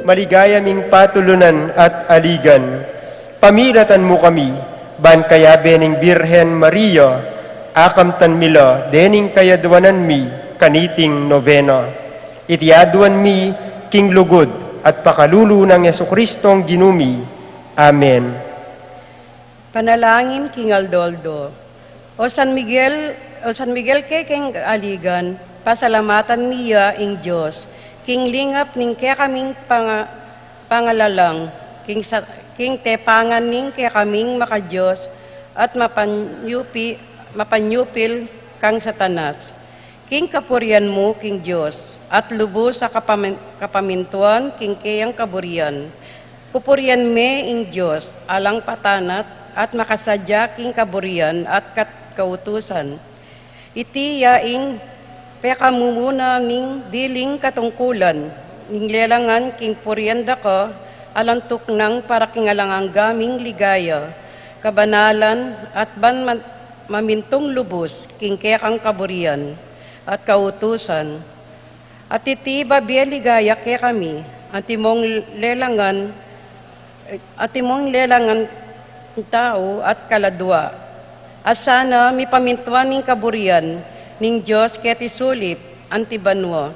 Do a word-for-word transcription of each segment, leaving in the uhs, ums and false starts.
Maligaya ming patulunan at aligan. Pamilatan mu kami, ban kayabe ning Birhen Maria, akamtan mi la dening kayadwanan mi kaniting nobena. Iti aduan mi king lugud at pakalulu nang Jesucristong Ginu mi. Amen. Panalangin king aldo-aldo. O San Miguel, o San Miguel, kekeng aligan, pasalamatan mi ya ing Dios, king lingap ning kekaming panga-, pangalalang, king sa-, king tepangan ning kekaming maka-Dios at mapanyupi-, mapanyupil kang Satanas. King kapurian mu king Dios, at lubus a kapamin-, kapamintuan king keyang kaburian. Pupurian me ing Dios, alang patanat, at makasadya king kaburian at kat-, kautusan. Iti ya ing pekamumuna ning diling katungkulan, ning lelangan king purian da ka, alang tuknang para king alang angga ming ligaya, kabanalan, at ban man-, mamintung lubus king kekang kaburian at kautusan. At iti babie ligaya kekami, antimong lelangan, antimong lelangan tau at kaladua. At sana mipamintuan ning kaburian ning Dios keti sulip anti banua.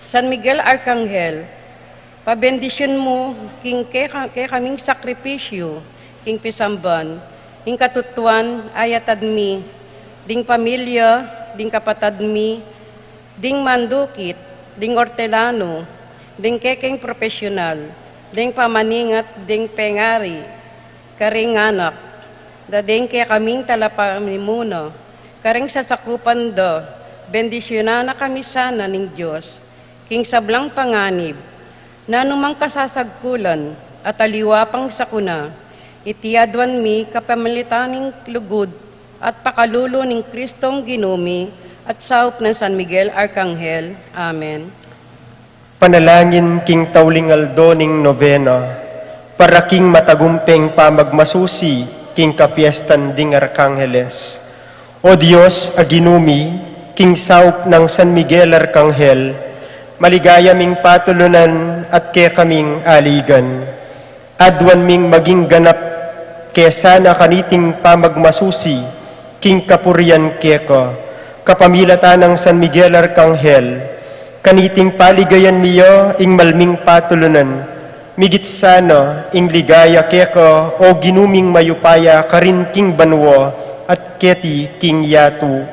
San Miguel Arkanghel, pabendisyun mu king keka-, kekaming sakripisyu, king pisamban, ing katutuan a yatad mi, ding pamilya, ding kapatad mi, ding mandukit, ding ortelanu, ding kekeng profesyonal, ding pamaningat, ding pengari, karing anak, da ding kekaming talapamimuna, karing sasakupan da, bendisyunan na kami sana ning Dios, king sablang panganib, nanumang kasasagkulan, at aliwa pang sakuna, iti aduan mi kapamilatan ning lugud, at pakalulu ning Kristong Ginu mi, at saup nang San Miguel Arkanghel. Amen. Panalangin king tauling aldo ning nobena, para king matagumpeng pamagmasusi king kapiestan ding Arkangeles. O Dios a Ginu mi, king saup nang San Miguel Arkanghel, maligaya ming patulunan at kekaming aligan. Aduan ming maging ganap ke sana kaniting pamagmasusi king kapurian keka, kapamilatan nang San Miguel Arkanghel, kaniting paligayan mi ya ing malming patulunan, migit sana ing ligaya keka, o Ginu ming mayupaya, karin king banua at keti king yatu.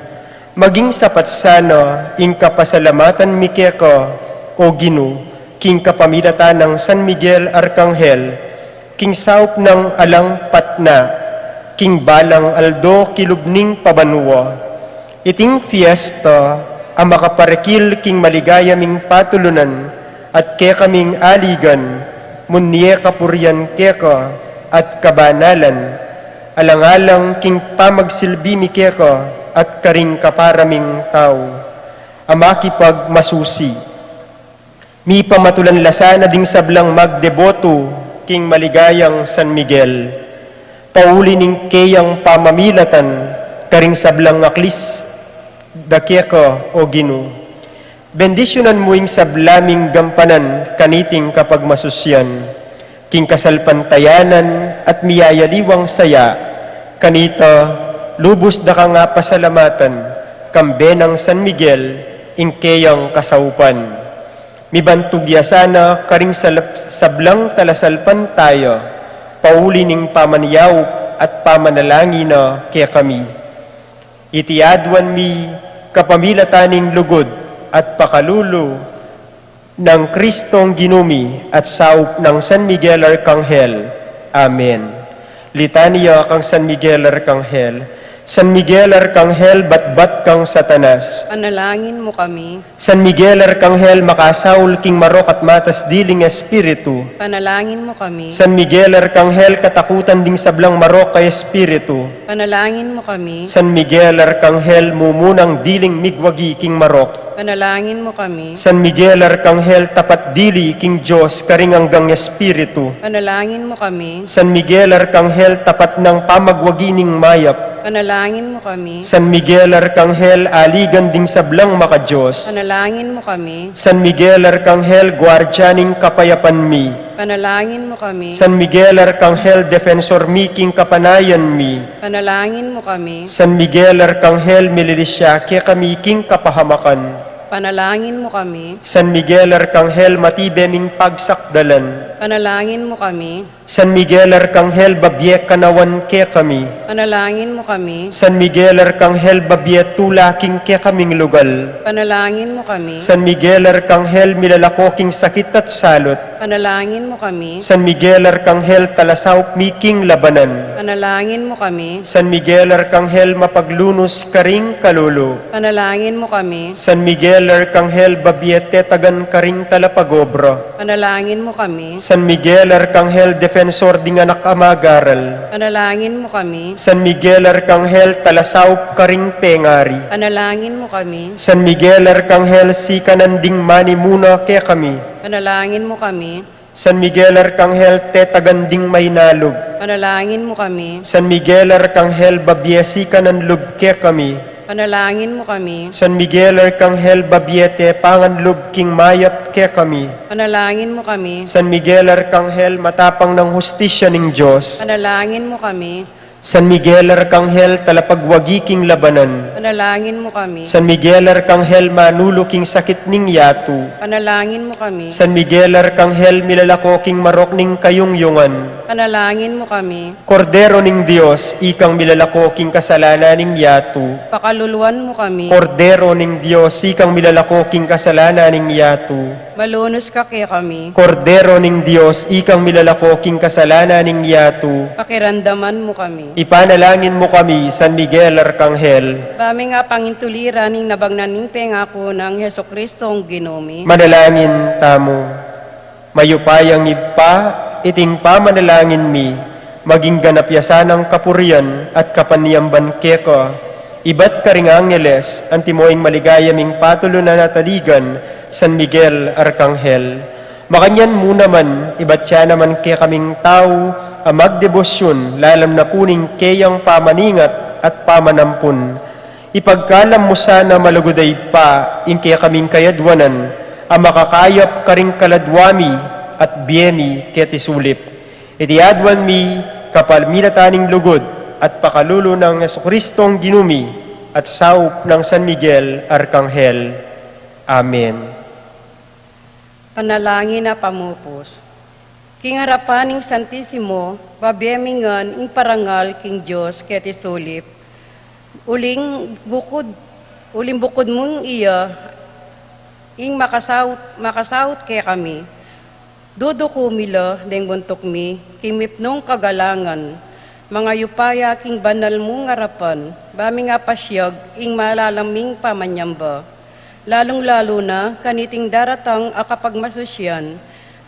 Maging sapat sana ing kapasalamatan mi keka, o Ginu, king kapamilatan nang San Miguel Arkanghel, king saup nang alang patna, king balang aldo kilub ning pabanua. Iting fiesta a makaparekil king maligaya ming patulunan at kekaming aligan, munye kapurian keka at kabanalan, alang-alang king pamagsilbi mi keka at karing kapara ming tau a makipagmasusi. Mipamatulan la sana ding sablang magdebotu king maligayang San Miguel, pauli ning keyang pamamilatan karing sablang aklis da keka, o Ginu. Bendisyunan mu ing sabla ming gampanan kaniting kapagmasusian, king kasalpantayanan at miyayaliwang saya, kanita lubus da kang pasalamatan, kambe nang San Miguel, ing keyang kasaupan. Mibantug ya sana karing salap-, sablang talasalpantaya, pauli ning pamanyaup at pamanalangin na kekami. Iti aduan mi, kapamilatan ning lugud at pakalulu nang Kristong Ginu mi at saup nang San Miguel Arkanghel. Amen. Litania kang San Miguel Arkanghel. San Miguel Arkanghel, batbat kang Satanas. Panalangin mu kami. San Miguel Arkanghel, makasaul king marok at matas diling espiritu. Panalangin mu kami. San Miguel Arkanghel, katakutan ding sablang marok a espiritu. Panalangin mu kami. San Miguel Arkanghel, mumunang diling migwagi king marok. Panalangin mu kami. San Miguel Arkanghel, tapat dili king Dios karing anggang espiritu. Panalangin mu kami. San Miguel Arkanghel, tapat nang pamagwagi ning mayap. Panalangin mu kami. San Miguel Arkanghel, aligan ding sablang maka-Dios. Panalangin mu kami. San Miguel Arkanghel, guardian ning kapayapan mi. Panalangin mu kami. San Miguel Arkanghel, defensor mi king kapanayan mi. Panalangin mu kami. San Miguel Arkanghel, mililisya kekami king kapahamakan. Panalangin mu kami. San Miguel Arkanghel, matibe ming pagsakdalan. Panalangin mu kami. San Miguel Arkanghel, babie kanawan kekami. Panalangin mu kami. San Miguel Arkanghel, babie tula king kekaming lugal. Panalangin mu kami. San Miguel Arkanghel, milalako king sakit at salut. Panalangin mu kami. San Miguel Arkanghel, talasaup mi king labanan. Panalangin mu kami. San Miguel Arkanghel, mapaglunus karing kalulu. Panalangin mu kami. San Miguel Arkanghel, babie tetagan karing talapagobra. Panalangin mu kami. San Miguel Arkanghel, defensor ding anak a magaral. Panalangin mu kami. San Miguel Arkanghel, talasaup karing pengari. Panalangin mu kami. San Miguel Arkanghel, sikanan ding manimuna kekami. Panalangin mu kami. San Miguel Arkanghel, tetagan ding mainalub. Panalangin mu kami. San Miguel Arkanghel, babie sikanan lub kekami. Panalangin mu kami. San Miguel Arkanghel, babie tepangan lub king mayap kekami. Panalangin mu kami. San Miguel Arkanghel, matapang nang hustisya ning Dios. Panalangin mu kami. San Miguel Arkanghel, talapagwagi king labanan. Panalangin mu kami. San Miguel Arkanghel, manulu king sakit ning yatu. Panalangin mu kami. San Miguel Arkanghel, milalako king marok ning kayungyungan. Panalangin mu kami. Kordero ning Dios, ikang milalako king kasalanan ning yatu. Pakaluluan mu kami. Kordero ning Dios, ikang milalako king kasalanan ning yatu. Malunus ka kekami. Kordero ning Dios, ikang milalako king kasalanan ning yatu. Pakiramdaman mu kami. Ipanalangin mu kami, San Miguel Arkanghel. Ba mi nga pangintuliran ning nabagnan ning pengaku nang Jesucristong Ginu mi. Manalangin tamu. Mayupayang Ibpa, iting pamanalangin mi, maging ganap ya sanang kapurian at kapanyamban keka, ibat karing angeles, antimo ing maligaya ming patulunan at aligan, San Miguel Arkanghel. Makanyan mu naman, ibat ya naman kekaming tau a magdebosyun, lalam na pu ning keyang pamaningat at pamanampun. Ipagkalam mu sana, malugud a Ibpa, ing kekaming kayadwanan a makakayap karing kaladwa mi at bie mi keti sulip. Iti adwan mi kapamilatan ning lugud at pakalulu nang Jesucristong Ginu mi at saup nang San Miguel Arkanghel. Amen. Panalangin a pamupus. King arapan ning Santisimo, babie mi ngan ing parangal king Dios keti sulip. Uling bukud, uling bukud mung iya ing makasaut, makasaut kekami. Duduku mi la deng buntuk mi king mipnung kagalangan, mangayupaya king banal mung arapan, ba mi nga pasiag ing malalam ming pamanyamba. Lalung-lalu na kaniting daratang a kapagmasusian,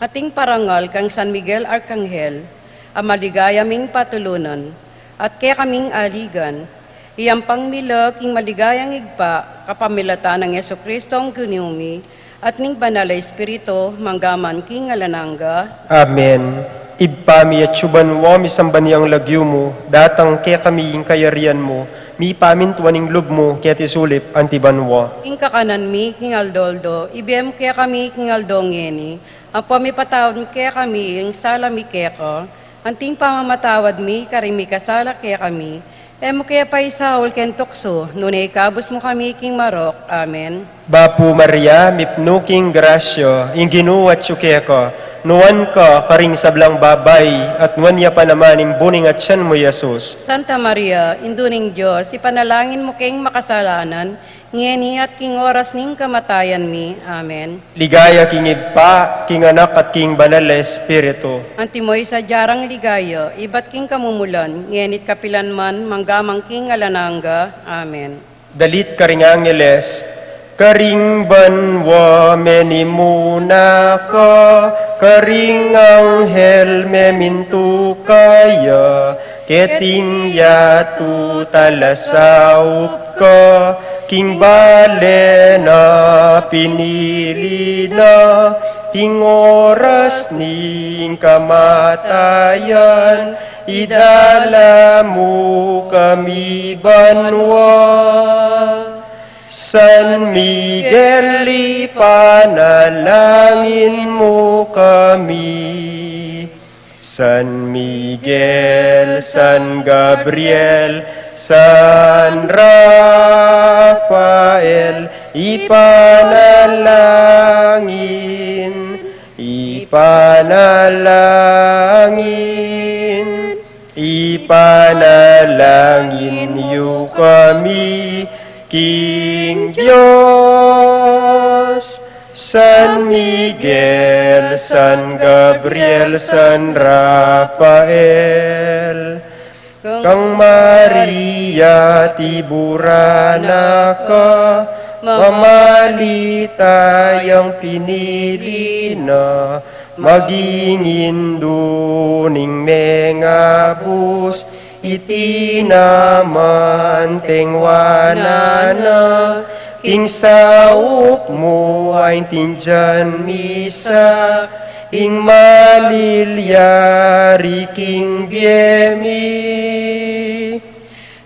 ating parangal kang San Miguel Arkanghel, a maligaya ming patulunan, at kekaming aligan, iyampang mi la king maligayang Ibpa, kapamilatan nang Jesucristong Ginu mi, at ning Banal a Espiritu, mangga man king alang angga. Amen. Ibpa mi, atsu ka banua, misamban ya ing lagyu mu, datang kekami ing kayarian mu, mipamintuan ing lub mu, keti sulip anti banua. Ing kakanan mi king aldo-aldo, ibie mu kekami king aldo ngeni, ampon ipatawad mu kekami ing sala mi keka, anti ing pamamatawad mi karing mikasala kekami, e mu ke paisaul king tuksu, nune ikabus mu kami king marok. Amen. Bapu Maria, mipnu ka king grasya, ing Ginu atsu keka, nuan ka karing sablang babai, at nuan ya pa naman ing bunga ning atian mu, Jesus. Santa Maria, Indu ning Dios, ipanalangin mu keng makasalanan, ngeni at king oras ning kamatayan mi. Amen. Ligaya king Ibpa, king Anak, at king Banal a Espiritu. Antimo ing sadya rang ligaya, ibat king kamumulan, ngeni at kapilan man, mangga man king alang angga. Amen. Dalit karing angeles. Karing banua menimuna ka, karing anghel memintu kaya, keting yatu talasaup ka, king bale na pinili na, King oras ning kamatayan, idala mu kami banua. San Miguel, ipanalangin mu kami. San Miguel, San Gabriel, San Rafael, ipanalangin, ipanalangin, ipanalangin yu kami king Dios. San Miguel, San Gabriel, San Rafael, kang Maria tiburan na ka, mamalitayang pinili na, maging indu ning mengabus, iti naman tengwanan na, king saup mu aintindian mi sa, ing malilyari king bie mi.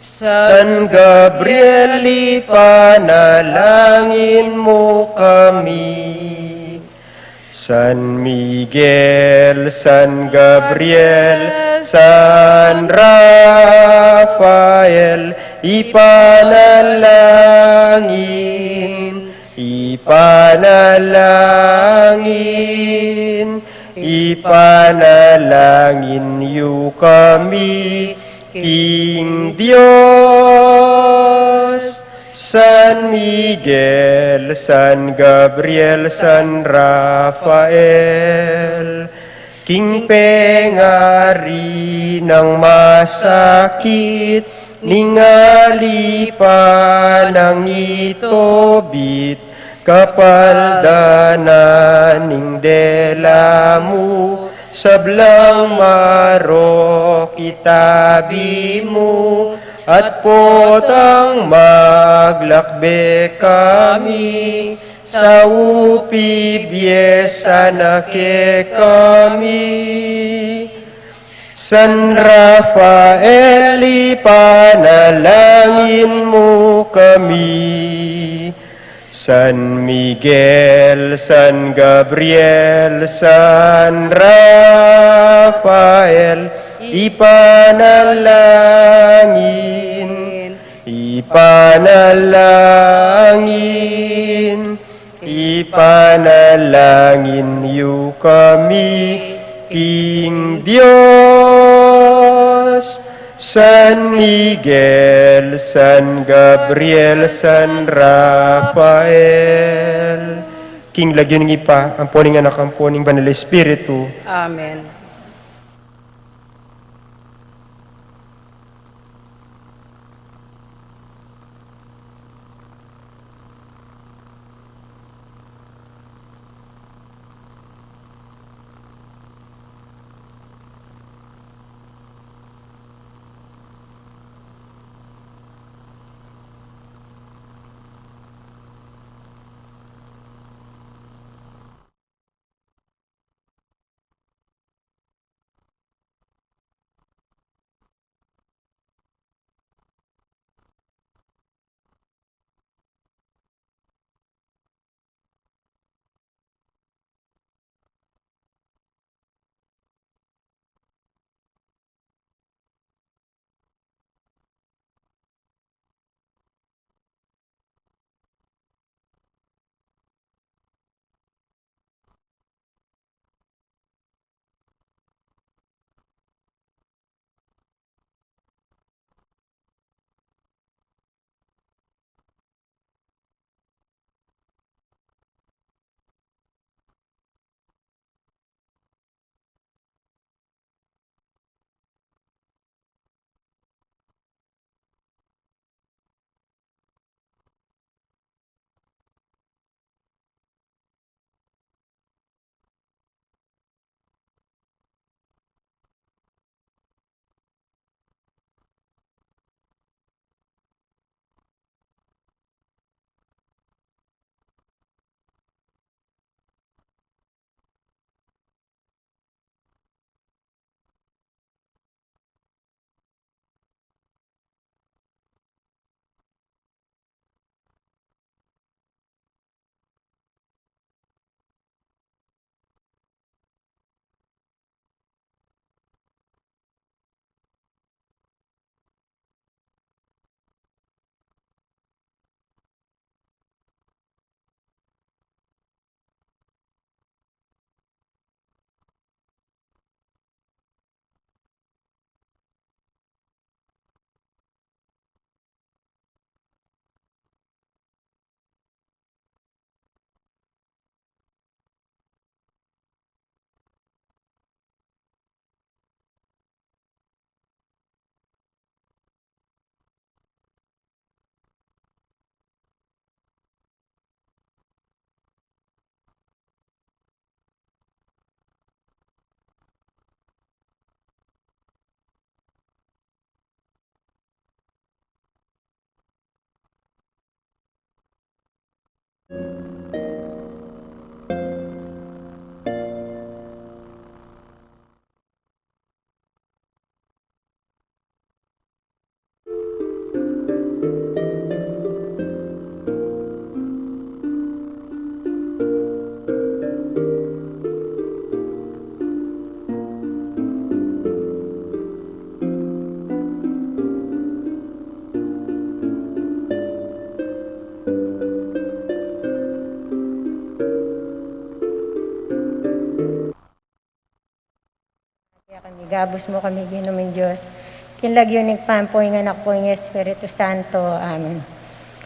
San Gabriel, ipanalangin mu kami. San Miguel, San Gabriel, San Rafael, ipanalangin, ipanalangin, ipanalangin yu kami king Dios. San Miguel, San Gabriel, San Rafael, king pengari nang masakit, ning alipan nang itobit, kapaldanan ning dela mu, sablang marok itabi mu, at potang maglakbe kami, saup ibie sana kekami. San Rafael, ipanalangin mu kami. San Miguel, San Gabriel, San Rafael, ipanalangin, ipanalangin, ipanalangin yu kami king Dios. San Miguel, San Gabriel, San Rafael. King lagyu ning Ibpa, ampo ning Anak, ampo ning Banal Espiritu. Amen. Ikabus mu kami, Ginung Dios, king lagyu ning Ibpa, ampo ning Anak, ampo ning Espiritu Santo. Amen.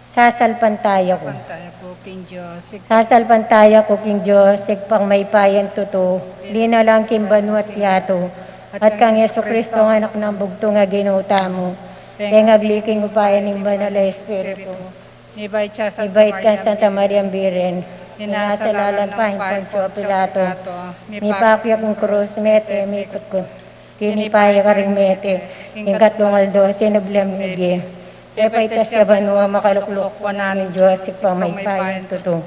Sasalpantaya ku. Sasalpantaya ku king Dios. Sasalpantaya ku king Dios, Ibpang mayupayang tutu, linalang king banua't yatu, at kang Jesucristo, Anak nang bugtung a Ginu tamu, deng agli king upaya ning Banal a Espiritu. Mibait ya Santa Maria Birhen, minasala alang pang Poncio Pilato, mipakit ya king krus, mete, mikutkut, tinipa ya karing mete, king katlung aldo sinubli yang mebie. Pepaitas ya banua, makalukluk wanan ning Dios Ibpang mayupayang tutu.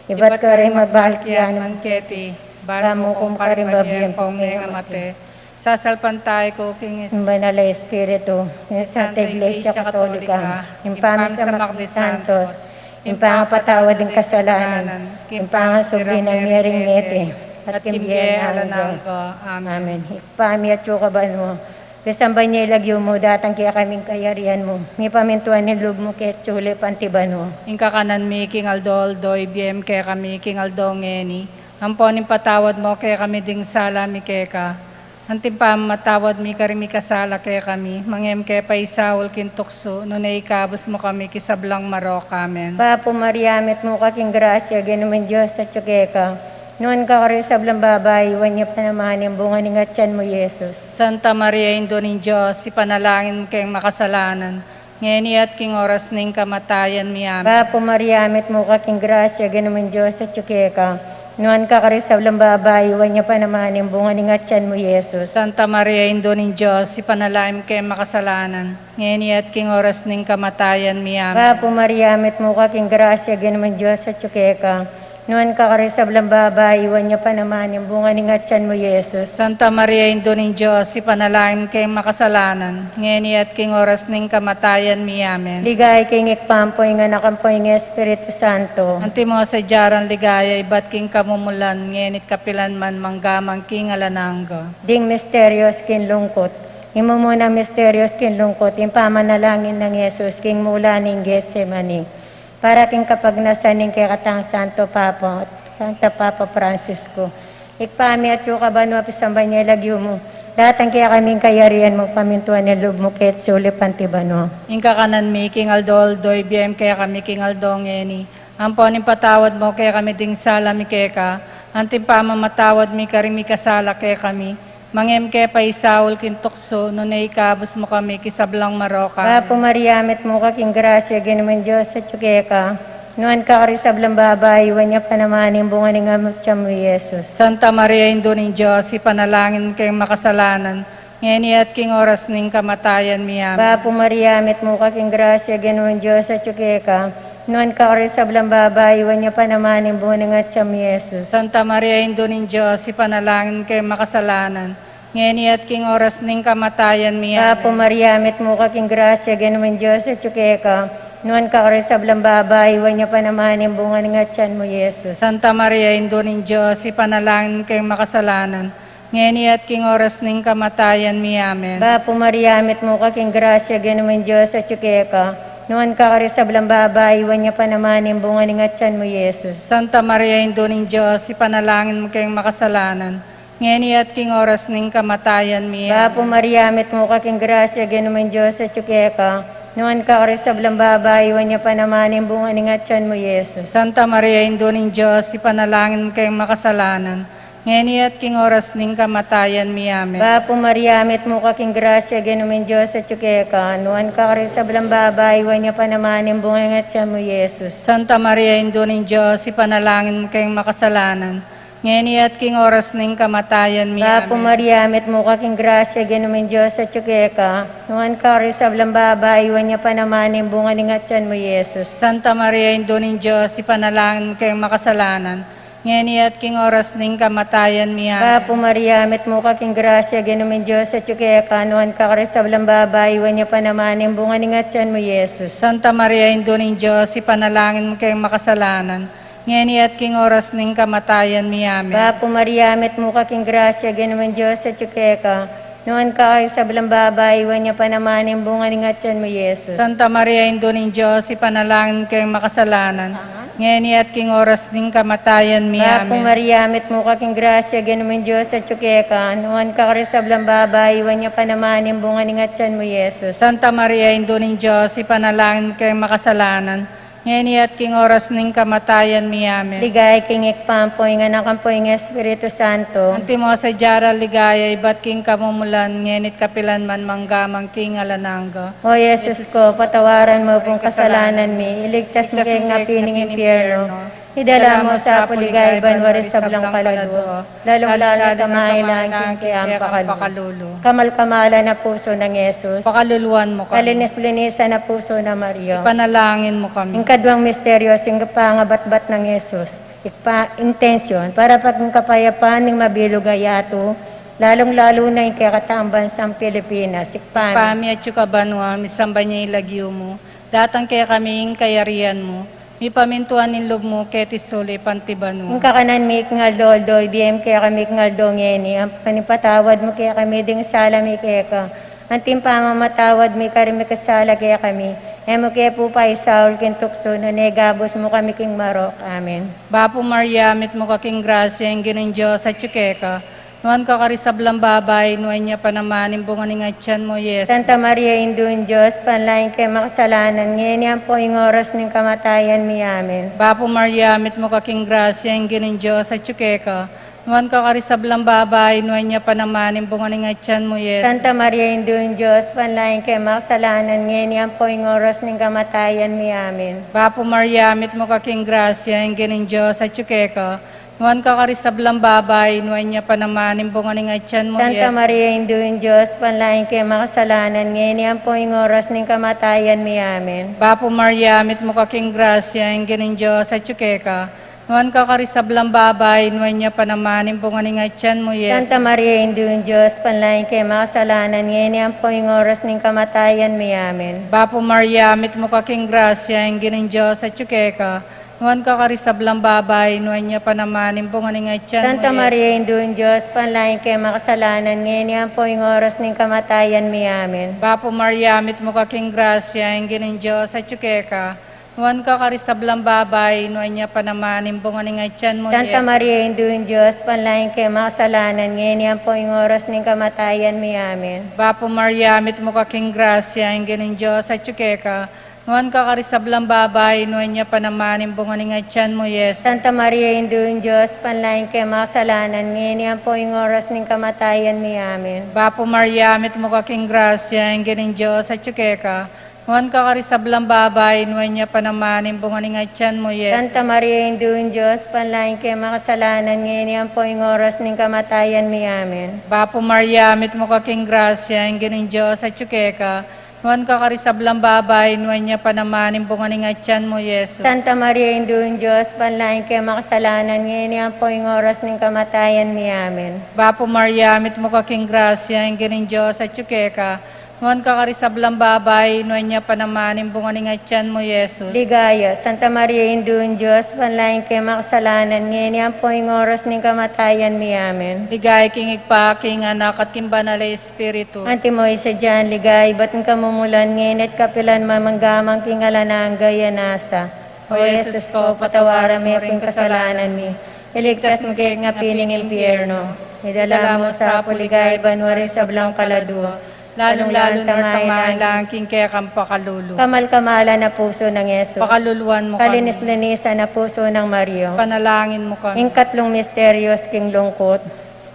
Ibat karin mabalik ya naman keti, ban mukum karing babie ampong mengamate. Sasalpantaya ku king Banal a Espiritu, ing Santa Iglesia Katolika, ing pamisamak ding santos, ing pangapatawad ning kasalanan, ing pangasubli ning mie ring mete, at king bie alang angga. Amen. Ibpa mi, atiu ka banua, misamban ya ing lagyu mu, datang kekami ing kayarian mu, mipamintuan ing lub mu keti sulip anti banua. Ing kakanan mi king aldo-aldo ibie mu kekami king aldo ngeni, ampon ipatawad mu kekami ding sala mi keka, anti ing pamamatawad mi karing mikasala kekami, manga e mu ke paisaul king tuksu, nune ikabus mu kami king sablang marok. Amen. Bapu Maria, mitmu ka king grasya, Ginu ming Dios atiu keka. Nuan ka karing sablang babai, nuan ya pa naman ing bunga ning atian mu, Jesus. Santa Maria, Indu ning Dios, ipanalangin mu keng makasalanan, ngeni at king oras ning kamatayan mi. Amen. Bapu Maria, mitmu ka king grasya, Ginu ming Dios atiu keka. Nuan ka karing sablang babai, nuan ya pa naman ing bunga ning atian mu, Jesus. Santa Maria, Indu ning Dios, ipanalangin mu keng makasalanan, ngeni at king oras ning kamatayan mi. Amen. Bapu Maria, mitmu ka king grasya, Ginu ming Dios atiu keka. Nuan ka karing sablang babai, nuan ya pa naman ing bunga ning atian mu, Jesus. Santa Maria, Indu ning Dios, ipanalangin mu keng makasalanan, ngeni at king oras ning kamatayan mi. Amen. Ligaya king Ibpa, ampo ing Anak, ampo ing Espiritu Santo. Antimo sadya rang ligaya, ibat king kamumulan, ngeni at kapilan man, mangga man king alang angga. Ding misterios king lungkut. Ing mumunang misterios king lungkut, ing pamanalangin nang Jesus king mula ning Getsemani. Para king kapagnasan ning kekatang Santo Papa, Santa Papa Francisco. Ibpa mi, atiu ka banua, misamban ya ing lagyu mu. Datang kekami ing kayarian mu, pamintuan ing lub mu keti sulip anti banua. Ing kakanan mi king aldo-aldo ibie mu kekami king aldo ngeni. Ampon ipatawad mu kekami ding sala mi keka, anti ing pamamatawad mi karing mikasala kekami. Manga e mu ke paisaul king tuksu, nune ikabus mu kami king sablang marok. Amen. Bapu Maria, mitmu ka king grasya, Ginu ming Dios atiu keka. Nuan ka karing sablang babai, nuan ya pa naman ing bunga ning atian mu, Jesus. Santa Maria, Indu ning Dios, ipanalangin mu keng makasalanan, ngeni at king oras ning kamatayan mi. Amen. Bapu Maria, mitmu ka king grasya, Ginu ming Dios atiu keka. Nuan ka karing sablang babai, nuan ya pa naman ing bunga ning atian mu, Jesus. Santa Maria, Indu ning Dios, ipanalangin mu keng makasalanan, ngeni at king oras ning kamatayan mi. Amen. Bapu Maria, mitmu ka king grasya, Ginu ming Dios atiu keka. Nuan ka karing sablang babai, nuan ya pa naman ing bunga ning atian mu, Jesus. Santa Maria, Indu ning Dios, ipanalangin mu keng makasalanan, ngeni at king oras ning kamatayan mi. Amen. Bapu Maria, mitmu ka king grasya, Ginu ming Dios atiu keka. Nuan ka karing sablang babai, nuan ya pa naman ing bunga ning atian mu, Jesus. Santa Maria, Indu ning Dios, ipanalangin mu keng makasalanan, ngeni at king oras ning kamatayan mi. Amen. Bapu Maria, mitmu ka king grasya, Ginu ming Dios atiu keka. Nuan ka karing sablang babai, nuan ya pa naman ing bunga ning atian mu, Jesus. Santa Maria, Indu ning Dios, ipanalangin mu keng makasalanan, ngeni at king oras ning kamatayan mi. Amen. Bapu Maria, mitmu ka king grasya, Ginu ming Dios atiu keka. Nuan ka karing sablang babai, nuan ya pa naman ing bunga ning atian mu, Jesus. Santa Maria, Indu ning Dios, ipanalangin mu keng makasalanan, ngeni at king oras ning kamatayan mi. Bapu Maria, mitmu ka king grasya, Ginu ming Dios atiu keka. Nuan ka karing sablang babai, nuan ya pa naman ing bunga ning atian mu, Jesus. Santa Maria, Indu ning Dios, ipanalangin mu keng makasalanan, ngeni at king oras ning kamatayan mi. Amen. Bapu Maria, mitmu ka king grasya, Ginu ming Dios atiu keka. Nuan ka karing sablang babai, nuan ya pa naman ing bunga ning atian mu, Jesus. Santa Maria, Indu ning Dios, ipanalangin mu keng makasalanan, ngeni at king oras ning kamatayan mi. Amen. Bapu Maria, mitmu ka king grasya, Ginu ming Dios atiu keka. Nuan ka karing sablang babai, nuan ya pa naman ing bunga ning atian mu, Jesus. Santa Maria, Indu ning Dios, ipanalangin mu keng makasalanan, ngeni at king oras ning kamatayan mi. Bapu Amen. Maria, mitmu ka king grasya, Ginu ing Dios atyu keka, nuan ka karing sablang babai, nuan ya pa naman ing bunga ning atyan mu, Jesus. Santa Maria, Indu ning Dios, ipanalangin mu keng makasalanan, ngeni at king oras ning kamatayan mi. Amen. Ligaya king Ibpa, ampo ing Anak, ampo ing Espiritu Santo. Antimo sadya rang ligaya, ibat king kamumulan, ngeni at kapilan man, mangga man king alang angga. O Jesus ko, patawaran mu pung kasalanan mi, iligtas mu kami king api ning impyerno, idala mu sa pung ligaya banua ring sablang kaladua, lalung-lalu na ring kailangan king keka pakalulu. Kamal-kamalan a pusu nang Jesus. Pakaluluan mu kami. Kalinis-linisan a pusu nang Maria. Ipanalangin mu kami. Ing kaduang misteryo, ing pangabatbat nang Jesus. Ikpa, intensyon, para pa king kapayapan ning mabilug a yatu, lalung-lalu na ing kekatang bansang Pilipinas. Ibpa mi atyu ka banua, misamban ya ing lagyu mu, datang kekami ing kayarian mu, mipamintuan ing lub mu keti sulip anti banua. Ing kakanan mi king aldo-aldo, ibie mu kekami king aldo ngeni, ampo ipatawad mu kekami ding sala mi keka, anti ing pamamatawad mi karing mikasala kekami. E mu ke pu paisaul king tuksu, nune ikabus mu kami king marok. Amen. Bapu Maria, mitmu ka king grasya, ing Ginung Dios atyu keka, nuan ka karing sablang babai, nuan ya pa naman ing bunga ning atyan mu, Jesus. Santa Maria, Indu ning Dios, ipanalangin mu keng makasalanan, ngeni ampo ing oras ning kamatayan mi. Amen. Bapu Maria, mitmu ka king grasya, ing Ginung Dios atyu keka, nuan ka karing sablang babai, nuan ya pa naman ing bunga ning atyan mu, Jesus. Santa Maria, Indu ning Dios, ipanalangin mu keng makasalanan, ngeni ampo ing oras ning kamatayan mi. Amen. Bapu Maria, mitmu ka king grasya, ing Ginung Dios atyu keka, nuan ka karing sablang babai, nuan ya pa naman ing bunga ning atyan mu, Santa Jesus. Maria, Indu ning Dios, ipanalangin mu keng makasalanan, ngeni ampo ing oras ning kamatayan mi. Amen. Bapu Maria, mitmu ka king grasya, ing Ginung Dios atyu keka, nuan ka karing sablang babai, nuan ya pa naman ing bunga ning atyan mu, Jesus. Santa Maria, Indu ning Dios, ipanalangin mu keng makasalanan, ngeni ampo ing oras ning kamatayan mi. Amen. Bapu Maria, mitmu ka king grasya, ing Ginung Dios atyu keka, nuan ka karing sablang babai, nuan ya pa naman ing bunga ning atyan mu, Santa Jesus. Maria, Indu ning Dios, ipanalangin mu keng makasalanan, ngeni ampo ing oras ning kamatayan mi. Amen. Bapu Maria, mitmu ka king grasya, ing Ginung Dios atyu keka, nuan ka karing sablang babai, nuan ya pa naman ing bunga ning atyan mu, Santa Jesus. Maria, Indu ning Dios, ipanalangin mu keng makasalanan, ngeni ampo ing oras ning kamatayan mi. Amen. Bapu Maria, mitmu ka king grasya, ing Ginung Dios atyu keka, nuan ka karing sablang babai, nuan ya pa naman ing bunga ning atyan mu, Jesus. Santa Maria, Indu ning Dios, ipanalangin mu keng makasalanan, ngeni ampo ing oras ning kamatayan mi. Amen. Bapu Maria, mitmu ka king grasya, ing Ginung Dios atyu keka, nuan ka karing sablang babai, nuan ya pa naman ing bunga ning atyan mu, Jesus. Santa Maria, Indu ning Dios, ipanalangin mu keng makasalanan, ngeni ampo ing oras ning kamatayan mi. Amen. Bapu Maria, mitmu ka king grasya, ing Ginung Dios atyu keka, nuan ka karing sablang babai, nuan ya pa naman ing bunga ning atyan mu, Jesus. Santa Maria, Indu ning Dios, ipanalangin mu keng makasalanan, ngeni ampo ing oras ning kamatayan mi. Amen. Bapu Maria, mitmu ka king grasya, ing Ginung Dios atyu keka, nuan ka karing sablang babai, nuan ya pa naman ing bunga ning atyan mu, Jesus. Ligaya, Santa Maria, Indu ning Dios, ipanalangin mu keng makasalanan, ngeni ampo ing oras ning kamatayan mi. Amen. Ligaya king Ibpa, king Anak, at king Banal a Espiritu. Antimo ing sadya rang ligaya, ibat king kamumulan, ngeni at kapilan man, mangga man king alang angga. Amen. O Jesus ko, patawaran mu ring kasalanan mi, iligtas mu kami king api ning impyerno, idala mu sa pung ligaya banua ring sablang kaladua, lalung-lalu na ring kailangan king kekang pakalulu. Kamal-kamalan a pusu nang Jesus. Pakaluluan mu kami. Kalinis-linisan a pusu nang Maria. Ipanalangin mu kami. Ing katlung misteryos king lungkut,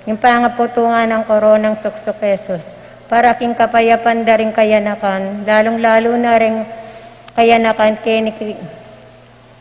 ing pangaputungan nang koronang suksuk Jesus, para king kapayapan da ring kayanakan, lalung-lalu na ring kayanakan keni,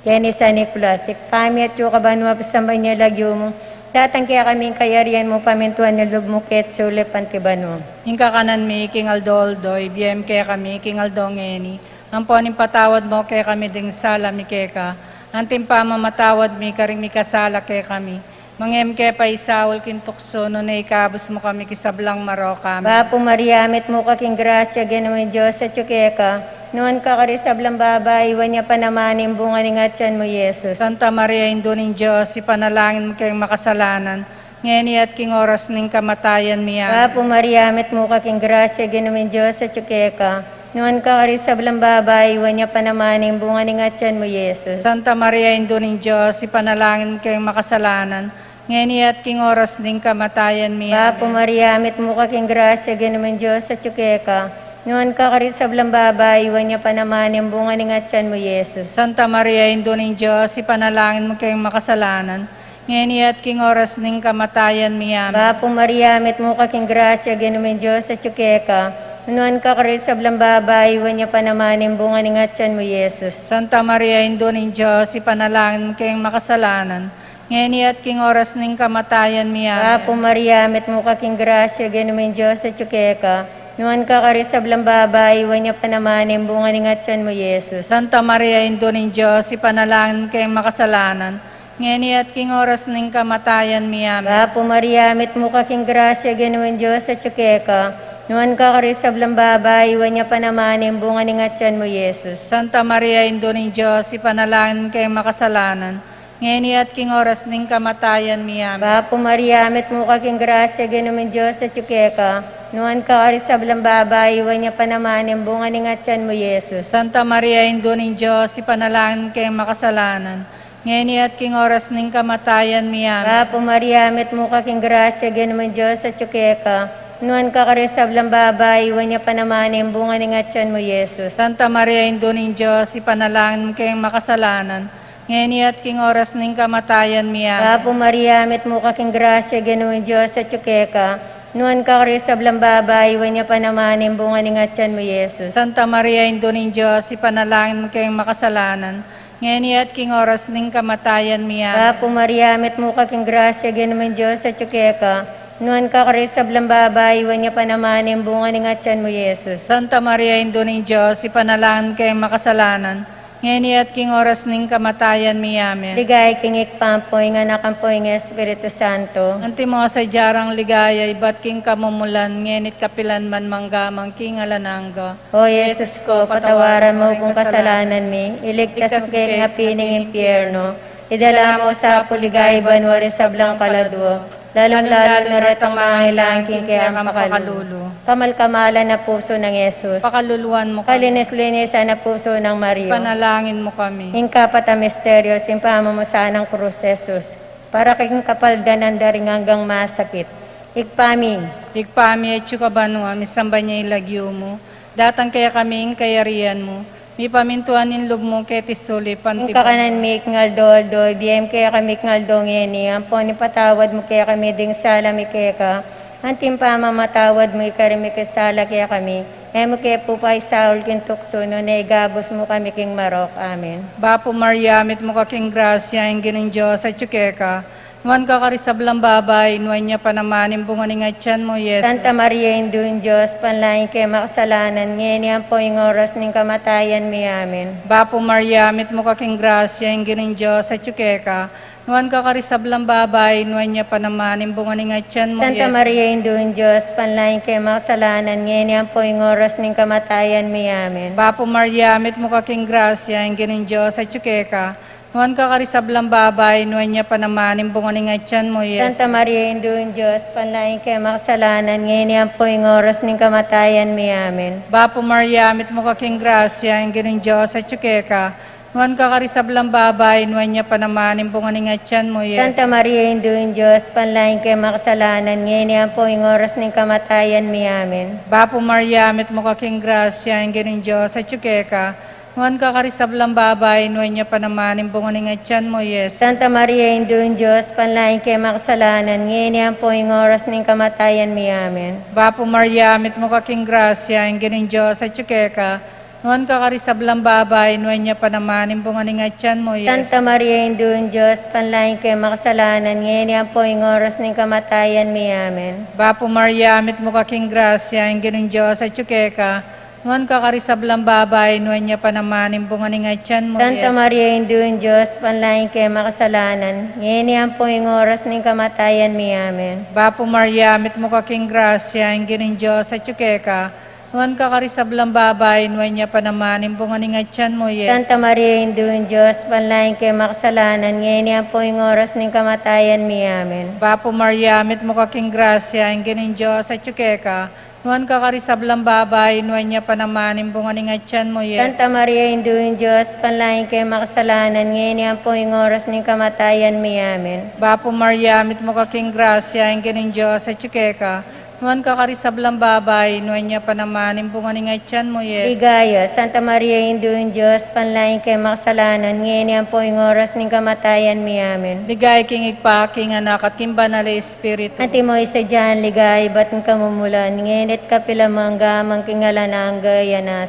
keni San Nicolas. Ibpa mi atyu ka banua, misamban ya ing lagyu mu, datang kekami ing kayarian mu, pamintuan ing lub mu keti sulip anti banua. Ing kakanan mi king aldo-aldo, ibie mu kekami king aldo ngeni, ampon ipatawad mu kekami ding sala mi keka, anti ing pamamatawad mi karing mikasala kekami. Manga e mu ke paisaul king tuksu, nune ikabus mu kami king sablang marok. Amen. Bapu Maria, mitmu ka king grasya, Ginu ing Dios atyu keka, nuan ka karing sablang babai, nuan ya pa naman ing bunga ning atyan mu, Jesus. Santa Maria, Indu ning Dios, ipanalangin mu keng makasalanan, ngeni at king oras ning kamatayan mi. Amen. Bapu Maria, mitmu ka king grasya, Ginu ing Dios atyu keka, Nuan ka karing sablang babai, nuan ya pa naman ing bunga ning atyan mu, Jesus. Santa Maria, Indu ning Dios, ipanalangin mu keng makasalanan, ngeni at king oras ning kamatayan mi. Bapu Maria, mitmu ka king grasya, Ginu ming Dios atyu keka. Nuan ka karing sablang babai, nuan ya pa naman ing bunga ning atyan mu, Jesus. Santa Maria, Indu ning Dios, ipanalangin mu keng makasalanan, ngeni at king oras ning kamatayan mi. Amen. Bapu Maria, mitmu ka king grasya, Ginu ming Dios atyu keka. Nuan ka karing sablang babai, nuan ya pa naman ing bunga ning atyan mu, Jesus. Santa Maria, Indu ning Dios, ipanalangin mu keng makasalanan, ngeni at king oras ning kamatayan mi. Amen. Bapu Maria, mitmu ka king grasya, Ginu ming Dios atyu keka. Nuan ka karing sablang babai, nuan ya pa naman ing bunga ning atyan mu, Jesus. Santa Maria, Indu ning Dios, ipanalangin mu keng makasalanan, ngeni at king oras ning kamatayan mi. Amen. Bapu Maria, mitmu ka king grasya, Ginu ming Dios atyu keka. Nuan ka karing sablang babai, nuan ya pa naman ing bunga ning atyan mu, Jesus. Santa Maria, Indu ning Dios, ipanalangin mu keng makasalanan, ngeni at king oras ning kamatayan mi. Amen. Bapu Maria, mitmu ka king grasya, Ginu ming Dios atyu keka. Nuan ka karing sablang babai, nuan ya pa naman ing bunga ning atyan mu, Jesus. Santa Maria, Indu ning Dios, ipanalangin mu keng makasalanan, ngeni at king oras ning kamatayan mi. Amen. Bapu Maria, mitmu ka king grasya, Ginu ming Dios atyu keka. Nuan ka karing sablang babai, nuan ya pa naman ing bunga ning atyan mu, Jesus. Santa Maria, Indu ning Dios, ipanalangin mu keng makasalanan, ngeni at king oras ning kamatayan mi. Amen. Bapu Maria, mitmu ka king grasya, Ginu ming Dios atyu keka. Nuan ka karing sablang babai, nuan ya pa naman ing bunga ning atyan mu, Jesus. Santa Maria, Indu ning Dios, ipanalangin mu keng makasalanan, ngeni at king oras ning kamatayan mi. Amen. Bapu Maria, mitmu ka king grasya, Ginu ming Dios atyu keka. Nuan ka karing sablang babai, nuan ya pa naman ing bunga ning atyan mu, Jesus. Santa Maria, Indu ning Dios, ipanalangin mu keng makasalanan, ngeni at king oras ning kamatayan mi. Amen. Ligaya king Ibpa, ampo ing Anak, ampo ing Espiritu Santo. Antimo sadya rang ligaya ibat king kamumulan, ngeni't kapilan man, mangga man king alang angga. O Jesus ko, patawaran mu pu ing kasalanan mi, iligtas mu ke king api ning impyerno, idala mu sa pu king ligaya banua ring sablang kaladua, lalung-lalu na retang mangailangan king kekang pakalulu. Kamal-kamalan a pusu nang Jesus, pakaluluan mu kami. Kalinis-linisan a pusu nang Maria, ipanalangin mu kami. Ing kapat a misteryo, ing pamamusan nang krus Jesus, para king kapaldanan da ring anggang masakit. Ibpa mi, Ibpa mi, atsu ka banua, misamban ya ing lagyu mu, datang kekami ing kayarian mu, mipamintuan ing lub mu keti sulip anti banua. Ing kakanan mi king aldo-aldo ibie mu kekami king aldo ngeni, ampon ipatawad mu kekami ding sala mi keka, anti ing pamamatawad mi karing mikisala kekami, e mu ke pu paisaul king tuksu, nune igabus mu kami king marok. Amen. Bapu Maria, mitmu ka king grasya, ing Ginung Dios atsu keka. Nuan ka karing sablang babai, nuan ya pa naman ing bunga ning atyan mu, Jesus. Santa Maria, Indu ning Dios, panalangin keng makasalanan, ngeni ampon king oras ning kamatayan mi. Amen. Bapu Maria, mitmu ka king grasya, ing Ginung Dios atsu keka. Nuan ka karing sablang babai, nuan ya pa naman ing bunga ning atyan mu, Santa Jesus. Maria, Indu ning Dios, panalangin keng makasalanan, ngeni ampon king oras ning kamatayan mi. Amen. Bapu Maria, mitmu ka king grasya, ing Ginung Dios atsu keka. Nuan ka karing sablang babai, nuan ya pa naman ing bunga ning atyan mu, Jesus. Santa Maria, Indu ning Dios, panalangin keng makasalanan, ngeni ampon king oras ning kamatayan mi. Amen. Bapu Maria, mitmu ka king grasya, ing Ginung Dios atsu keka. Nuan ka karing sablang babai, nuan ya pa naman ing bunga ning atyan mu, Jesus. Santa Maria, Indu ning Dios, panalangin keng makasalanan, ngeni ampon king oras ning kamatayan mi. Amen. Bapu Maria, mitmu ka king grasya, ing Ginung Dios atsu keka. Nuan ka karing sablang babai, nuan ya pa naman ing bunga ning atyan mu, Jesus. Santa Maria, Indu ning Dios, panalangin keng makasalanan, ngeni ampon king oras ning kamatayan mi. Amen. Bapu Maria, mitmu ka king grasya, ing Ginung Dios atsu keka. Nuan ka karing sablang babai, nuan ya pa naman ing bunga ning atyan mu, Jesus. Santa Maria, Indu ning Dios, panalangin keng makasalanan, ngeni ampon king oras ning kamatayan mi. Amen. Bapu Maria, mitmu ka king grasya, ing Ginung Dios atsu keka. Nuan ka karing sablang babai, nuan ya pa naman ing bunga ning atyan mu, Santa Jesus. Maria, Indu ning Dios, panalangin keng makasalanan, ngeni ampon king oras ning kamatayan mi. Amen. Bapu Maria, mitmu ka king grasya, ing Ginung Dios atsu keka. Nuan ka karing sablang babai, nuan ya pa naman ing bunga ning atyan mu, Jesus. Santa Maria, Indu ning Dios, panalangin keng makasalanan, ngeni ampon king oras ning kamatayan mi. Amen. Bapu Maria, mitmu ka king grasya, ing Ginung Dios atsu keka. Nuan ka karing sablang babai, nuan ya pa naman ing bunga ning atian mu, Jesus. Santa Maria, Indu ning Dios, ipanalangin keng makasalanan, ngeni ampo ing oras ning kamatayan mi. Amen. Bapu Maria, mitmu ka king grasya, ing Ginung Dios atyu keka. Nuan ka karing sablang babai, nuan ya pa naman ing bunga ning atian mu, Jesus. Ligaya, Santa Maria, Indu ning Dios, ipanalangin keng makasalanan, ngeni ampo ing oras ning kamatayan mi. Amen. Ligaya king Ibpa, king Anak, at king Banal a Espiritu. Antimo ing sadya nang ligaya ibat king kamumulan, ngeni at kapilan man, angga man king alang angga. Amen.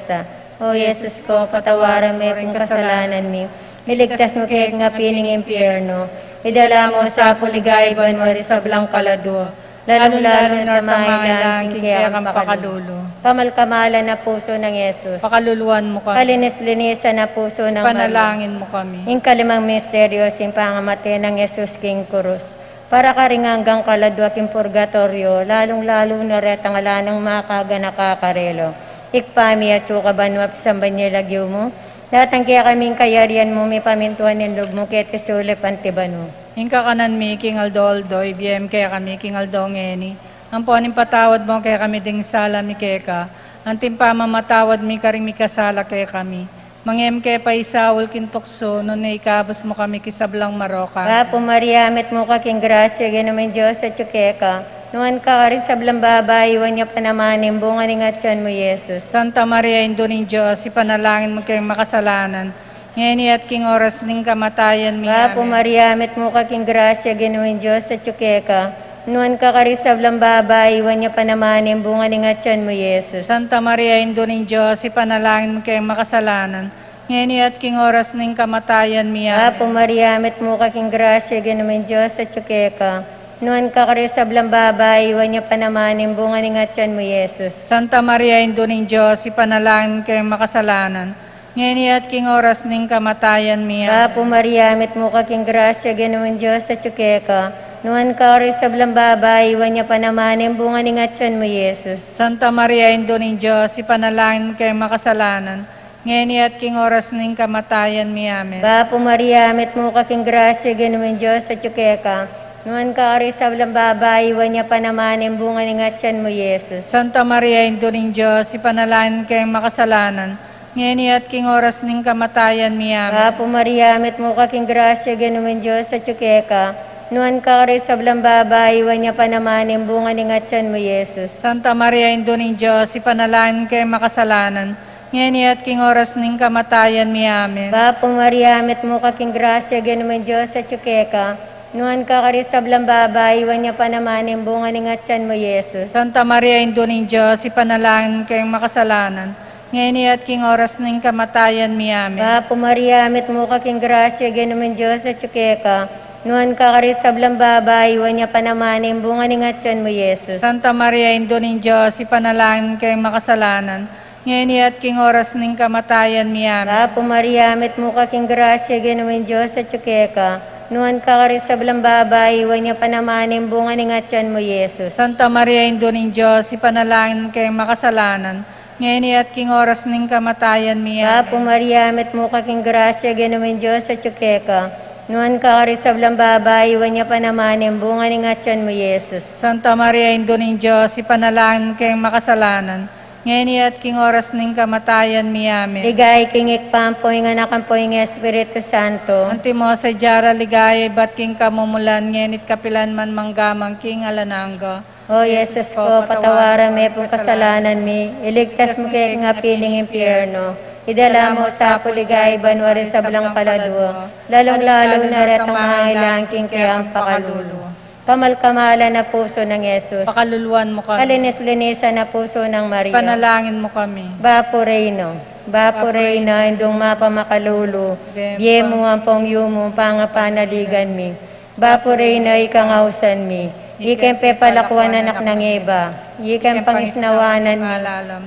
O Jesus ko, patawaran me pung kasalanan mi, iligtas mu kami king api ning impyerno, idala mu sa pu king banua ring sablang kaladua, lalung-lalu na ring mangailangan king kekang pakalulu. Kamal-kamalan a pusu nang Jesus, pakaluluan mu kami. Kalinis-linisan a pusu nang Maria, ipanalangin mu kami. Ing kalimang misteryo, ing pangamate nang Jesus king kurus. Para karing anggang kaladua king purgatoryo, lalung-lalu na retang ala nang makaganaka karela. Ibpa mi, atsu ka banua, misamban ya ing lagyu mu, datang kekami ing kayarian mu, mipamintuan ing lub mu keti sulip anti banua. Ing kakanan mi king aldo-aldo, ibie mu kekami king aldo ngeni. Ampon ipatawad mu kekami ding sala mi keka, anti ing pamamatawad mi karing mikasala kekami. Manga e mu ke paisaul king tuksu, nune ikabus mu kami king sablang marok. Bapu Maria, mitmu ka king grasya, ing Ginung Dios atyu keka. Nuan ka karing sablang babai, nuan ya pa naman ing bunga ning atian mu, Jesus. Santa Maria, Indu ning Dios, ipanalangin mu keng makasalanan, ngeni at king oras ning kamatayan mi. Bapu Maria, mitmu ka king grasya, ing Ginung Dios atyu keka. Nuan ka karing sablang babai, nuan ya pa naman ing bunga ning atian mu, Jesus. Santa Maria, Indu ning Dios, ipanalangin mu keng makasalanan, ngeni at king oras ning kamatayan mi. Amen. Bapu Maria, mitmu ka king grasya, ing Ginung Dios atyu keka. Nuan ka karing sablang babai, nuan ya pa naman ing bunga ning atian mu, Jesus. Santa Maria, Indu ning Dios, ipanalangin mu keng makasalanan, ngeni at king oras ning kamatayan mi. Amen. Bapu Maria, mitmu ka king grasya, ing Ginung Dios atyu keka. Nuan ka karing sablang babai, nuan ya pa naman ing bunga ning atian mu, Jesus. Santa Maria, Indu ning Dios, ipanalangin mu keng makasalanan, ngeni at king oras ning kamatayan mi. Amen. Bapu Maria, mitmu ka king grasya, ing Ginung Dios atyu keka. Nuan ka karing sablang babai, nuan ya pa naman ing bunga ning atian mu, Jesus. Santa Maria, Indu ning Dios, ipanalangin mu keng makasalanan, ngeni at king oras ning kamatayan mi. Amen. Bapu Maria, mitmu ka king grasya, ing Ginung Dios atyu keka. Nuan ka karing sablang babai, nuan ya pa naman ing bunga ning atian mu, Jesus. Santa Maria, Indu ning Dios, ipanalangin mu keng makasalanan, ngeni at king oras ning kamatayan mi. Amen. Bapu Maria, mitmu ka king grasya, ing Ginung Dios atyu keka. Nuan ka karing sablang babai, nuan ya pa naman ing bunga ning atian mu, Jesus. Santa Maria, Indu ning Dios, ipanalangin mu keng makasalanan, ngeni at king oras ning kamatayan mi. Amen. Bapu Maria, mitmu ka king grasya, ing Ginung Dios atyu keka. Nuan ka karing sablang babai, nuan ya pa naman ing bunga ning atian mu, Jesus. Santa Maria, Indu ning Dios, ipanalangin mu keng makasalanan, ngeni at king oras ning kamatayan mi. Amen. Bapu Maria, mitmu ka king grasya, ing Ginung Dios atyu keka. Nuan ka karing sablang babai, nuan ya pa naman ing bunga ning atian mu, Jesus. Santa Maria, Indu ning Dios, ipanalangin mu keng makasalanan, ngeni at king oras ning kamatayan mi. Amen. Bapu Maria, mitmu ka king grasya, ing Ginung Dios atyu keka. Nuan ka karing sablang babai, nuan ya pa naman ing bunga ning atian mu, Jesus. Santa Maria, Indu ning Dios, ipanalangin mu keng makasalanan, ngeni at king oras ning kamatayan mi. Amen. Ligaya king Ibpa, ampo king Anak, ampo king Espiritu Santo. Antimo sadya ra ing ligaya ibat king kamumulan, ngeni at kapilan man, mangga man king alang angga. O Jesus ko, patawaran me pung kasalanan mi, iligtas mu kami king api ning impyerno, idala mu sa pu king banua ring sablang kaladua, lalung-lalu na retang mangailangan king kekang pakalulu. Kamal-kamalan a pusu nang Jesus, pakaluluan mu kami. Kalinis-linisan a pusu nang Maria, ipanalangin mu kami. Bapu Reyna, Bapu Reyna, Indung mapamakalulu, bie mu ampong yumu ing pangapanaligan mi. Bapu Reyna, ikang ausan mi, ikeng pepalakuan anak nang Eva, ikeng pangisnawanan mi,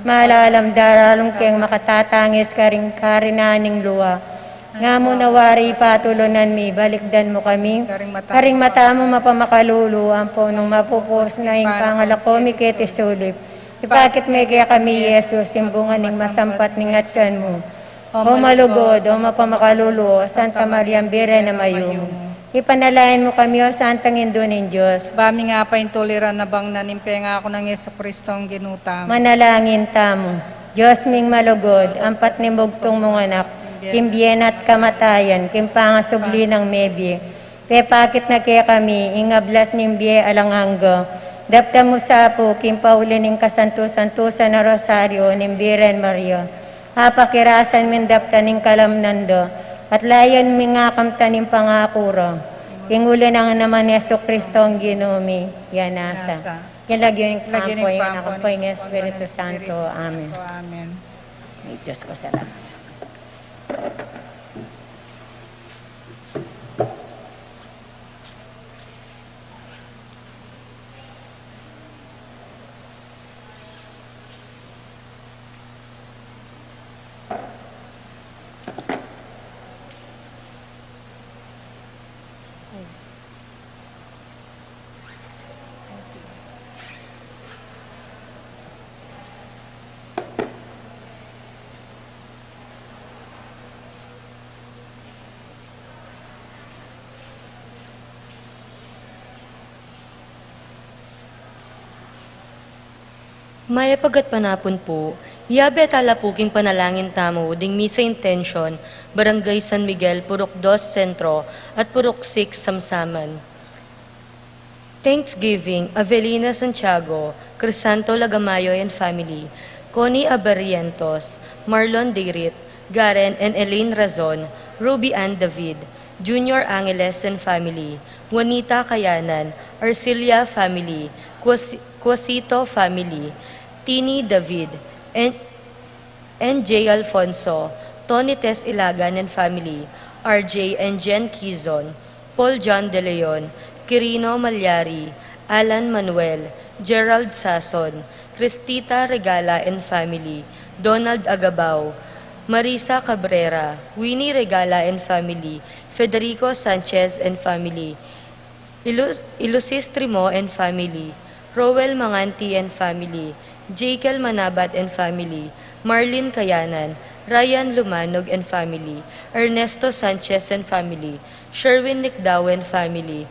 malalam daralung keng makatatangis karing karinan ning lua. Nga mu na wari patulunan mi, balikdan mu kami karing mata mu mapamakalulu, ampo nung mapupus na ing pangalako mi keti sulip, ipakit me kekami i Jesus, ing bunga ning masampat ning atian mu. O malugud, o mapamakalulu, o Santa Maria, Birhen a mayumu, Ipanalangin mu kami, O Santang Indu ning Dios. Ba ming apaintuli ran abang na ning pengaku nang Jesucristong Ginu tamu. Manalangin tamu. Dios ming malugud, ampat ning bugtung mung anak, king bie na't kamatayan, king pangasubli nang mebie, pepakit na kekami ing ablas ning bie alang angga. Daptan mu sa pu king pauli ning kasantu-santusan a Rosario ning Birhen Maria, apakirasan ming daptan ing kalamnan da, at layan ming akamtan ing pangaku ra. King uli nang naman Jesucristong Ginu mi, ya nasa. Nasa. King lagyu ning King lagyu ning Ampo, ing Ampo, Anak, ning Espiritu Santo. Amen. Amen. Ay, Diyos ko, salamat. Mayap a gatpanapun pu, yabe tala pu king panalangin tamu ding misa intention, Barangay San Miguel, Purok Dos Centro at Purok Six Samsaman. Thanksgiving, Avelina Santiago, Crisanto Lagamayo and family, Connie Abarrientos, Marlon Deirit, Garen and Elaine Razon, Ruby Ann David, Junior Angeles and family, Juanita Kayanan, Arcilia family, Quasi-, Quasito family, Tini David, and N J Alfonso, Tony Tess Ilagan and family, R J and Jen Quizon, Paul John De Leon, Quirino Malyari, Alan Manuel, Gerald Sason, Cristita Regala and family, Donald Agabao, Marisa Cabrera, Winnie Regala and family, Federico Sanchez and family, Ilu-, Ilusis Trimo and family, Roel Manganti and family, Jekyll Manabat and family, Marlene Kayanan, Ryan Lumanog and family, Ernesto Sanchez and family, Sherwin Nicdao and family,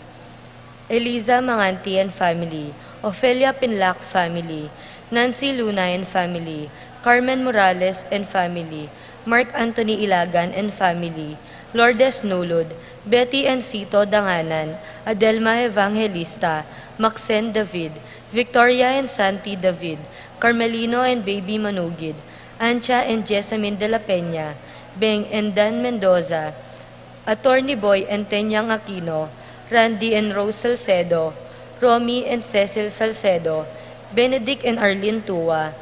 Eliza Manganti and family, Ofelia Pinlac family, Nancy Luna and family, Carmen Morales and family, Mark Anthony Ilagan and family, Lourdes Nulud, Betty and Sito Danganan, Adelma Evangelista, Maxen David, Victoria and Santi David, Carmelino and Baby Manugid, Ancha and Jessamine de la Peña, Beng and Dan Mendoza, Attorney Boy and Tenyang Aquino, Randy and Rose Salcedo, Romy and Cecil Salcedo, Benedict and Arlene Tua,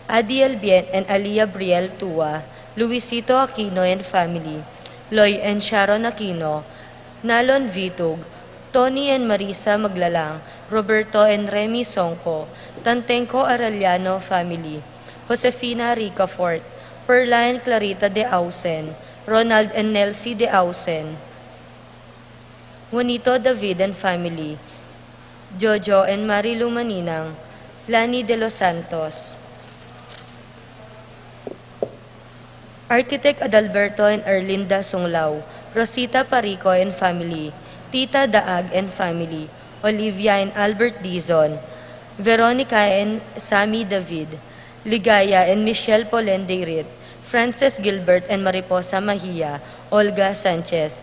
Adiel Bien and Alia Briel Tua, Luisito Aquino and family, Loy and Sharon Aquino, Nalon Vitug, Tony and Marisa Maglalang, Roberto and Remy Songco, Tantengco Arellano family, Josefina Ricafort, Perla and Clarita de Ausen, Ronald and Nelsie de Ausen, Juanito David and family, Jojo and Marilu Maninang, Lani de los Santos, Architect Adalberto and Erlinda Sunglao, Rosita Parico and family, Tita Daag and family, Olivia and Albert Dizon, Veronica and Sammy David, Ligaya and Michelle Polen Deirit, Frances Gilbert and Mariposa Mahia, Olga Sanchez.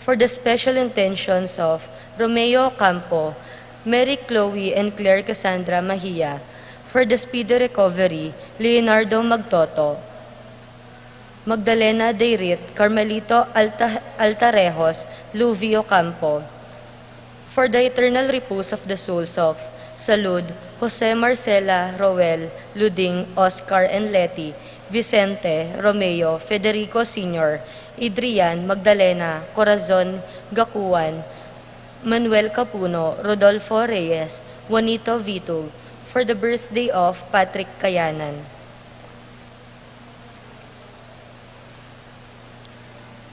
For the special intentions of Romeo Ocampo, Mary Chloe and Claire Cassandra Mahia, for the speedy recovery, Leonardo Magtoto, Magdalena Deirit, Carmelito Alta-, Altarejos, Luvi Ocampo, for the eternal repose of the souls of Salud, Jose, Marcela, Roel, Luding, Oscar, and Letty, Vicente, Romeo, Federico Senior, Adrian, Magdalena, Corazon, Gacuan, Manuel Capuno, Rodolfo Reyes, Juanito Vitug, for the birthday of Patrick Kayanan.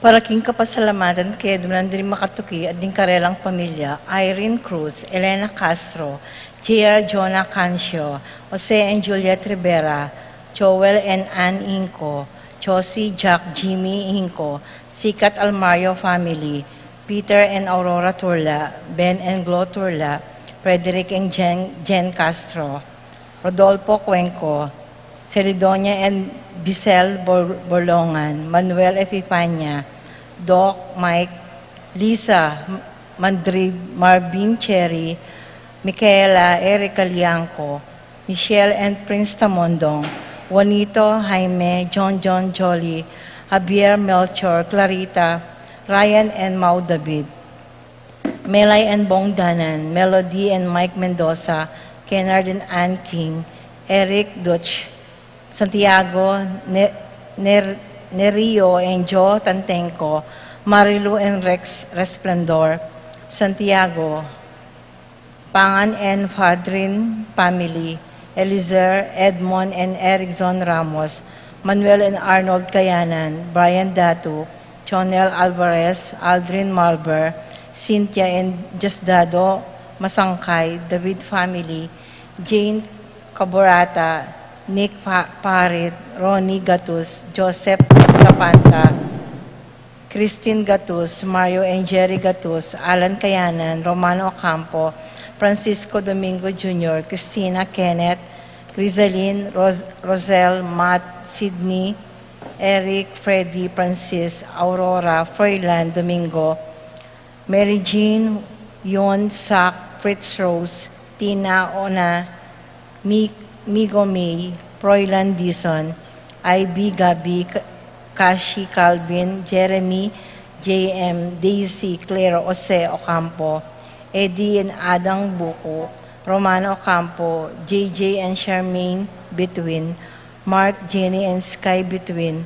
Para king kapasalamatan kaya duman ding makatuki at ding karelang pamilya, Irene Cruz, Elena Castro, J R Jonah Cancio, Jose and Juliet Rivera, Joel and Ann Inco, Josie, Jack, Jimmy, Hinco, Sikat Almario family, Peter and Aurora Turla, Ben and Glo Turla, Frederick and Jen, Jen Castro, Rodolfo Cuenco, Celidonia and Bisel Bor-, Borlongan, Manuel Epifania, Doc, Mike, Lisa, Madrid, Marvin, Cherry, Michaela, Eric Calianco, Michelle and Prince Tamondong, Juanito, Jaime, John John, Jolly, Javier, Melchor, Clarita, Ryan and Mau David, Melay and Bong Danan, Melody and Mike Mendoza, Kennard and Ann King, Eric Dutch, Santiago, Ne-, Ner-, Nerio and Joe Tantenco, Marilu and Rex Resplendor, Santiago, Pangan and Fadrin family, Elizer, Edmond and Erickson Ramos, Manuel and Arnold Kayanan, Brian Datu, Jonel Alvarez, Aldrin Marber, Cynthia and Diosdado Masangkay, David family, Jane Caborata, Nick Pa-, Parit, Ronnie Gatus, Joseph Zapanta, Christine Gatus, Mario and Jerry Gatus, Alan Kayanan, Romano Ocampo, Francisco Domingo Junior, Christina, Kenneth, Grizelin, Ros-, Rosel, Matt, Sydney, Eric, Freddy, Francis, Aurora, Froilan, Domingo, Mary Jean, Yon, Sak, Fritz Rose, Tina, Ona, Mi-, Migo May, Froilan Dizon, Ivy, Gabi, K-, Kashi, Calvin, Jeremy, J M, Daisy, Claire, Jose Ocampo, Eddie and Adang Buku, Romano Ocampo, J J and Charmaine Between, Mark, Jenny and Sky Between,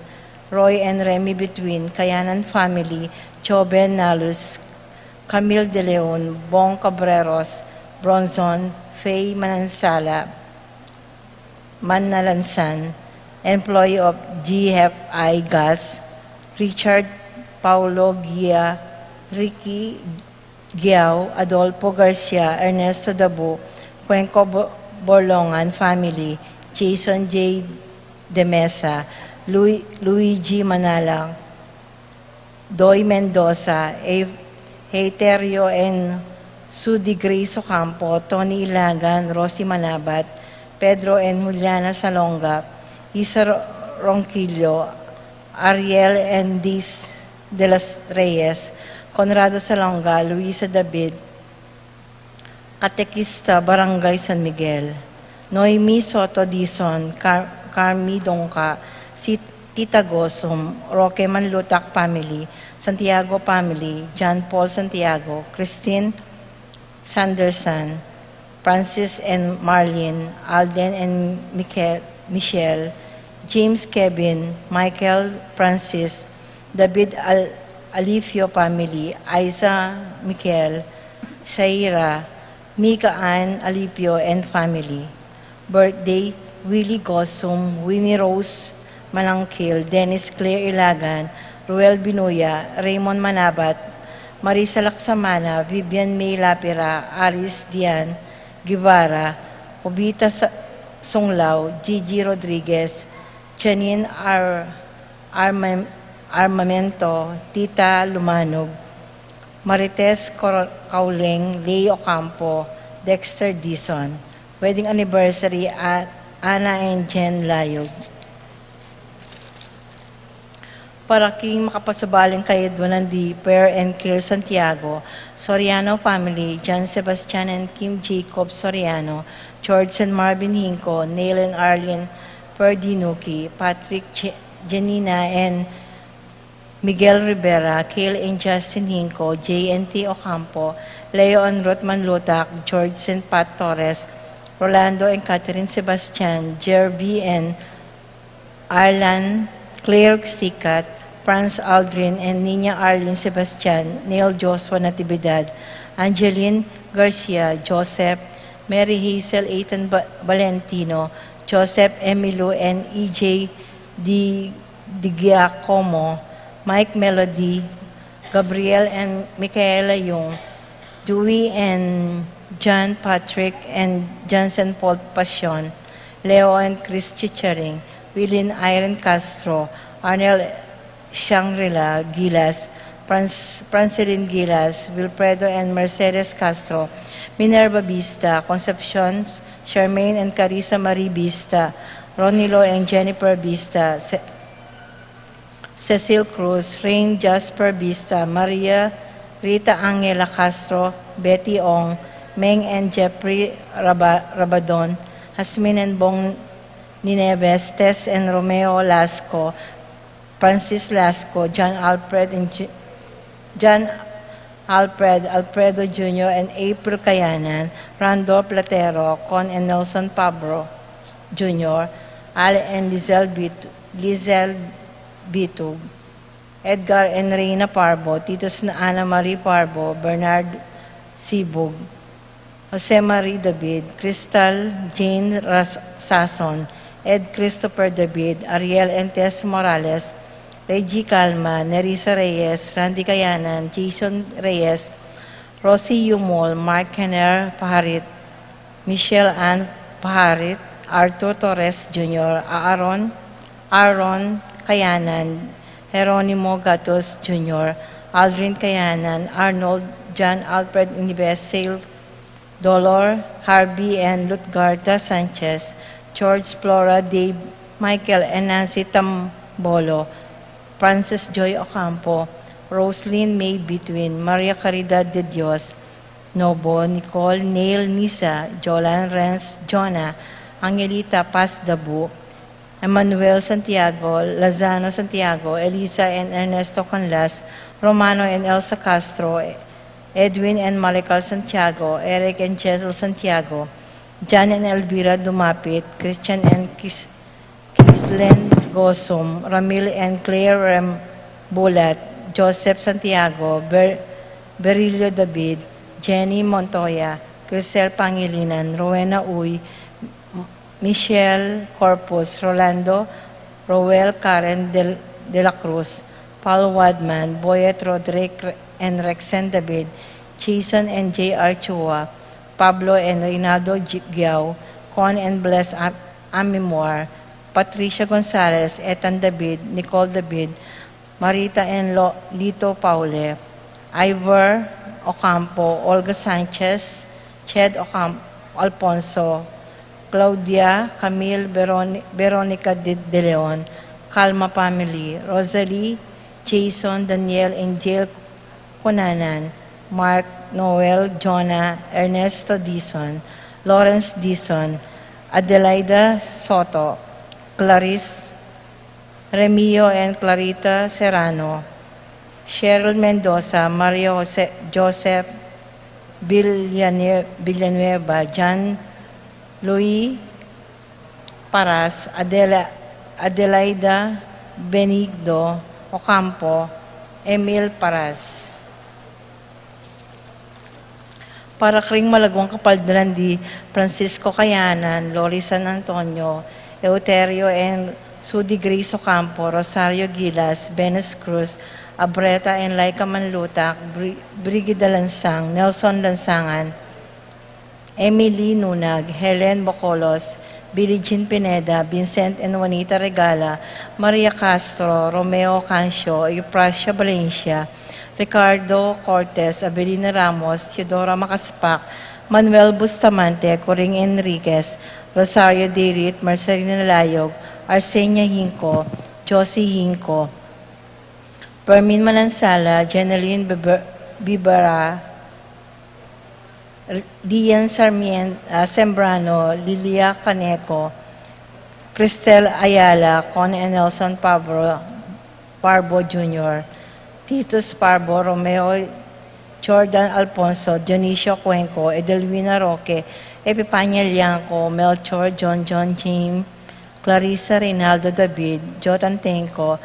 Roy and Remy Between, Kayanan family, Joven Nalus, Camille De Leon, Bong Cabreros, Bronson, Faye Manansala, Manalansan, employee of G F I Gas, Richard Paulo Gia, Ricky Giao, Adolfo Garcia, Ernesto Dabu, Cuenco Bo-, Borlongan family, Jason J. De Mesa, Lu-, Luigi Manalang, Doy Mendoza, E-, Eiterio and Sudi, Grace Ocampo, Tony Ilagan, Rosie Manabat, Pedro and Juliana Salonga, Isa Ro-, Ronquillo, Ariel and Dis de los Reyes, Conrado Salonga, Luisa David, Katekista, Barangay San Miguel, Noemi Soto Dizon, Car-, Carmi Dongka, si Tita Gosum, Roque Manlutak family, Santiago family, John Paul Santiago, Christine Sanderson, Francis and Marlene, Alden and Michael, Michelle, James, Kevin, Michael, Francis, David Al-, Alifio family, Aiza, Michael, Shaira, Mika Ann Alipio and family. Birthday, Willie Gosum, Winnie Rose Manangkil, Dennis Claire Ilagan, Ruel Binuya, Raymond Manabat, Marisa Laksamana, Vivian May Lapira, Alice Dian Guevara, Obita Sa-, Sunglao, Gigi Rodriguez, Janine Ar-, Armam-, Armamento, Tita Lumanug, Marites Cor-, Cauleng, Lay Ocampo, Dexter Dizon. Wedding anniversary, A-, Ana and Jen Layug. Para king makapasubaling kayadwanan di Per and Claire Santiago, Soriano family, John Sebastian and Kim Jacob Soriano, George and Marvin Hinco, Neil and Arlene Perdinuki, Patrick, Je-, Janina and Miguel Rivera, Kale and Justin Hinco, J and T Ocampo, Leo and Ruth Manlutak, George and Pat Torres, Rolando and Catherine Sebastian, Jervy and Arlan, Claire Sikat, Franz Aldrin and Nina Arlene Sebastian, Neil Joshua Natividad, Angeline Garcia, Joseph, Mary Hazel, Ethan Ba-, Valentino, Joseph, Emilu and E J Di, Di Giacomo, Mike, Melody, Gabriel and Michaela Yung, Dewey and John Patrick and Johnson Paul Pasion, Leo and Chris Chicharing, Wilin Irene Castro, Arnel Shangri-La Gilas, Franz-, Francelin Gilas, Wilfredo and Mercedes Castro, Minerva Bista, Concepcion Charmaine and Carissa Marie Bista, Ronilo and Jennifer Bista, Ce-, Cecil Cruz, Rain Jasper Bista, Maria Rita Angela Castro, Betty Ong, Meng and Jeffrey Raba-, Rabadon, Hasmin and Bong Nineves, Tess and Romeo Lasco, Francis Lasco, John Alfred and Ju-, John Alfred, Alfredo Junior and April Kayanan, Randolph Platero, Con and Nelson Pabro Junior, Al and Lizelle Bit-, Lizelle Bitug, Edgar and Reina Parbo, Titus and Ana Marie Parbo, Bernard Sibug, Jose Marie David, Crystal Jane Ras-, Sason, Ed Christopher David, Ariel and Tess Morales, Reggie Calma, Nerissa Reyes, Randy Kayanan, Jason Reyes, Rosie Yumol, Mark Kenner Paharit, Michelle Ann Paharit, Arthur Torres Junior, Aaron, Aaron Kayanan, Jeronimo Gatos Junior, Aldrin Kayanan, Arnold, John Alfred Inibes, Sale Dolor, Harvey and Lutgarda Sanchez, George, Flora, Dave, Michael and Nancy Tambolo, Francis Joy Ocampo, Roslyn May Bitwin, Maria Caridad de Dios, Nobo, Nicole, Neil, Nisa, Jolan, Renz, Jonah, Angelita Paz Dabu, Emmanuel Santiago, Lazano Santiago, Elisa and Ernesto Canlas, Romano and Elsa Castro, Edwin and Maricar Santiago, Eric and Jessel Santiago, Jan and Elvira Dumapit, Christian and Kis-, Kislen Gosum, Ramil and Claire Rembulat, Joseph Santiago, Ber-, Berilio David, Jenny Montoya, Crisel Pangilinan, Rowena Uy, Michelle Corpus, Rolando, Roel Karen del-, de la Cruz, Paul Wadman, Boyet Roderick and Rexen David, Jason and J R Chua, Pablo and Reynaldo Gi-, Giao, Con and Bless Am-, Amimor, Patricia Gonzalez, Ethan David, Nicole David, Marita and Lo-, Lito Paule, Ivor Ocampo, Olga Sanchez, Ched Ocam-, Alfonso, Claudia, Camille, Veron-, Veronica de, de Leon, Calma family, Rosalie, Jason, Daniel, Angel Cunanan, Mark, Noel, Jonah, Ernesto Dizon, Lawrence Dizon, Adelaida Soto, Clarice Remio and Clarita Serrano, Cheryl Mendoza, Mario Jose-, Joseph Villane-, Villanueva, John Louis Paras, Adela-, Adelaida Benigno Ocampo, Emil Paras. Para karing malaguang kapaldanan di Francisco Kayanan, Lori San Antonio, Euterio and Sudi Grace Ocampo, Rosario Gilas, Venus Cruz, Abreta and Laika Manlutak, Bri-, Brigida Lansang, Nelson Lansangan, Emily Nunag, Helen Bocolos, Billie Jean Pineda, Vincent and Juanita Regala, Maria Castro, Romeo Cancio, Euprasia Valencia, Ricardo Cortes, Avelina Ramos, Theodora Macaspac, Manuel Bustamante, Coring Enriquez, Rosario Deirit, Marcelina Layog, Arsenia Hinco, Josie Hinco, Fermin Manansala, Jeneline Biber-, Bibera, Dian Sarmien-, ah, Sembrano, Lilia Caneco, Cristel Ayala, Con and Nelson Pabro, Parbo Junior, Titus Parbo, Romeo, Jordan Alfonso, Dionisio Cuenco, Edelwina Roque, Epipania Lianco, Melchor, John John Jim, Clarissa Reynaldo David, Jotan Tenco,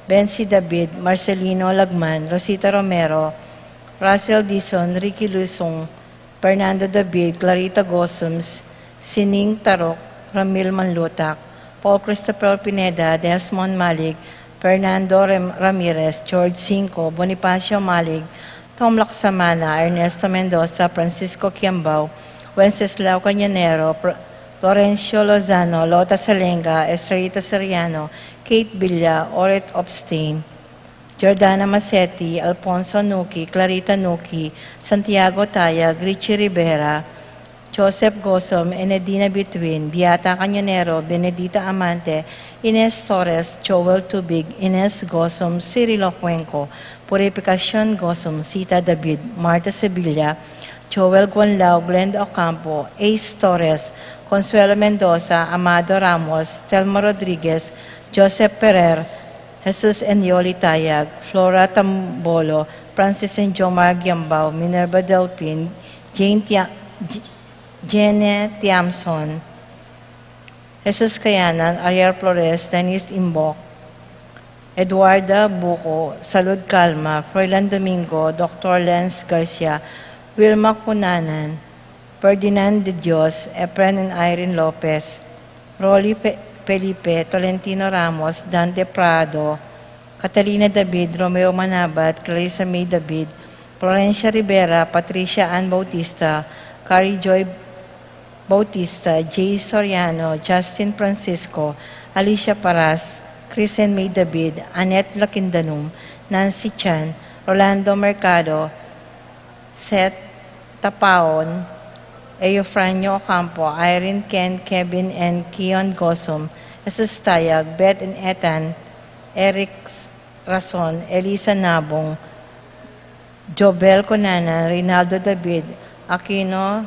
Bensi David, Marcelino Lagman, Rosita Romero, Russell Dizon, Ricky Lusong, Fernando David, Clarita Gosums, Sining Tarok, Ramil Manlutak, Paul Christopher Pineda, Desmond Malig, Fernando Rem-, Ramirez, George Cinco, Bonifacio Malig, Tom Laksamana, Ernesto Mendoza, Francisco Kiambao, Wenceslao Cañonero, Pr-, Florencio Lozano, Lota Salenga, Estrellita Soriano, Kate Villa, Oret Obstain, Jordana Masetti, Alfonso Nuki, Clarita Nuki, Santiago Tayag, Richie Rivera, Joseph Gosom, Enedina Bituin, Beata Cañonero, Benedita Amante, Ines Torres, Joel Tubig, Ines Gosom, Cirilo Cuenco, Purificacion Gosom, Sita David, Marta Sevilla, Joel Guanlao, Glenda Ocampo, Ace Torres, Consuelo Mendoza, Amado Ramos, Telma Rodriguez, Joseph Ferrer, Jesus and Yoli Tayag, Flora Tambolo, Francis and Jomar Giambao, Minerva Delpin, Jane Tia-, J-, Jene Tiamson, Jesus Kayanan, Ariel Flores, Dennis Imbok, Eduarda Buco, Salud Calma, Froilan Domingo, Doctor Lens Garcia, Wilma Cunanan, Ferdinand de Dios, Efren and Irene Lopez, Rolly Fe-, Felipe, Tolentino Ramos, Dante Prado, Catalina David, Romeo Manabat, Clarissa May David, Florencia Rivera, Patricia Ann Bautista, Carrie Joy Bautista, Jay Soriano, Justin Francisco, Alicia Paras, Kristen May David, Annette Lakindanum, Nancy Chan, Rolando Mercado, Seth Tapaon, Eufranio Ocampo, Irene Ken, Kevin and Kion Gosom, Jesus Tayag, Beth and Ethan, Eric Rason, Elisa Nabong, Jobel Conana, Reynaldo David, Aquino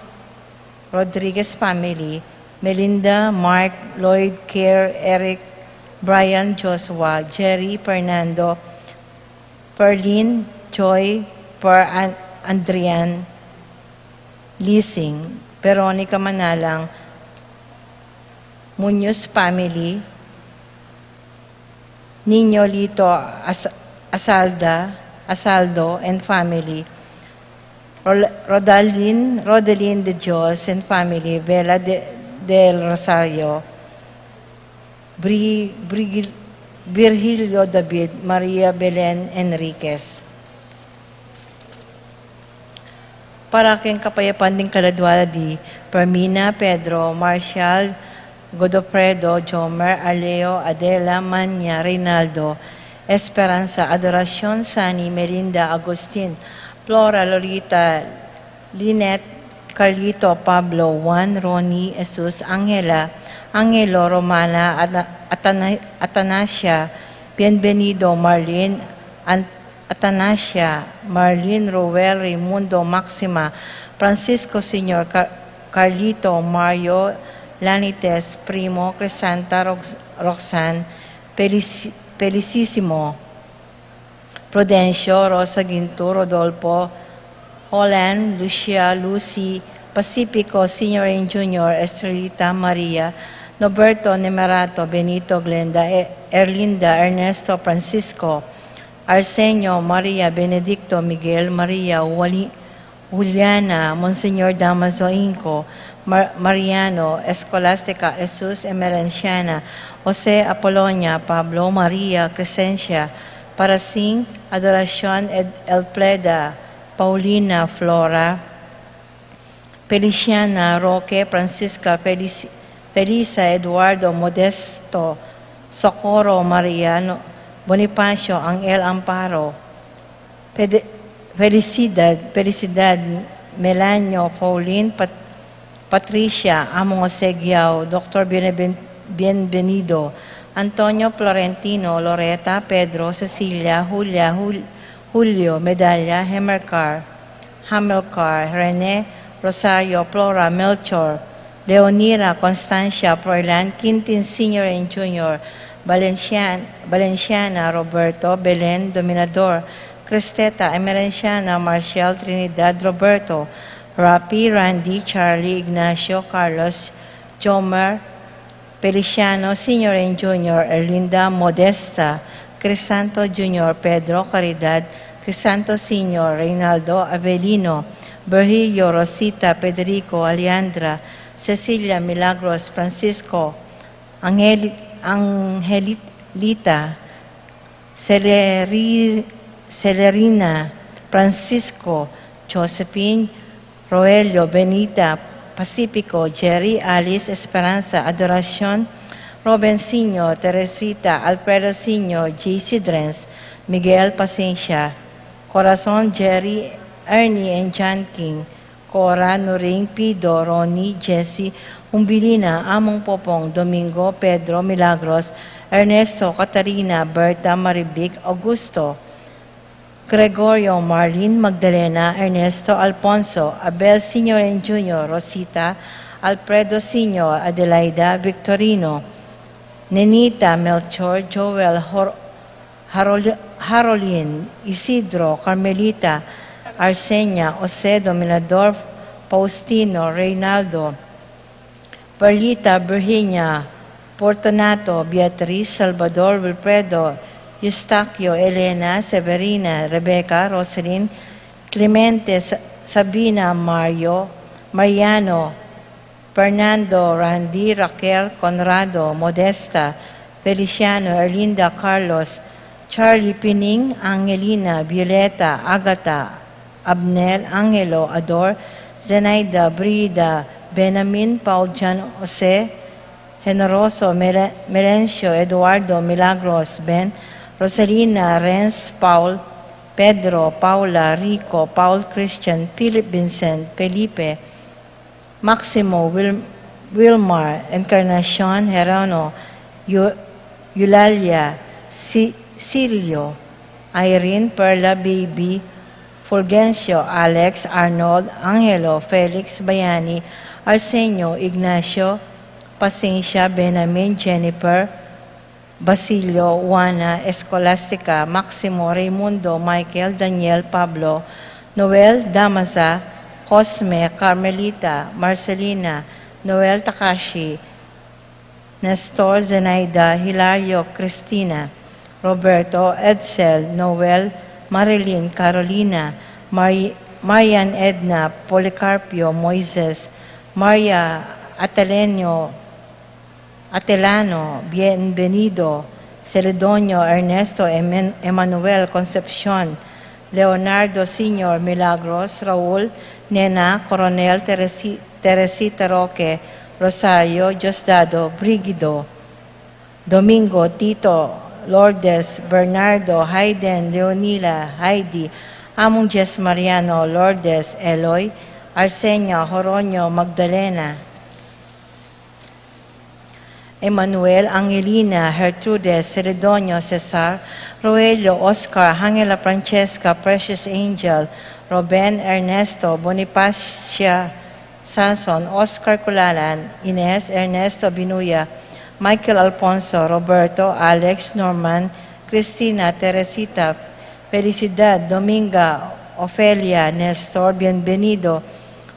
Rodriguez family, Melinda, Mark, Lloyd, Care, Eric, Brian, Joshua, Jerry, Fernando, Perlin, Joy, Per An-, Andrian, Lising, Veronica Manalang, Muñoz family, Niño Lito As-, Asalda, Asaldo and family, Rol-, Rodalin, Rodelin de Dios and family, Vela de, del Rosario, Bri-, Brigil-, Virgilio David, Maria Belen Enriquez. Para king kapayapan ding kaladua la di Fermina, Pedro, Marshall, Godofredo, Jomer, Aleo, Adela, Manya, Reynaldo, Esperanza, Adoracion, Sani, Melinda, Agustin, Flora, Lolita, Lynette, Carlito, Pablo, Juan, Ronnie, Jesus, Angela, Angelo, Romana, Ana-, Atana-, Atanasia, Bienvenido, Marlene, An-, Atanasia, Marlene, Roel, Raimundo, Maxima, Francisco Senior, Ca-, Carlito, Mario, Lanites, Primo, Crisanta, Rox-, Roxanne, Felici-, Felicissimo, Prudencio, Rosa Ginto, Rodolfo, Holland, Lucia, Lucy, Pacifico, Senior and Junior, Estrellita, Maria, Noberto, Nemerato, Benito, Glenda, E-, Erlinda, Ernesto, Francisco, Arsenio, Maria, Benedicto, Miguel, Maria, Wali-, Juliana, Monsignor Damaso Inco, Mar-, Mariano, Escolastica, Jesus, Emerenciana, Jose, Apolonia, Pablo, Maria, Crescencia, Parasing, Adoracion, Ed-, Elfreda, Paulina, Flora, Feliciana, Roque, Francisca, Felici-, Felisa, Eduardo, Modesto, Socorro, Mariano, Bonifacio, Angel, Amparo, Fede-, Felicidad, Felicidad, Melanio, Pauline, Pat-, Patricia, Amo, Segiao, Doctor Bienven-, Bienvenido, Antonio, Florentino, Loreta, Pedro, Cecilia, Julia, Jul-, Julio, Medalla, Hemercar, Hamilcar, Rene, Rosario, Flora, Melchor, Leonira, Constancia, Froilan, Quintin Senior and Junior, Valencian-, Valenciana, Roberto, Belen, Dominador, Cristeta, Emerenciana, Marcial, Trinidad, Roberto, Rapi, Randy, Charlie, Ignacio, Carlos, Jomer, Feliciano Senior and Junior, Erlinda, Modesta, Crisanto Junior, Pedro, Caridad, Crisanto Senior, Reynaldo, Avelino, Virgilio, Rosita, Federico, Alejandra, Cecilia, Milagros, Francisco, Angeli-, Angelita, Celeri-, Celerina, Francisco, Josephine, Roelio, Benita, Pacifico, Jerry, Alice, Esperanza, Adoracion, Robin Senior, Teresita, Alfredo Senior, J C Drens, Miguel, Paciencia, Corazon, Jerry, Ernie, and John King, Cora, Nuring, Pido, Ronnie, Jesse, Umbilina, Among Popong, Domingo, Pedro, Milagros, Ernesto, Catarina, Berta, Marivic, Augusto, Gregorio, Marlene, Magdalena, Ernesto, Alfonso, Abel Senior and Junior, Rosita, Alfredo Senior, Adelaida, Victorino, Nenita, Melchor, Joel, Hor-, Harol-, Harolin, Isidro, Carmelita, Arsenia, Jose, Dominador, Faustino, Reynaldo, Perlita, Virginia, Fortunato, Beatriz, Salvador, Wilfredo, Eustaquio, Elena, Severina, Rebecca, Roselyn, Clemente, Sa-, Sabina, Mario, Mariano, Fernando, Randy, Raquel, Conrado, Modesta, Feliciano, Erlinda, Carlos, Charlie, Pining, Angelina, Violeta, Agatha, Abnel, Angelo, Ador, Zenaida, Brida, Benamin, Paul, John, Jose, Generoso, Mele-, Melencio, Eduardo, Milagros, Ben, Rosalina, Renz, Paul, Pedro, Paula, Rico, Paul, Christian, Philip, Vincent, Felipe, Maximo, Wil-, Wilmar, Encarnacion, Herano, Yu-, Eulalia, Si-, Silio, Irene, Perla, Baby, Fulgencio, Alex, Arnold, Angelo, Felix, Bayani, Arsenio, Ignacio, Paciencia, Benamin, Jennifer, Basilio, Juana, Escolastica, Maximo, Raimundo, Michael, Daniel, Pablo, Noel, Damaza, Cosme, Carmelita, Marcelina, Noel, Takashi, Nestor, Zenaida, Hilario, Cristina, Roberto, Edsel, Noel, Marilyn, Carolina, Mari-, Marian, Edna, Policarpio, Moises, Maria, Atelenio, Atelano, Bienvenido, Celedonio, Ernesto, Emen-, Emanuel, Concepcion, Leonardo Senior, Milagros, Raul, Nena, Coronel, Teresi-, Teresita, Roque, Rosario, Diosdado, Brigido, Domingo, Tito, Lourdes, Bernardo, Hayden, Leonila, Heidi, Among Jess, Mariano, Lourdes, Eloy, Arsenia, Horonio, Magdalena, Emmanuel, Angelina, Gertrudes, Celedonio, Cesar, Roelio, Oscar, Angela, Francesca, Precious, Angel, Roben, Ernesto, Bonifacia, Sason, Oscar, Culalan, Ines, Ernesto, Binuya, Michael, Alfonso, Roberto, Alex, Norman, Cristina, Teresita, Felicidad, Dominga, Ofelia, Nestor, Bienvenido,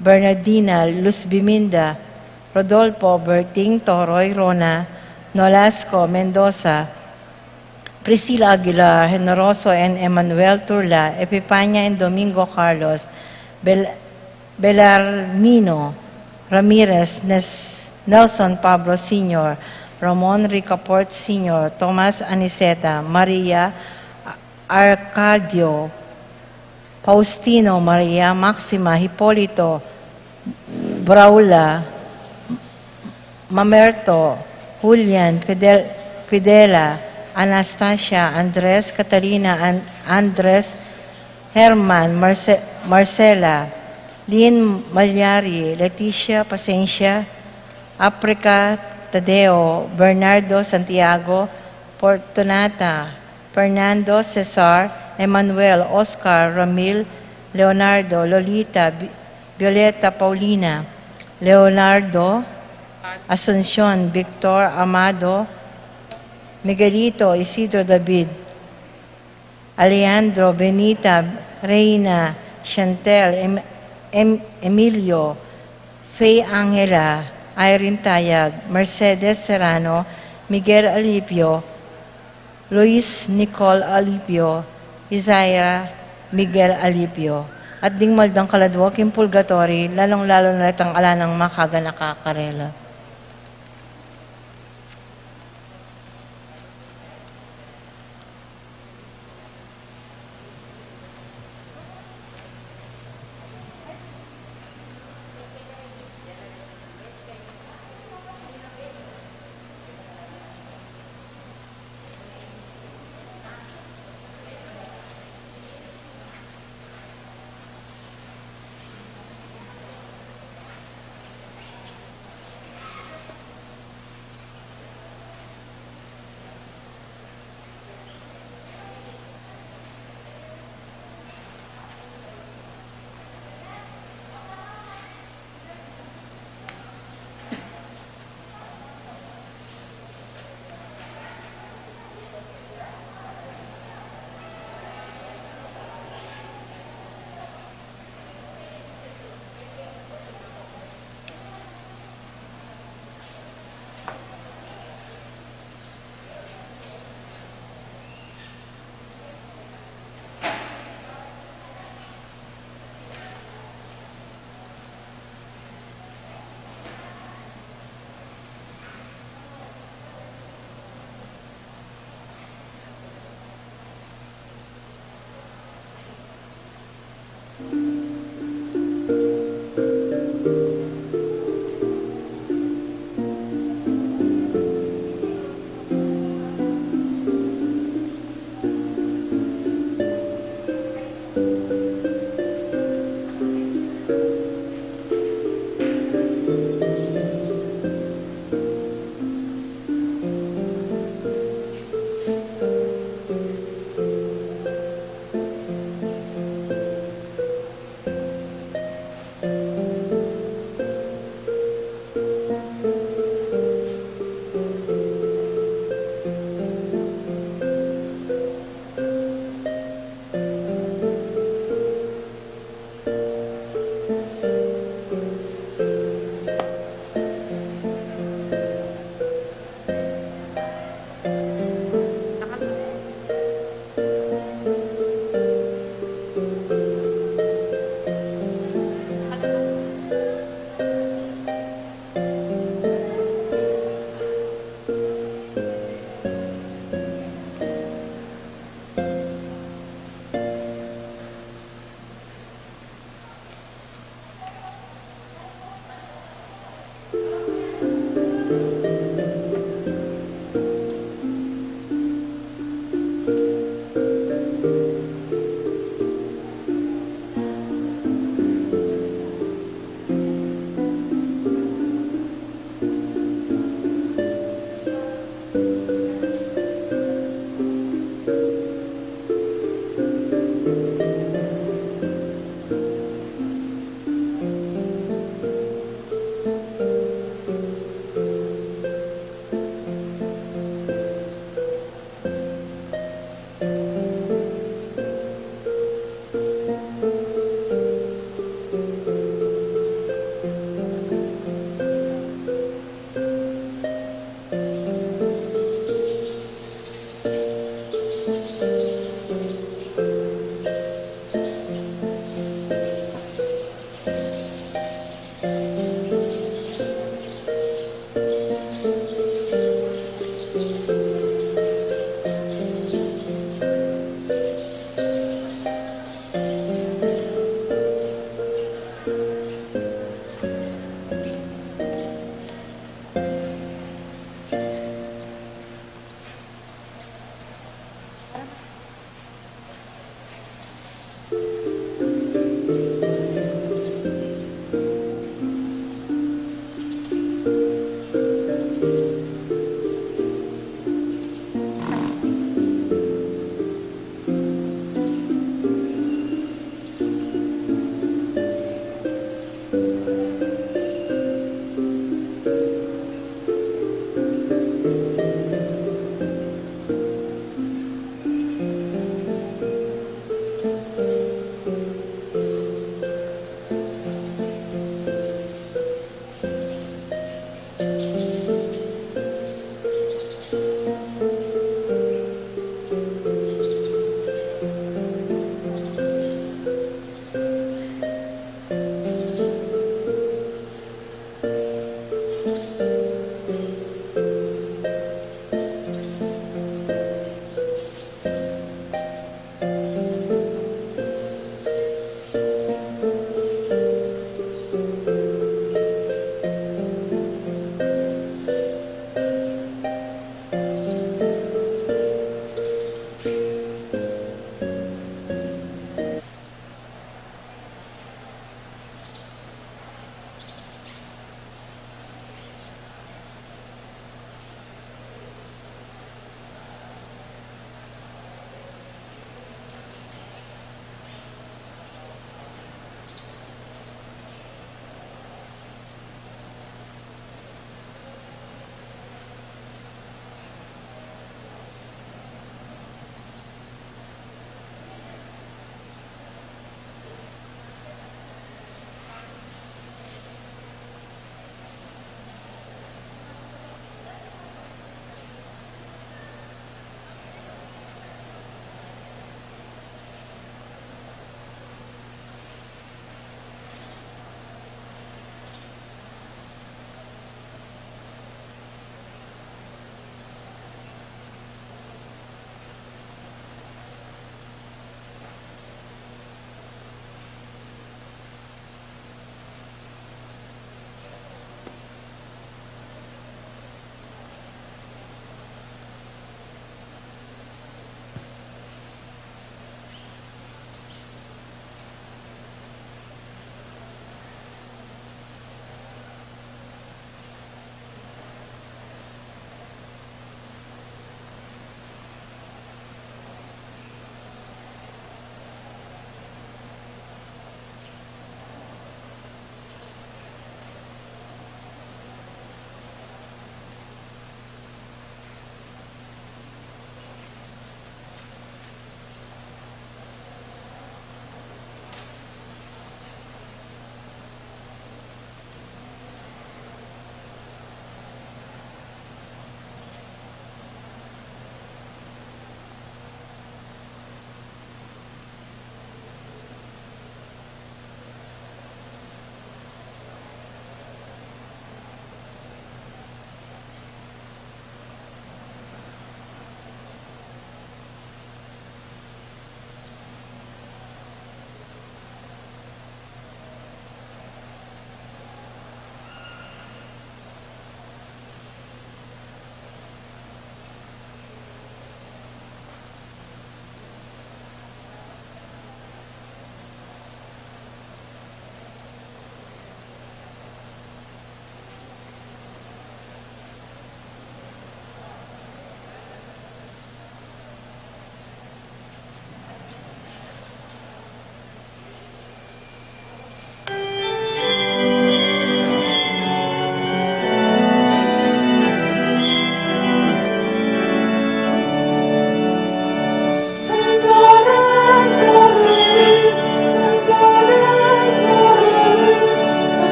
Bernardina, Luz, Biminda, Rodolfo, Berting, Toroy, Rona, Nolasco, Mendoza, Priscila Aguilar, Generoso and Emmanuel Turla, Epifania and Domingo Carlos, Bel-, Belarmino Ramirez, Nes-, Nelson Pablo Senior, Ramon Ricaport Senior, Tomas Aniceta, Maria Arcadio, Faustino, Maria Maxima, Hipolito, Braula, Mamerto, Julian, Fidel-, Fidela, Anastasia, Andres, Catalina, An-, Andres, Herman, Marce-, Marcela, Lynn, Malyari, Leticia, Pasencia, Africa, Tadeo, Bernardo, Santiago, Fortunata, Fernando, Cesar, Emmanuel, Oscar, Ramil, Leonardo, Lolita, Vi-, Violeta, Paulina, Leonardo, Asuncion, Victor, Amado, Miguelito, Isidro, David, Alejandro, Benita, Reina, Chantel, Em-, Em-, Emilio, Faye, Angela, Irene Tayag, Mercedes Serrano, Miguel Alipio, Luis Nicole Alipio, Isaiah Miguel Alipio, at ding maldang kaladua king purgatory, lalung-lalu na retang ala nang makaganaka karela.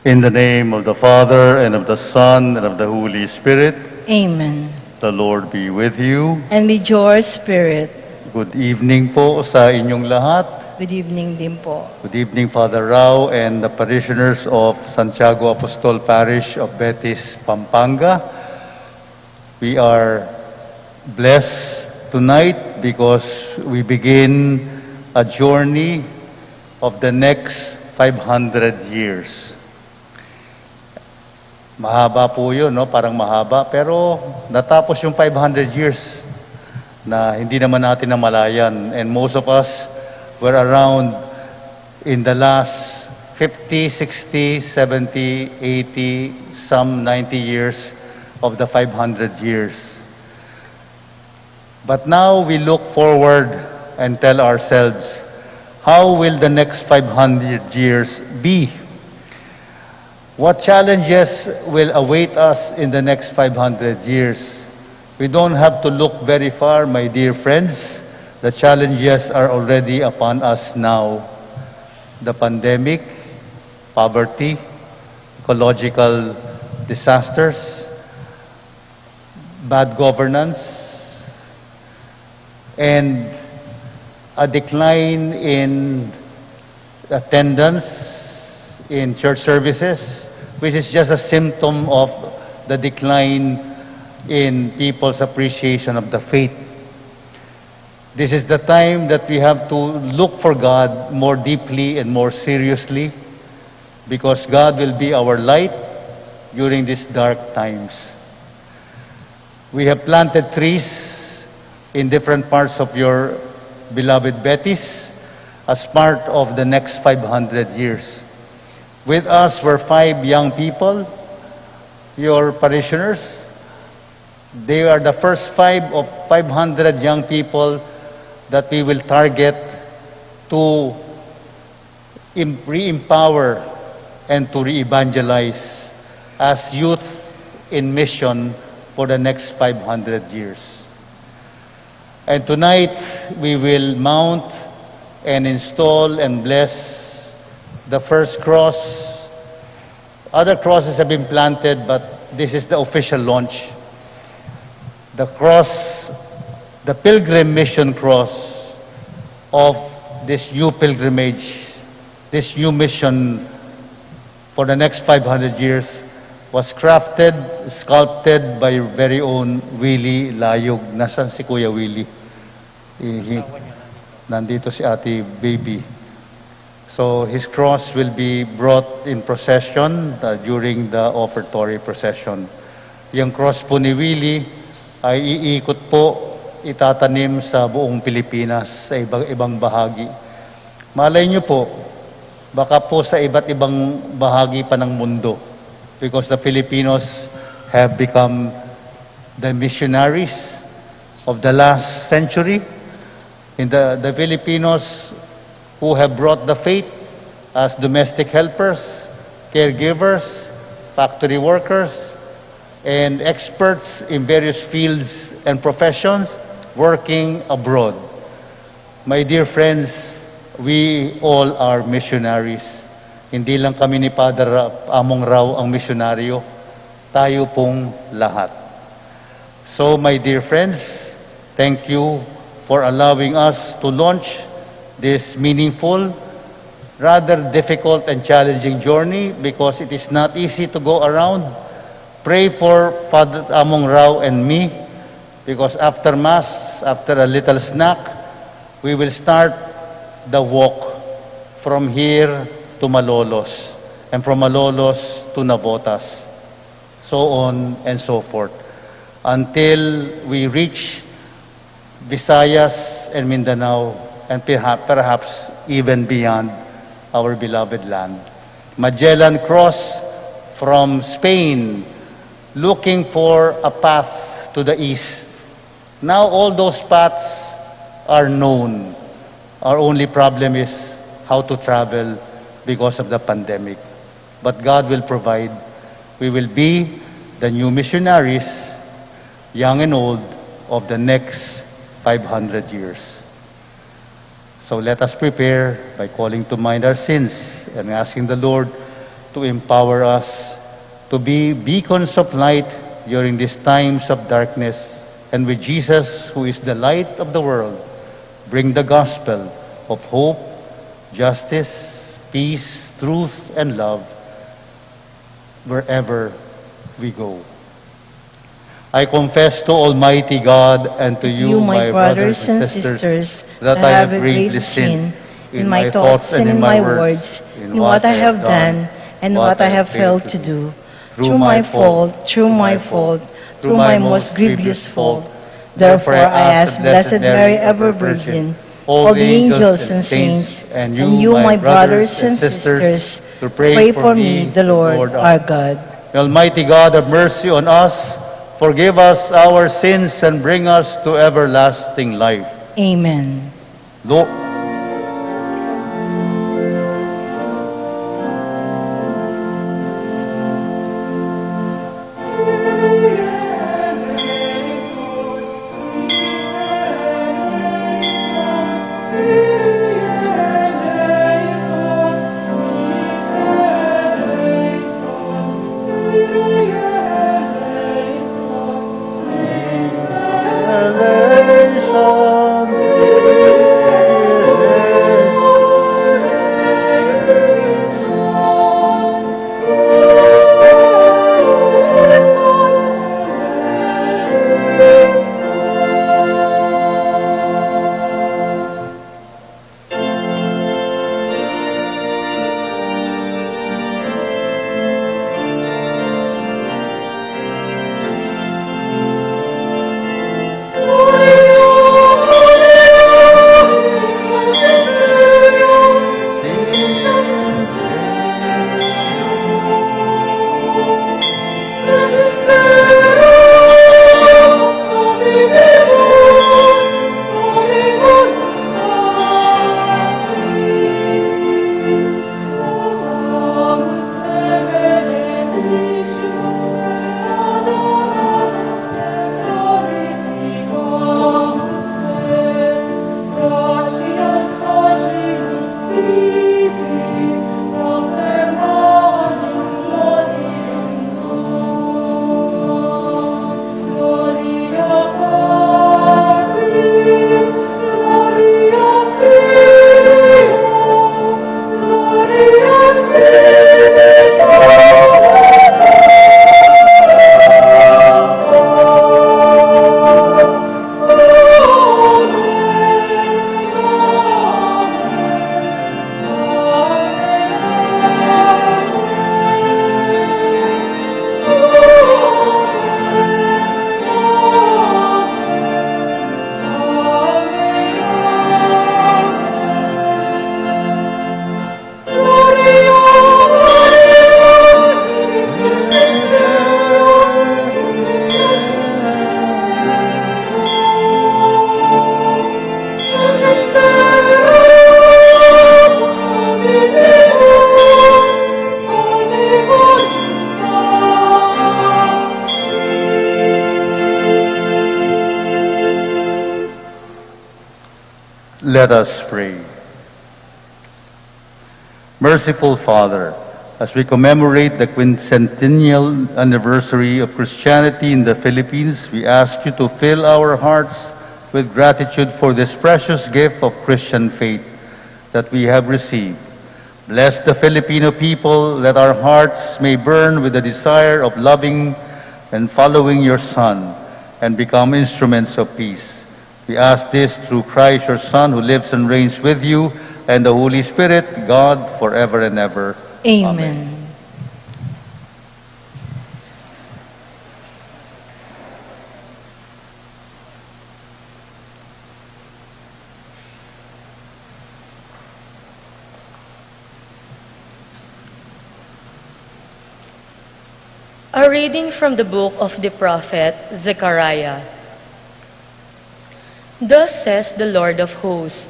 In the name of the Father, and of the Son, and of the Holy Spirit. Amen. The Lord be with you. And with your spirit. Good evening po sa inyong lahat. Good evening din po. Good evening, Father Rao, and the parishioners of Santiago Apostol Parish of Betis, Pampanga. We are blessed tonight because we begin a journey of the next five hundred years. Mahaba po yun, no? Parang mahaba, pero natapos yung five hundred years na hindi naman natin namalayan. And most of us were around in the last fifty, sixty, seventy, eighty, some ninety years of the five hundred years. But now we look forward and tell ourselves, how will the next five hundred years be? What challenges will await us in the next five hundred years? We don't have to look very far, my dear friends. The challenges are already upon us now. The pandemic, poverty, ecological disasters, bad governance, and a decline in attendance in church services, which is just a symptom of the decline in people's appreciation of the faith. This is the time that we have to look for God more deeply and more seriously, because God will be our light during these dark times. We have planted trees in different parts of your beloved Betis as part of the next five hundred years. With us were five young people, your parishioners. They are the first five of five hundred young people that we will target to em-, re-empower and to re-evangelize as youth in mission for the next five hundred years. And tonight, we will mount and install and bless the first cross. Other crosses have been planted, but this is the official launch. The cross, the pilgrim mission cross of this new pilgrimage, this new mission for the next five hundred years, was crafted, sculpted by your very own Willie Layug. Nasan si Kuya Willie? Eh, he-, nandito si Ate Baby. So, his cross will be brought in procession, uh, during the offertory procession. Yung cross po ni Willie ay iikot po, itatanim sa buong Pilipinas, sa ibang, ibang bahagi. Malay niyo po, baka po sa iba't ibang bahagi pa ng mundo, because the Filipinos have become the missionaries of the last century. In the, the Filipinos who have brought the faith as domestic helpers, caregivers, factory workers, and experts in various fields and professions working abroad. My dear friends, we all are missionaries. Hindi lang kami ni Father Ra-, Among Rao ang misyonaryo. Tayo pong lahat. So, my dear friends, thank you for allowing us to launch this meaningful, rather difficult and challenging journey, because it is not easy to go around. Pray for Father Among Rao and me, because after Mass, after a little snack, we will start the walk from here to Malolos, and from Malolos to Navotas, so on and so forth, until we reach Visayas and Mindanao, and perha-, perhaps even beyond our beloved land. Magellan crossed from Spain looking for a path to the east. Now all those paths are known. Our only problem is how to travel because of the pandemic. But God will provide. We will be the new missionaries, young and old, of the next five hundred years. So let us prepare by calling to mind our sins and asking the Lord to empower us to be beacons of light during these times of darkness, and with Jesus, who is the light of the world, bring the gospel of hope, justice, peace, truth, and love wherever we go. I confess to Almighty God and to you, my brothers and sisters, that I have gravely sinned in my thoughts and in my words, in what I have done and what I have failed to do. Through my fault, through my fault, through my most grievous fault. Therefore I ask Blessed Mary, ever Virgin, all the angels and saints, and you, my brothers and sisters, to pray for me, the Lord our God. May Almighty God have mercy on us, forgive us our sins, and bring us to everlasting life. Amen. Lo- Let us pray. Merciful Father, as we commemorate the quincentennial anniversary of Christianity in the Philippines, we ask you to fill our hearts with gratitude for this precious gift of Christian faith that we have received. Bless the Filipino people. Let our hearts may burn with the desire of loving and following your Son and become instruments of peace. We ask this through Christ, your Son, who lives and reigns with you and the Holy Spirit, God, forever and ever. Amen. Amen. A reading from the book of the prophet Zechariah. Thus says the Lord of hosts,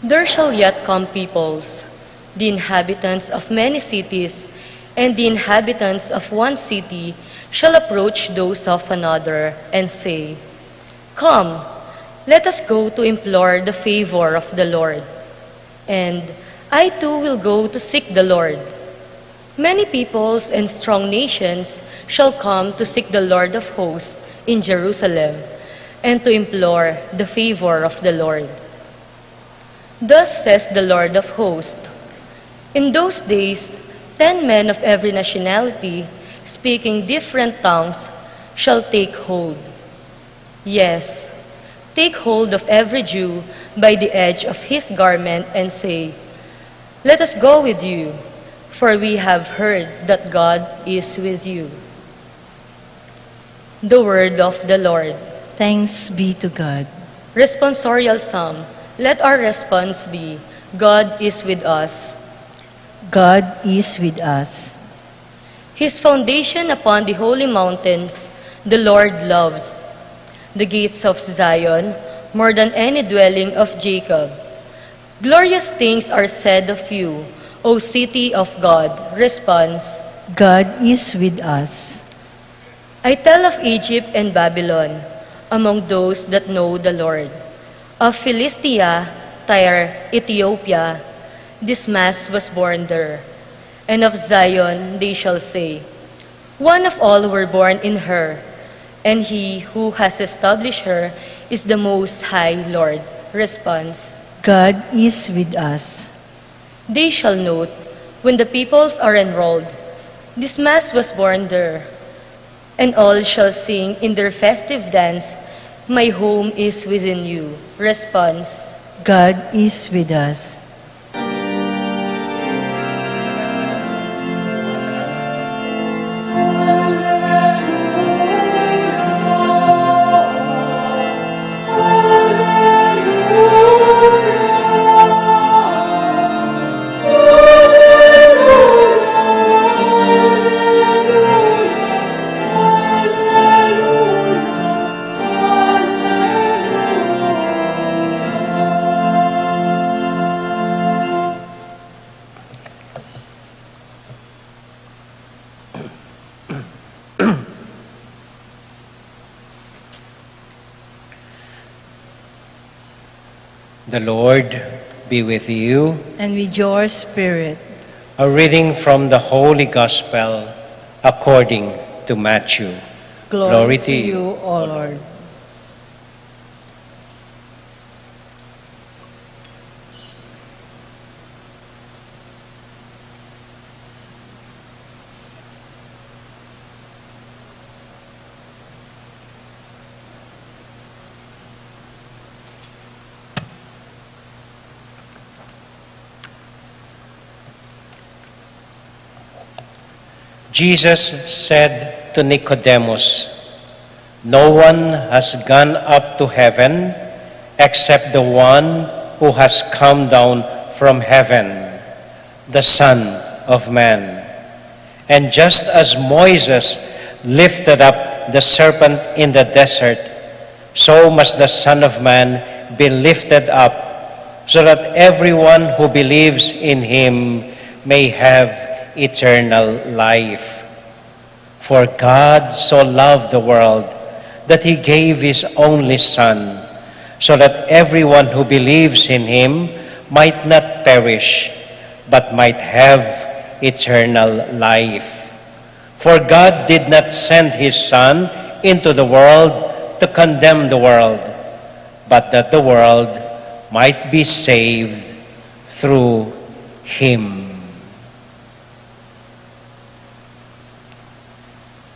"There shall yet come peoples, the inhabitants of many cities, and the inhabitants of one city shall approach those of another, and say, 'Come, let us go to implore the favor of the Lord.' And I too will go to seek the Lord." Many peoples and strong nations shall come to seek the Lord of hosts in Jerusalem and to implore the favor of the Lord. Thus says the Lord of hosts, "In those days, ten men of every nationality, speaking different tongues, shall take hold. Yes, take hold of every Jew by the edge of his garment and say, 'Let us go with you, for we have heard that God is with you.'" The word of the Lord. Thanks be to God. Responsorial Psalm. Let our response be, "God is with us." God is with us. His foundation upon the holy mountains, the Lord loves. The gates of Zion, more than any dwelling of Jacob. Glorious things are said of you, O city of God. Response. God is with us. I tell of Egypt and Babylon, among those that know the Lord. Of Philistia, Tyre, Ethiopia, this mass was born there. And of Zion they shall say, "One of all were born in her, and he who has established her is the Most High Lord." Response. God is with us. They shall note, when the peoples are enrolled, "This mass was born there." And all shall sing in their festive dance, "My home is within you." Response. God is with us. The Lord be with you. And with your spirit. A reading from the Holy Gospel according to Matthew. Glory to you, O Lord. Jesus said to Nicodemus, "No one has gone up to heaven except the one who has come down from heaven, the Son of Man. And just as Moses lifted up the serpent in the desert, so must the Son of Man be lifted up, so that everyone who believes in him may have eternal life. For God so loved the world that he gave his only Son, so that everyone who believes in him might not perish, but might have eternal life. For God did not send his Son into the world to condemn the world, but that the world might be saved through him."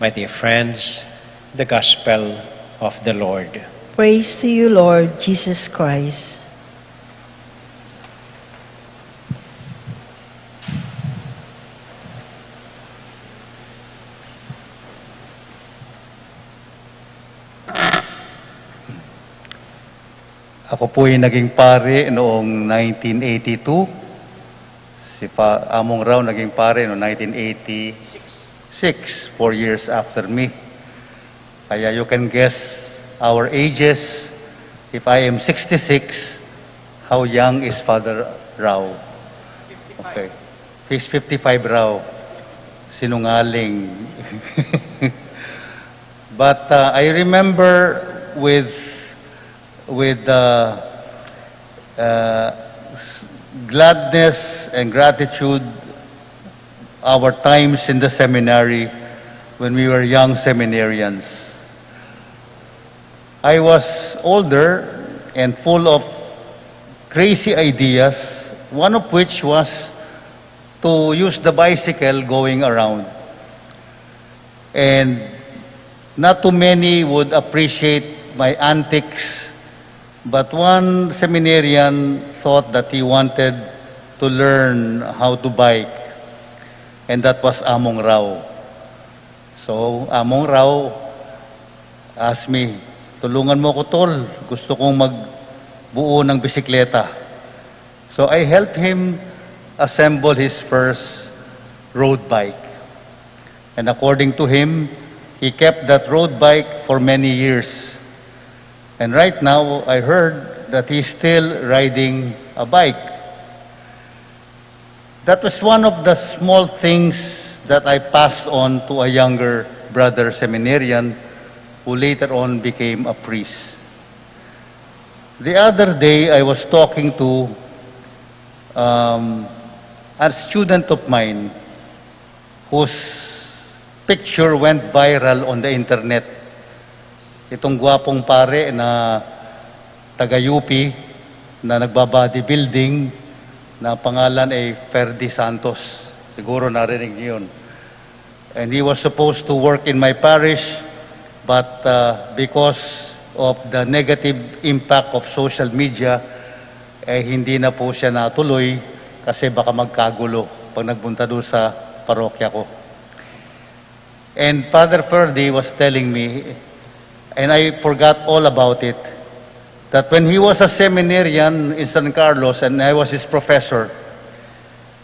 My dear friends, the gospel of the Lord. Praise to you, Lord Jesus Christ. Ako po'y naging pari noong nineteen eighty-two. Si Pa-, Among Rau naging pari noong nineteen eighty-six, four years after me. Kaya you can guess our ages. If I am sixty-six, how young is Father Rau? Okay. He's fifty-five raw. Sinungaling. But, uh, I remember with, with, uh, uh, s-, gladness and gratitude our times in the seminary when we were young seminarians. I was older and full of crazy ideas, one of which was to use the bicycle going around. And not too many would appreciate my antics, but one seminarian thought that he wanted to learn how to bike, and that was Among Rao. So, Among Rao asked me, "Tulungan mo ko, tol. Gusto kong magbuo ng bisikleta." So I helped him assemble his first road bike. And according to him, he kept that road bike for many years. And right now, I heard that he's still riding a bike. That was one of the small things that I passed on to a younger brother seminarian who later on became a priest. The other day, I was talking to um, a student of mine whose picture went viral on the internet. Itong gwapong pare na taga U P na nagba-bodybuilding na pangalan ay Ferdy Santos. Siguro narinig niyo yun. And he was supposed to work in my parish, but uh, because of the negative impact of social media, eh hindi na po siya natuloy kasi baka magkagulo pag nagpunta doon sa parokya ko. And Father Ferdy was telling me, and I forgot all about it, that when he was a seminarian in San Carlos and I was his professor,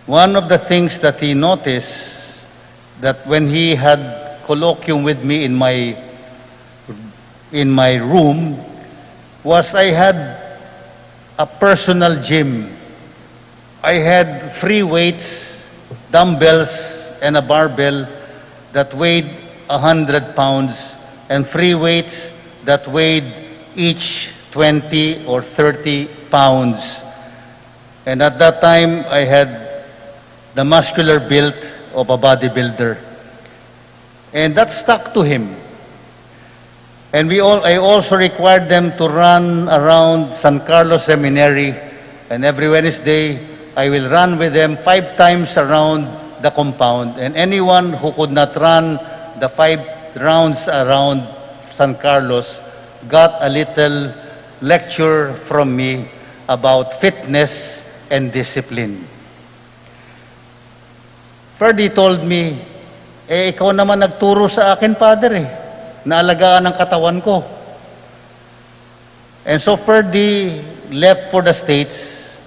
one of the things that he noticed, that when he had colloquium with me in my in my room, was I had a personal gym. I had free weights, dumbbells, and a barbell that weighed a hundred pounds, and free weights that weighed each twenty or thirty pounds. And at that time, I had the muscular build of a bodybuilder. And that stuck to him. And we all, I also required them to run around San Carlos Seminary, and every Wednesday, I will run with them five times around the compound. And anyone who could not run the five rounds around San Carlos got a little lecture from me about fitness and discipline. Ferdy told me, "Eh, ikaw naman nagturo sa akin, Father, eh, na alagaan ang katawan ko." And so Ferdy left for the States,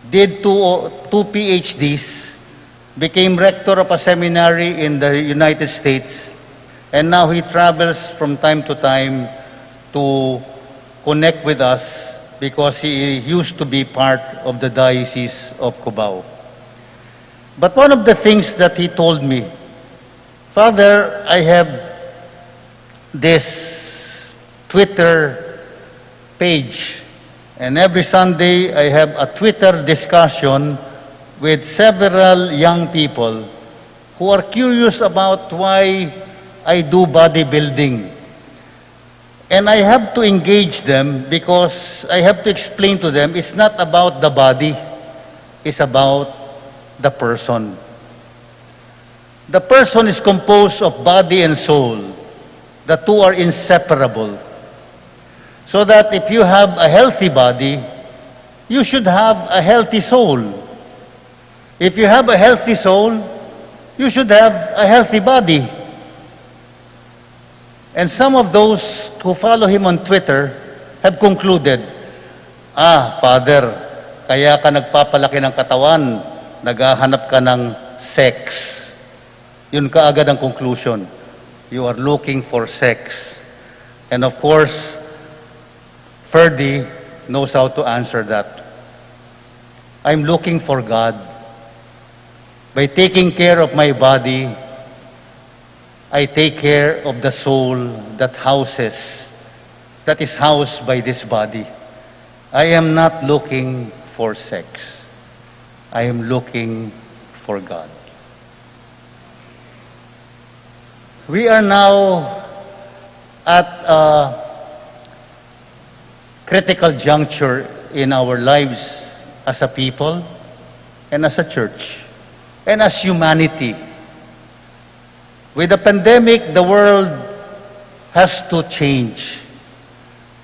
did two, two P H Ds, became rector of a seminary in the United States, and now he travels from time to time to connect with us because he used to be part of the Diocese of Cubao. But one of the things that he told me, "Father, I have this Twitter page, and every Sunday I have a Twitter discussion with several young people who are curious about why I do bodybuilding." And I have to engage them because I have to explain to them it's not about the body, it's about the person. The person is composed of body and soul. The two are inseparable. So that if you have a healthy body, you should have a healthy soul. If you have a healthy soul, you should have a healthy body. And some of those who follow him on Twitter have concluded, "Ah, Father, kaya ka nagpapalaki ng katawan, naghahanap ka ng sex." Yun kaagad ang conclusion. You are looking for sex. And of course, Ferdy knows how to answer that. I'm looking for God. By taking care of my body, I take care of the soul that houses, that is housed by this body. I am not looking for sex. I am looking for God. We are now at a critical juncture in our lives as a people and as a church and as humanity. With the pandemic, the world has to change.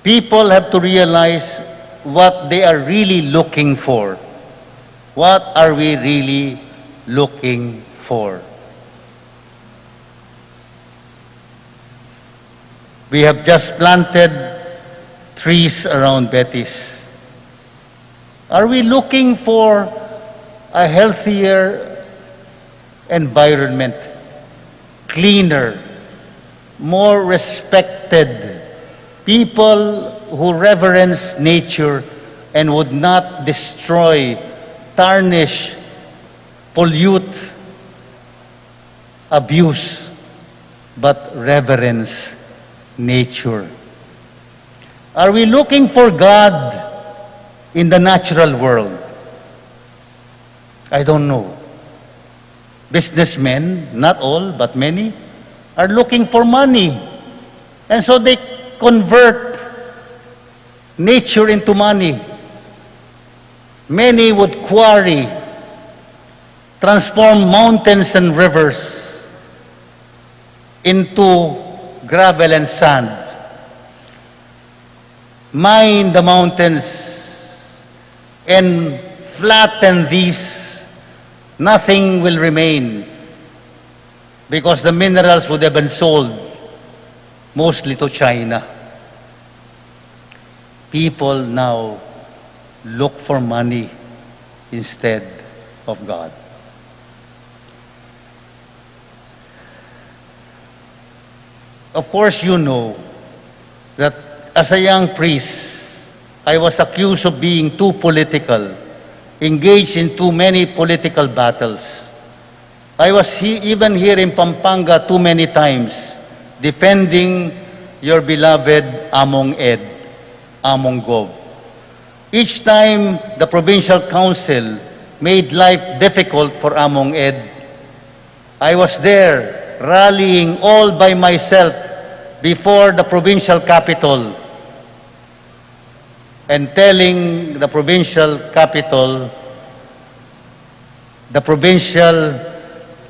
People have to realize what they are really looking for. What are we really looking for? We have just planted trees around Betis. Are we looking for a healthier environment, cleaner, more respected, people who reverence nature and would not destroy, tarnish, pollute, abuse, but reverence nature? Are we looking for God in the natural world? I don't know. Businessmen, not all, but many, are looking for money. And so they convert nature into money. Many would quarry, transform mountains and rivers into gravel and sand, mine the mountains and flatten these, nothing will remain because the minerals would have been sold mostly to China. People now look for money instead of God. Of course, you know that as a young priest, I was accused of being too political, engaged in too many political battles. I was he- even here in Pampanga too many times defending your beloved Among Ed, Among Gov. Each time the provincial council made life difficult for Among Ed, I was there rallying all by myself before the provincial capitol and telling the provincial capitol, the provincial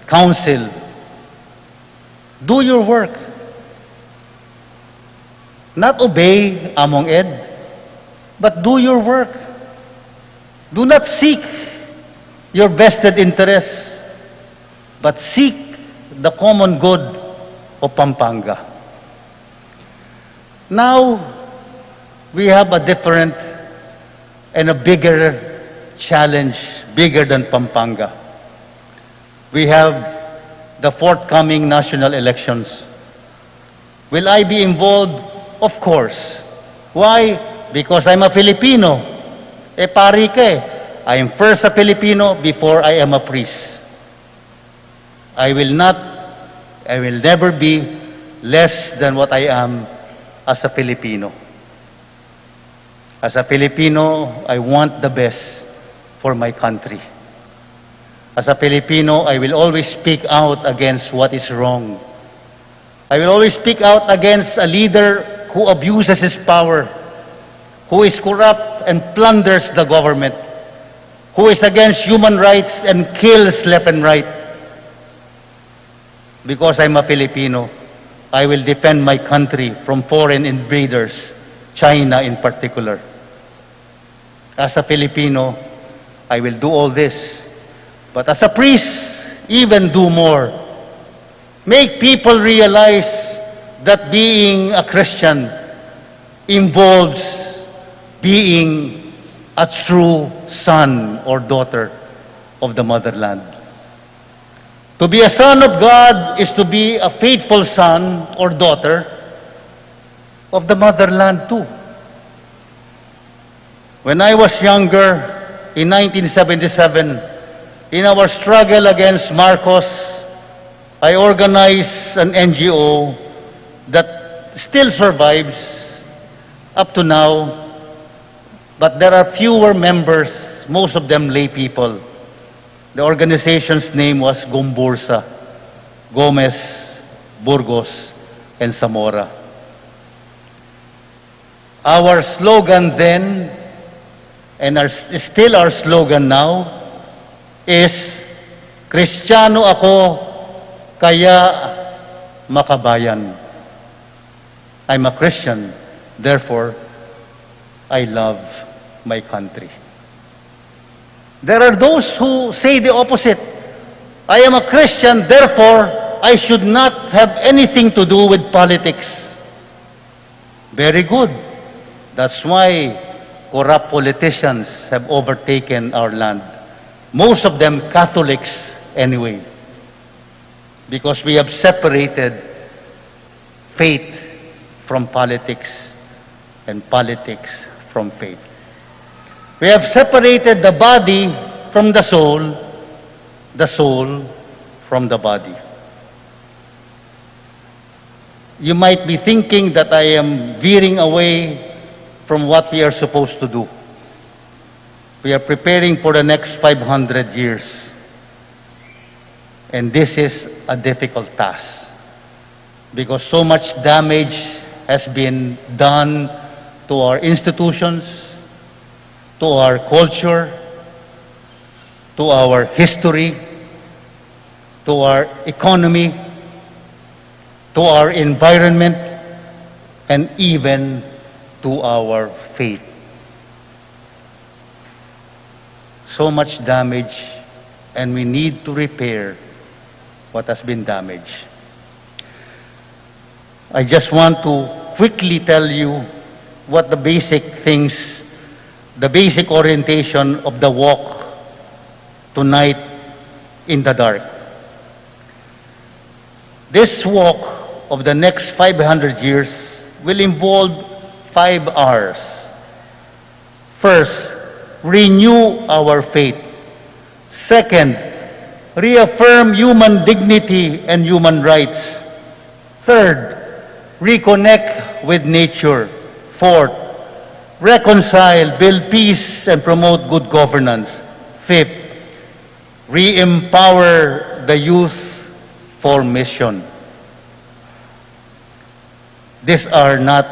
council, "Do your work." Not obey Among Ed, but do your work. Do not seek your vested interests, but seek the common good of Pampanga. Now, we have a different and a bigger challenge, bigger than Pampanga. We have the forthcoming national elections. Will I be involved? Of course. Why? Because I'm a Filipino. E, pari ka e. I am first a Filipino before I am a priest. I will not, I will never be less than what I am as a Filipino. As a Filipino, I want the best for my country. As a Filipino, I will always speak out against what is wrong. I will always speak out against a leader who abuses his power, who is corrupt and plunders the government, who is against human rights and kills left and right. Because I'm a Filipino, I will defend my country from foreign invaders, China in particular. As a Filipino, I will do all this. But as a priest, even do more. Make people realize that being a Christian involves being a true son or daughter of the motherland. To be a son of God is to be a faithful son or daughter of the motherland too. When I was younger, in nineteen seventy-seven, in our struggle against Marcos, I organized an N G O that still survives up to now, but there are fewer members, most of them lay people. The organization's name was Gombursa, Gomez Burgos, and Zamora. Our slogan then, and our, still our slogan now, is, "Kristiyano ako, kaya makabayan." I'm a Christian, therefore I love my country. There are those who say the opposite. "I am a Christian, therefore I should not have anything to do with politics." Very good. That's why corrupt politicians have overtaken our land. Most of them Catholics anyway. Because we have separated faith from politics and politics from faith. We have separated the body from the soul, the soul from the body. You might be thinking that I am veering away from what we are supposed to do. We are preparing for the next five hundred years. And this is a difficult task because so much damage has been done to our institutions, to our culture, to our history, to our economy, to our environment, and even to our faith. So much damage, and we need to repair what has been damaged. I just want to quickly tell you what the basic things, the basic orientation of the walk tonight in the dark. This walk of the next five hundred years will involve five R's. First, renew our faith. Second, reaffirm human dignity and human rights. Third, reconnect with nature. Fourth, reconcile, build peace, and promote good governance. Fifth, re-empower the youth for mission. These are not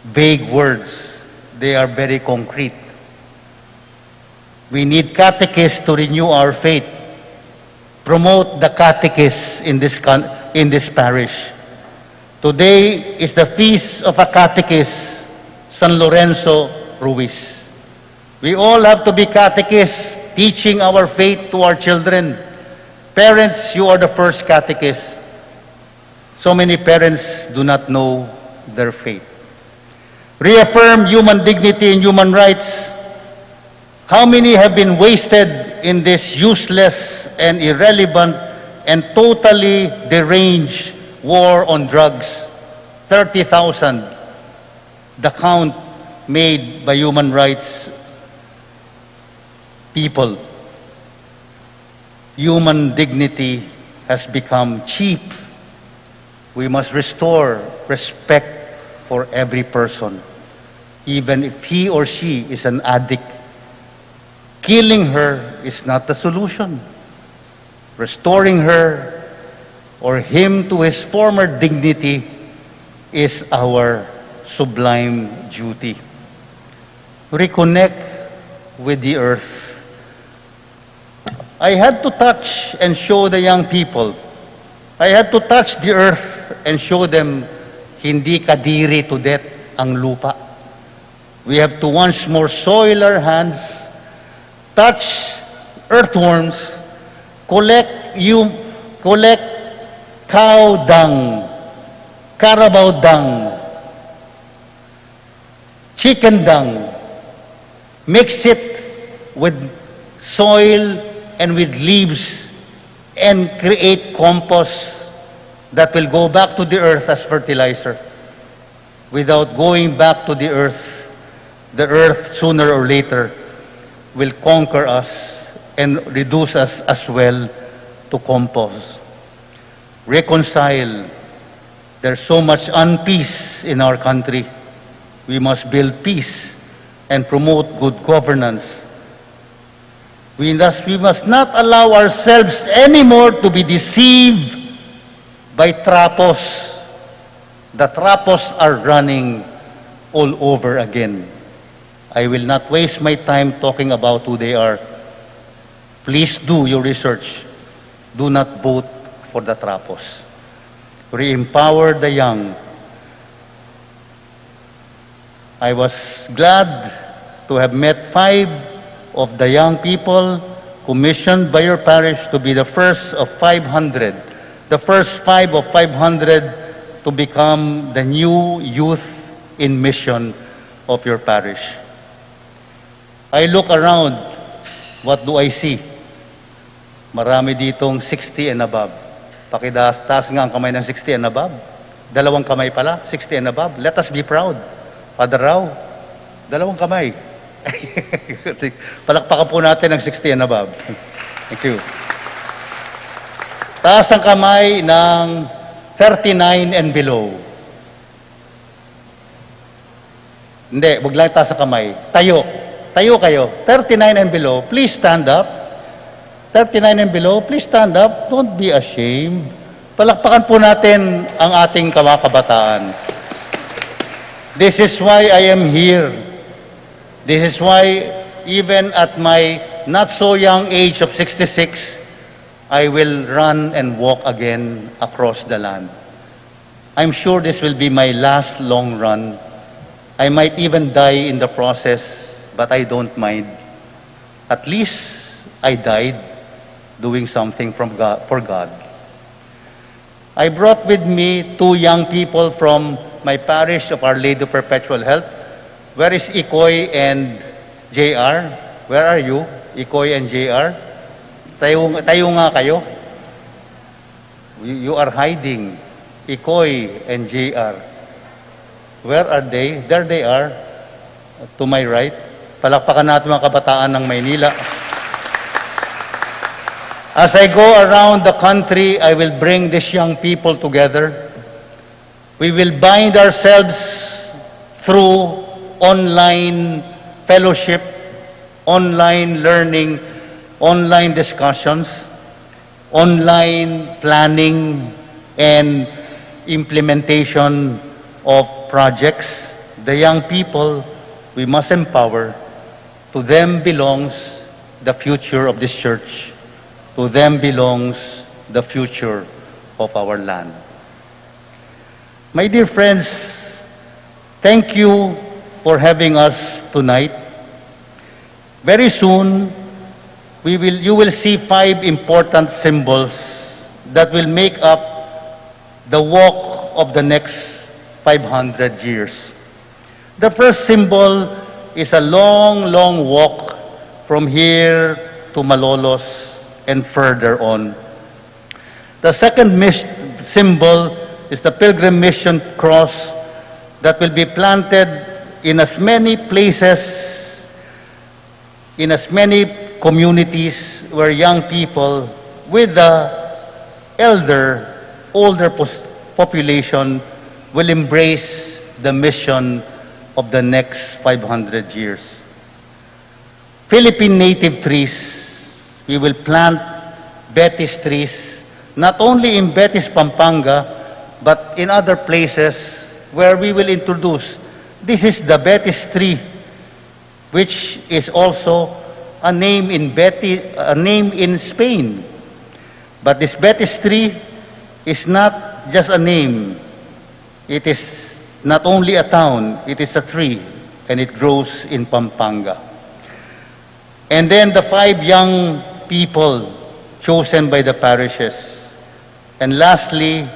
vague words. They are very concrete. We need catechists to renew our faith. Promote the catechists in this con-, in this parish. Today is the feast of a catechist, San Lorenzo Ruiz. We all have to be catechists, teaching our faith to our children. Parents, you are the first catechists. So many parents do not know their faith. Reaffirm human dignity and human rights. How many have been wasted in this useless and irrelevant and totally deranged war on drugs? Thirty thousand, the count made by human rights people. Human dignity has become cheap. We must restore respect for every person, even if he or she is an addict. Killing her is not the solution. Restoring her or him to his former dignity is our sublime duty. Reconnect with the earth. I had to touch and show the young people. I had to touch the earth and show them, hindi kadiri to death ang lupa. We have to once more soil our hands, touch earthworms, collect, you, collect cow dung, carabao dung, chicken dung, mix it with soil and with leaves, and create compost that will go back to the earth as fertilizer. Without going back to the earth, the earth, sooner or later, will conquer us and reduce us as well to compost. Reconcile. There's so much unpeace in our country. We must build peace and promote good governance. We must, we must not allow ourselves anymore to be deceived By trapos. The trapos are running all over again. I will not waste my time talking about who they are. Please do your research. Do not vote for the trapos. Re-empower the young. I was glad to have met five of the young people commissioned by your parish to be the first of five hundred, the first five of five hundred to become the new youth in mission of your parish. I look around, what do I see? Marami ditong sixty and above. Pakitaas, taas nga ang kamay ng sixty and above. Dalawang kamay pala, sixty and above. Let us be proud. Father Rao, dalawang kamay. Palakpakan po natin ang sixty and above. Thank you. Taas ang kamay ng thirty-nine and below. Hindi, wag lang taas ang kamay. Tayo. Tayo kayo. Thirty-nine and below, please stand up. Thirty-nine and below, please stand up. Don't be ashamed. Palakpakan po natin ang ating mga kabataan. This is why I am here. This is why, even at my not so young age of sixty-six, I will run and walk again across the land. I'm sure this will be my last long run. I might even die in the process, but I don't mind. At least I died doing something from God, for God. I brought with me two young people from my parish of Our Lady of Perpetual Help. Where is Ikoy and J R? Where are you, Ikoy and J R? Tayo, tayo nga kayo. You, you are hiding. Ikoy and J R. Where are they? There they are. To my right. Palakpakan natin mga kabataan ng Maynila. As I go around the country, I will bring these young people together. We will bind ourselves through online fellowship, online learning, online discussions, online planning, and implementation of projects. The young people, we must empower. To them belongs the future of this church. To them belongs the future of our land. My dear friends, thank you for having us tonight. Very soon, we will, you will see five important symbols that will make up the walk of the next five hundred years. The first symbol is a long, long walk from here to Malolos and further on. The second mis-, symbol is the pilgrim mission cross that will be planted in as many places, in as many communities where young people with the elder, older pos-, population will embrace the mission of the next five hundred years. Philippine native trees. We will plant Betis trees, not only in Betis, Pampanga, but in other places where we will introduce. This is the Betis tree, which is also a name in Beti-, a name in Spain. But this Betis tree is not just a name. It is not only a town, it is a tree, and it grows in Pampanga. And then the five young people chosen by the parishes. And lastly,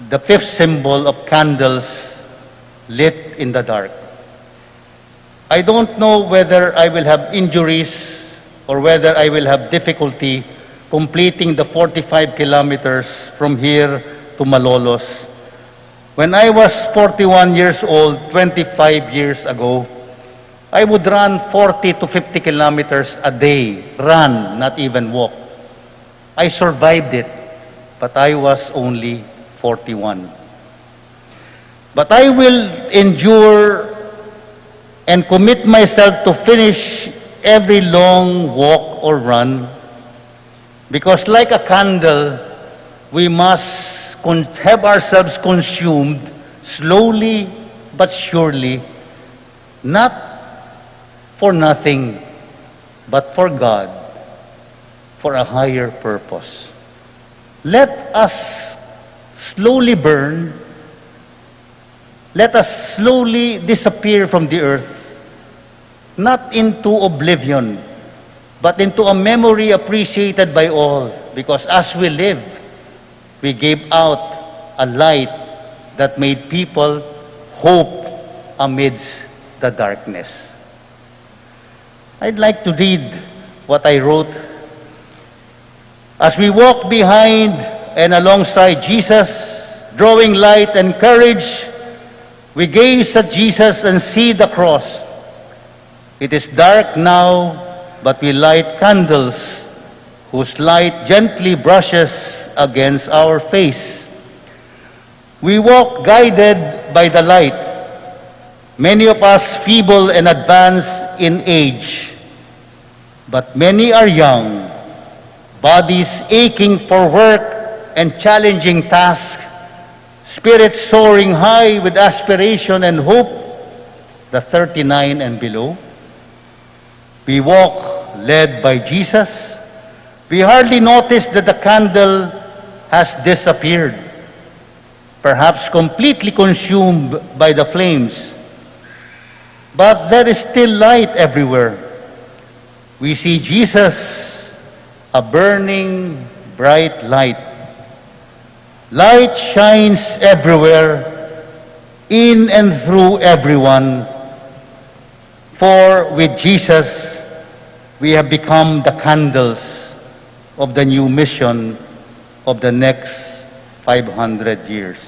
the fifth symbol of candles lit in the dark. I don't know whether I will have injuries or whether I will have difficulty completing the forty-five kilometers from here to Malolos. When I was forty-one years old, twenty-five years ago, I would run forty to fifty kilometers a day, run, not even walk. I survived it, but I was only forty-one. But I will endure and commit myself to finish every long walk or run, because like a candle, We must con- have ourselves consumed slowly but surely, not for nothing, but for God, for a higher purpose. Let us slowly burn, let us slowly disappear from the earth, not into oblivion, but into a memory appreciated by all, because as we live, we gave out a light that made people hope amidst the darkness. I'd like to read what I wrote. As we walk behind and alongside Jesus, drawing light and courage, we gaze at Jesus and see the cross. It is dark now, but we light candles whose light gently brushes against our face. We walk guided by the light, many of us feeble and advanced in age, but many are young, bodies aching for work and challenging tasks, spirits soaring high with aspiration and hope, the thirty-nine and below. We walk led by Jesus. We hardly notice that the candle has disappeared, perhaps completely consumed by the flames. But there is still light everywhere. We see Jesus, a burning bright light. Light shines everywhere, in and through everyone. For with Jesus, we have become the candles of the new mission of the next five hundred years.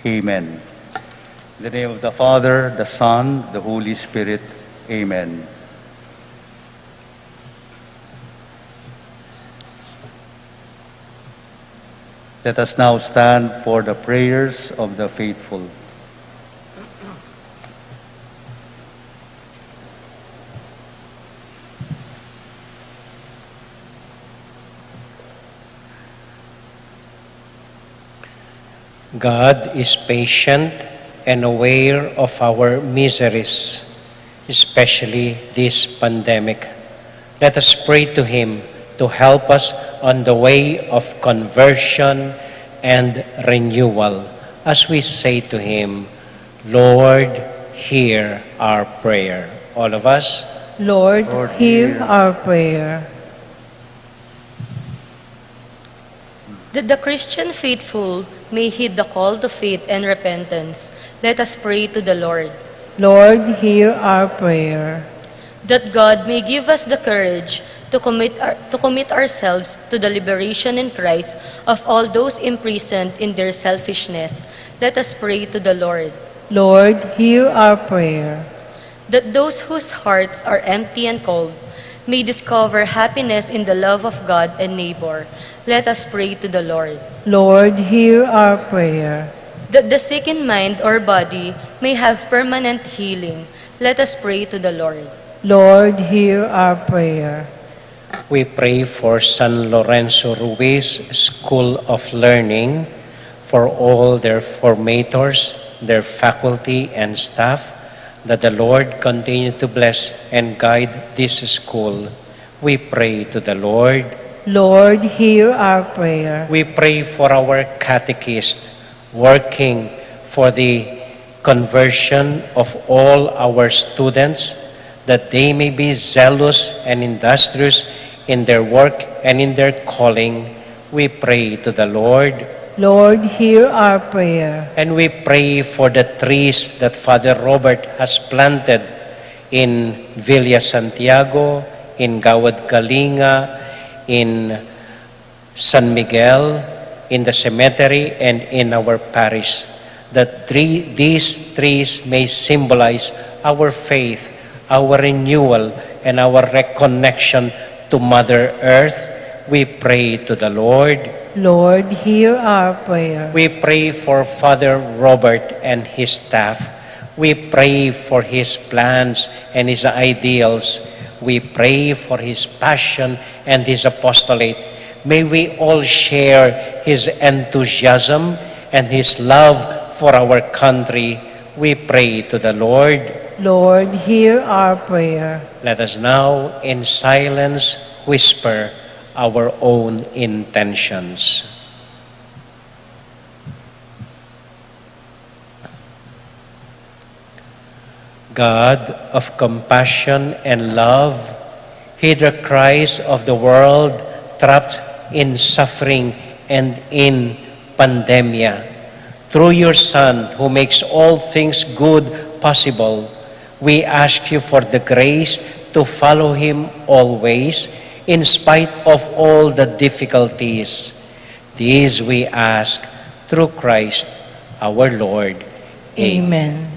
Amen. In the name of the Father, the Son, the Holy Spirit. Amen. Let us now stand for the prayers of the faithful. God is patient and aware of our miseries, especially this pandemic. Let us pray to Him to help us on the way of conversion and renewal as we say to Him, "Lord, hear our prayer." All of us. Lord, Lord, hear hear. our prayer. That the Christian faithful may heed the call to faith and repentance, let us pray to the Lord. Lord, hear our prayer. That God may give us the courage to commit, our, to commit ourselves to the liberation in Christ of all those imprisoned in their selfishness, let us pray to the Lord. Lord, hear our prayer. That those whose hearts are empty and cold may discover happiness in the love of God and neighbor, let us pray to the Lord. Lord, hear our prayer. That the sick in mind or body may have permanent healing, let us pray to the Lord. Lord, hear our prayer. We pray for San Lorenzo Ruiz School of Learning, for all their formators, their faculty and staff, that the Lord continue to bless and guide this school. We pray to the Lord. Lord, hear our prayer. We pray for our catechist, working for the conversion of all our students, that they may be zealous and industrious in their work and in their calling. We pray to the Lord. Lord, hear our prayer. And we pray for the trees that Father Robert has planted in Villa Santiago, in Gawad Kalinga, in San Miguel, in the cemetery, and in our parish, that three, these trees may symbolize our faith, our renewal, and our reconnection to Mother Earth. We pray to the Lord. Lord, hear our prayer. We pray for Father Robert and his staff. We pray for his plans and his ideals. We pray for his passion and his apostolate. May we all share his enthusiasm and his love for our country, we pray to the Lord. Lord, hear our prayer. Let us now, in silence, whisper our own intentions. God of compassion and love, hear the cries of the world trapped in suffering and in pandemia. Through your Son, who makes all things good possible, we ask you for the grace to follow him always, in spite of all the difficulties. This we ask through Christ our Lord. Amen. Amen.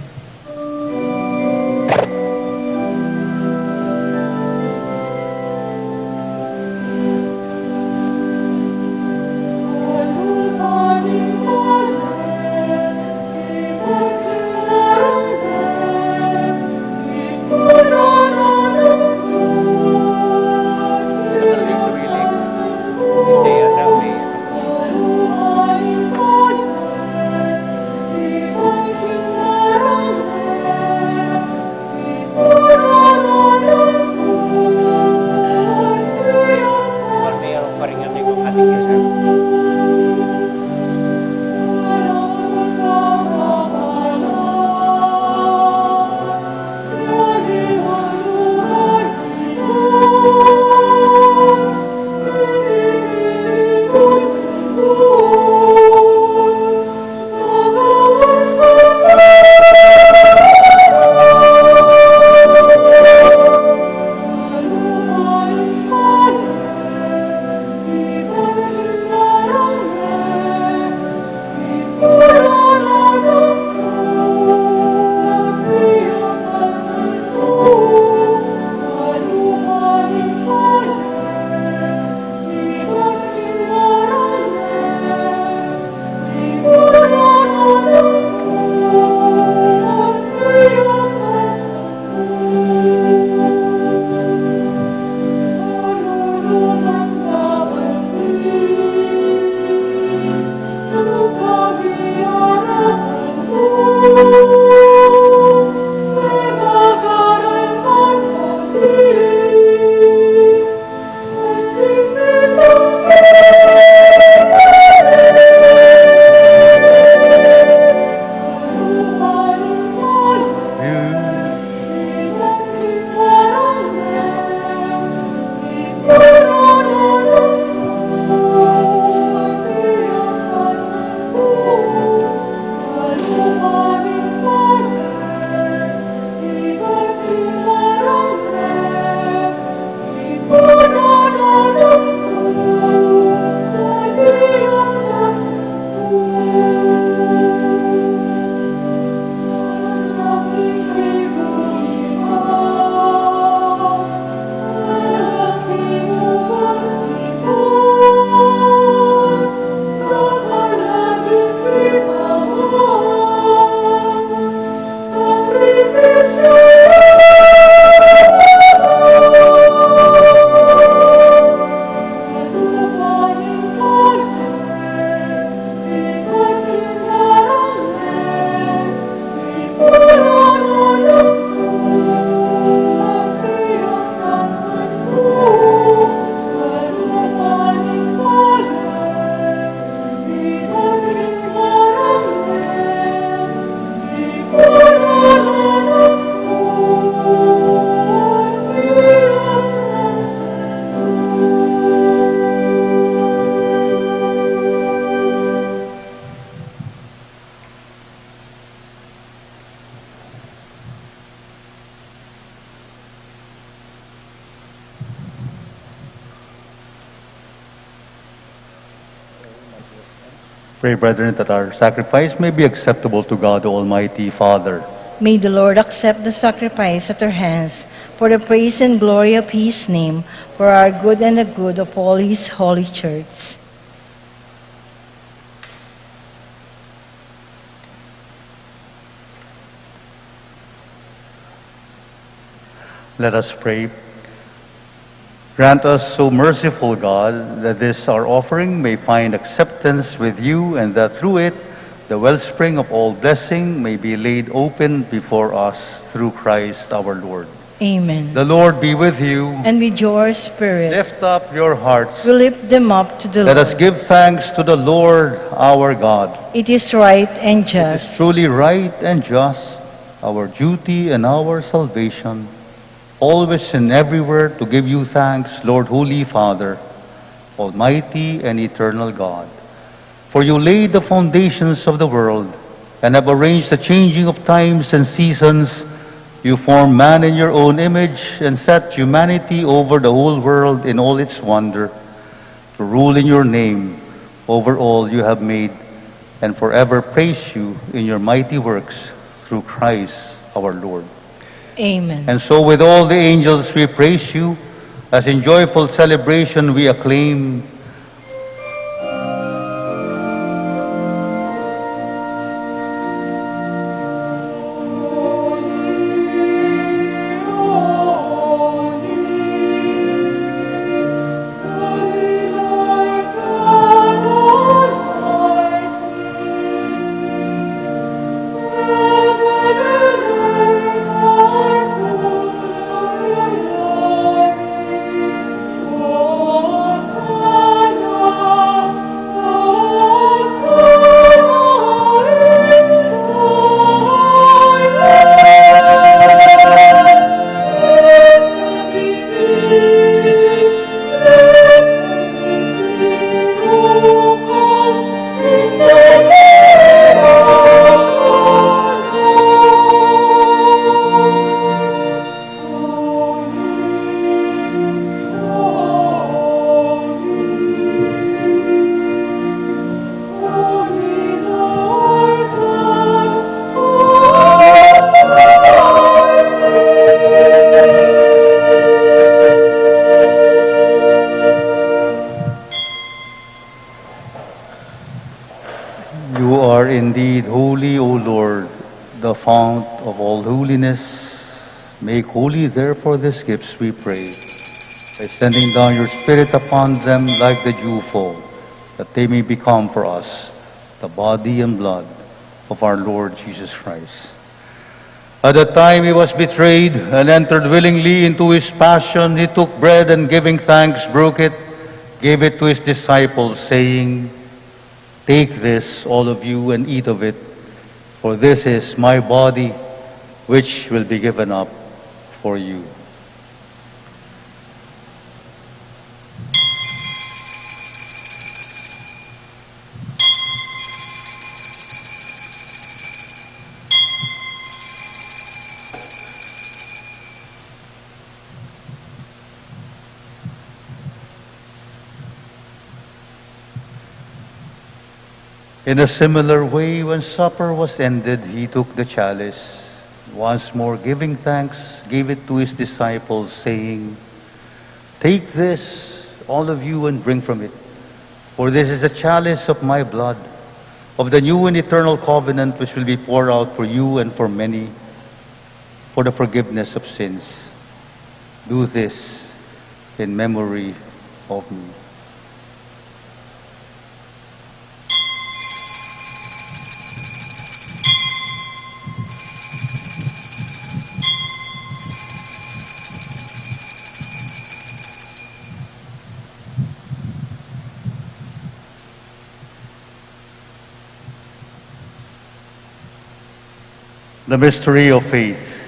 Pray, brethren, that our sacrifice may be acceptable to God, Almighty Father. May the Lord accept the sacrifice at our hands for the praise and glory of his name, for our good and the good of all his holy church. Let us pray. Grant us, O merciful God, that this our offering may find acceptance with you, and that through it the wellspring of all blessing may be laid open before us through Christ our Lord. Amen. The Lord be with you. And with your spirit. Lift up your hearts. We lift them up to the Lord. Let us give thanks to the Lord our God. It is right and just. It is truly right and just, our duty and our salvation, always and everywhere to give you thanks, Lord, Holy Father, Almighty and eternal God. For you laid the foundations of the world and have arranged the changing of times and seasons. You formed man in your own image and set humanity over the whole world in all its wonder, to rule in your name over all you have made, and forever praise you in your mighty works through Christ our Lord. Amen. And so, with all the angels, we praise you, as in joyful celebration we acclaim. You are indeed holy, O Lord, the fount of all holiness. Make holy, therefore, these gifts, we pray, by sending down your Spirit upon them like the dewfall, that they may become for us the body and blood of our Lord Jesus Christ. At the time he was betrayed and entered willingly into his passion, he took bread and, giving thanks, broke it, gave it to his disciples, saying, "Take this, all of you, and eat of it, for this is my body, which will be given up for you." In a similar way, when supper was ended, he took the chalice, once more giving thanks, gave it to his disciples, saying, "Take this, all of you, and drink from it, for this is the chalice of my blood, of the new and eternal covenant, which will be poured out for you and for many for the forgiveness of sins. Do this in memory of me." The mystery of faith.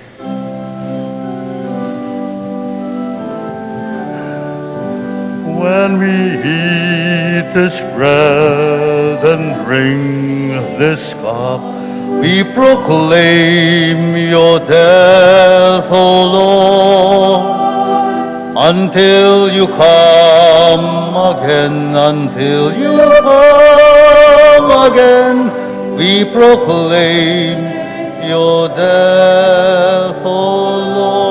When we eat this bread and drink this cup, we proclaim your death, O Lord, until you come again, until you come again, we proclaim your death, O Lord.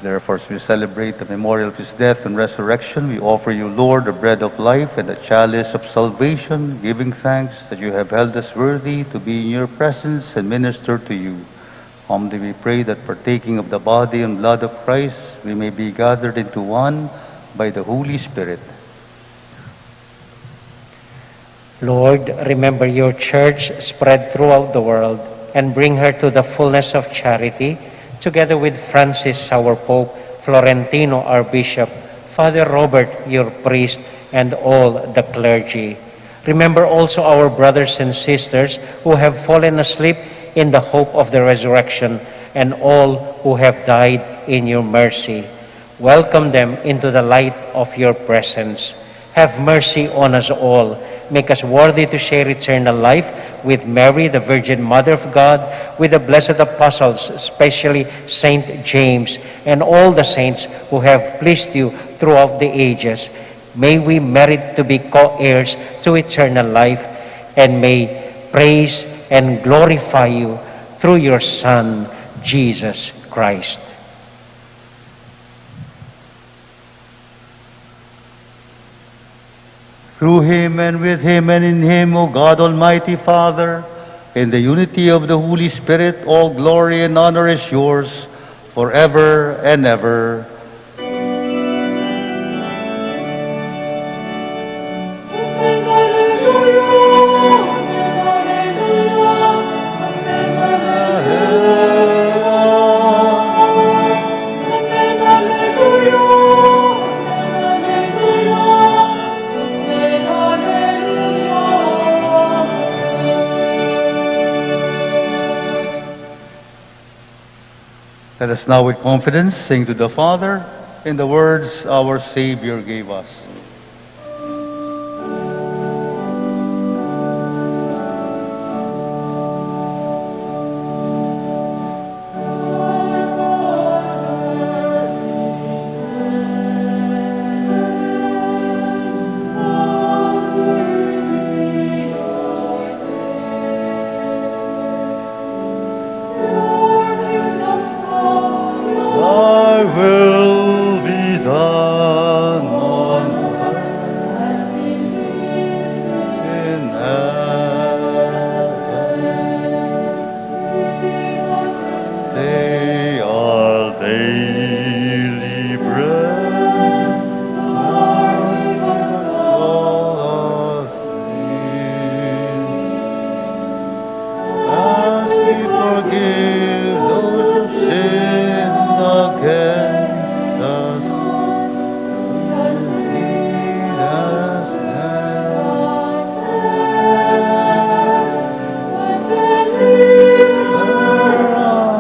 Therefore, as we celebrate the memorial of his death and resurrection, we offer you, Lord, the bread of life and the chalice of salvation, giving thanks that you have held us worthy to be in your presence and minister to you. Humbly we pray that, partaking of the body and blood of Christ, we may be gathered into one by the Holy Spirit. Lord, remember your church spread throughout the world and bring her to the fullness of charity, together with Francis, our Pope, Florentino, our Bishop, Father Robert, your priest, and all the clergy. Remember also our brothers and sisters who have fallen asleep in the hope of the resurrection, and all who have died in your mercy. Welcome them into the light of your presence. Have mercy on us all. Make us worthy to share eternal life with Mary, the Virgin Mother of God, with the blessed apostles, especially Saint James, and all the saints who have pleased you throughout the ages. May we merit to be co-heirs to eternal life, and may praise and glorify you through your Son, Jesus Christ. Through him, and with him, and in him, O God, Almighty Father, in the unity of the Holy Spirit, all glory and honor is yours forever and ever. Let us now with confidence sing to the Father in the words our Savior gave us. Thy will be done on earth as it is in heaven. This day our daily bread, forgive us all our sins, as we forgive those who sin against us. And lead us not into temptation, but deliver us,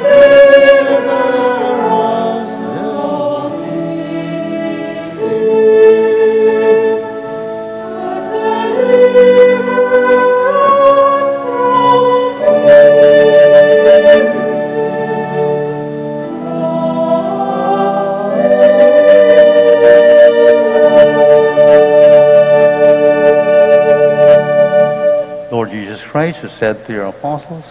deliver us from evil. Lord Jesus Christ, who said to your apostles,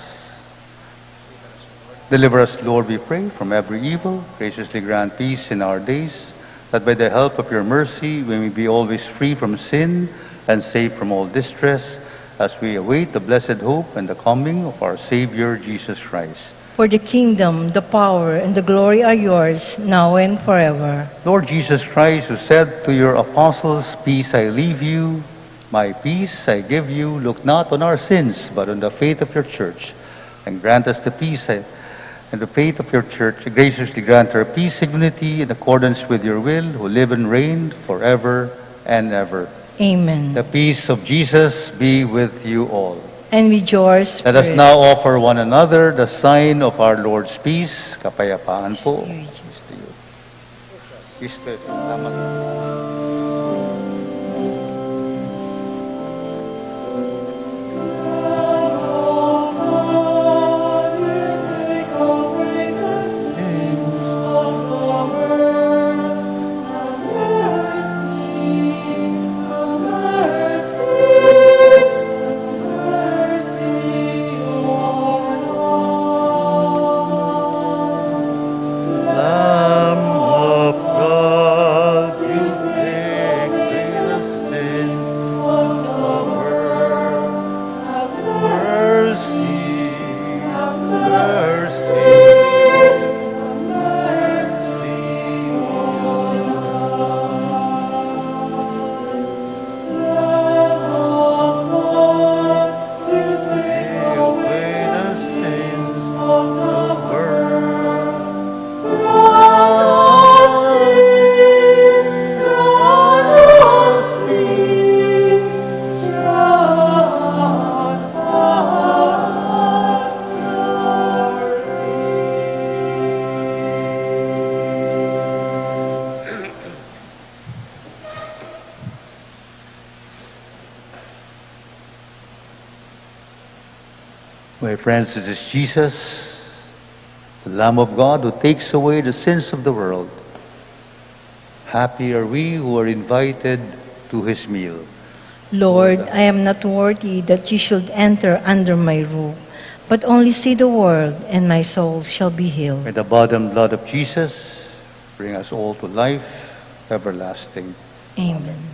"Deliver us, Lord, we pray, from every evil. Graciously grant peace in our days, that by the help of your mercy we may be always free from sin and safe from all distress, as we await the blessed hope and the coming of our Savior Jesus Christ." For the kingdom, the power, and the glory are yours, now and forever. Lord Jesus Christ, who said to your apostles, "Peace I leave you, my peace I give you," look not on our sins, but on the faith of your church, and grant us the peace, eh, and the faith of your church. Graciously grant her peace and unity in accordance with your will, who live and reign forever and ever. Amen. The peace of Jesus be with you all. And with yours. Let us now offer one another the sign of our Lord's peace. Kapayapaan po. Peace to you. Peace to you. Salamat. Lamb of God, you take My friends, this is Jesus, the Lamb of God, who takes away the sins of the world. Happy are we who are invited to his meal. Lord, I am not worthy that you should enter under my roof, but only say the word, and my soul shall be healed. May the body and blood of Jesus bring us all to life everlasting. Amen.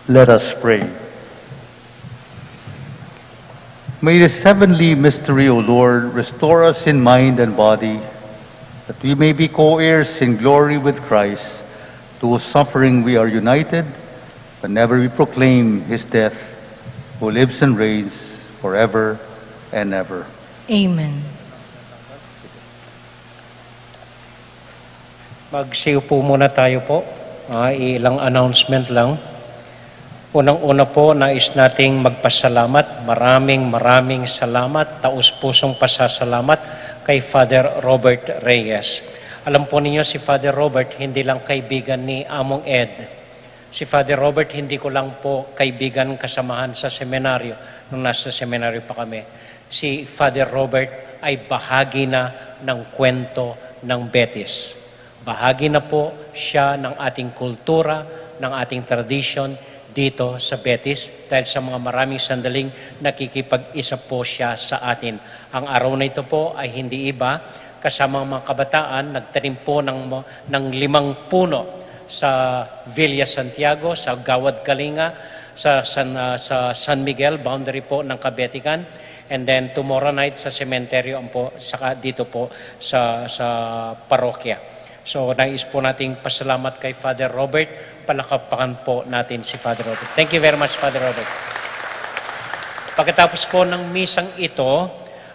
Let us pray. May this heavenly mystery, O Lord, restore us in mind and body, that we may be co-heirs in glory with Christ, to whose suffering we are united, whenever we proclaim his death, who lives and reigns forever and ever. Amen. Magsiupo muna tayo po. Ah, ilang announcement lang. Unang-una po, nais nating magpasalamat. Maraming, maraming salamat, taus-pusong pasasalamat kay Father Robert Reyes. Alam po ninyo, si Father Robert, hindi lang kaibigan ni Among Ed. Si Father Robert, hindi ko lang po kaibigan, kasamahan sa seminaryo nung nasa seminaryo pa kami. Si Father Robert ay bahagi na ng kwento ng Betis. Bahagi na po siya ng ating kultura, ng ating tradisyon dito sa Betis dahil sa mga maraming sandaling nakikipag-isa po siya sa atin. Ang araw na ito po ay hindi iba, kasama ang mga kabataan, nagtanim po ng, ng limang puno sa Villa Santiago, sa Gawad Kalinga, sa San, ah, sa San Miguel, boundary po ng Kabetikan. And then tomorrow night sa sementeryo ang po, saka dito po sa, sa parokya. So, nais po nating pasalamat kay Father Robert. Palakpakan po natin si Father Robert. Thank you very much, Father Robert. Pagkatapos po ng misang ito,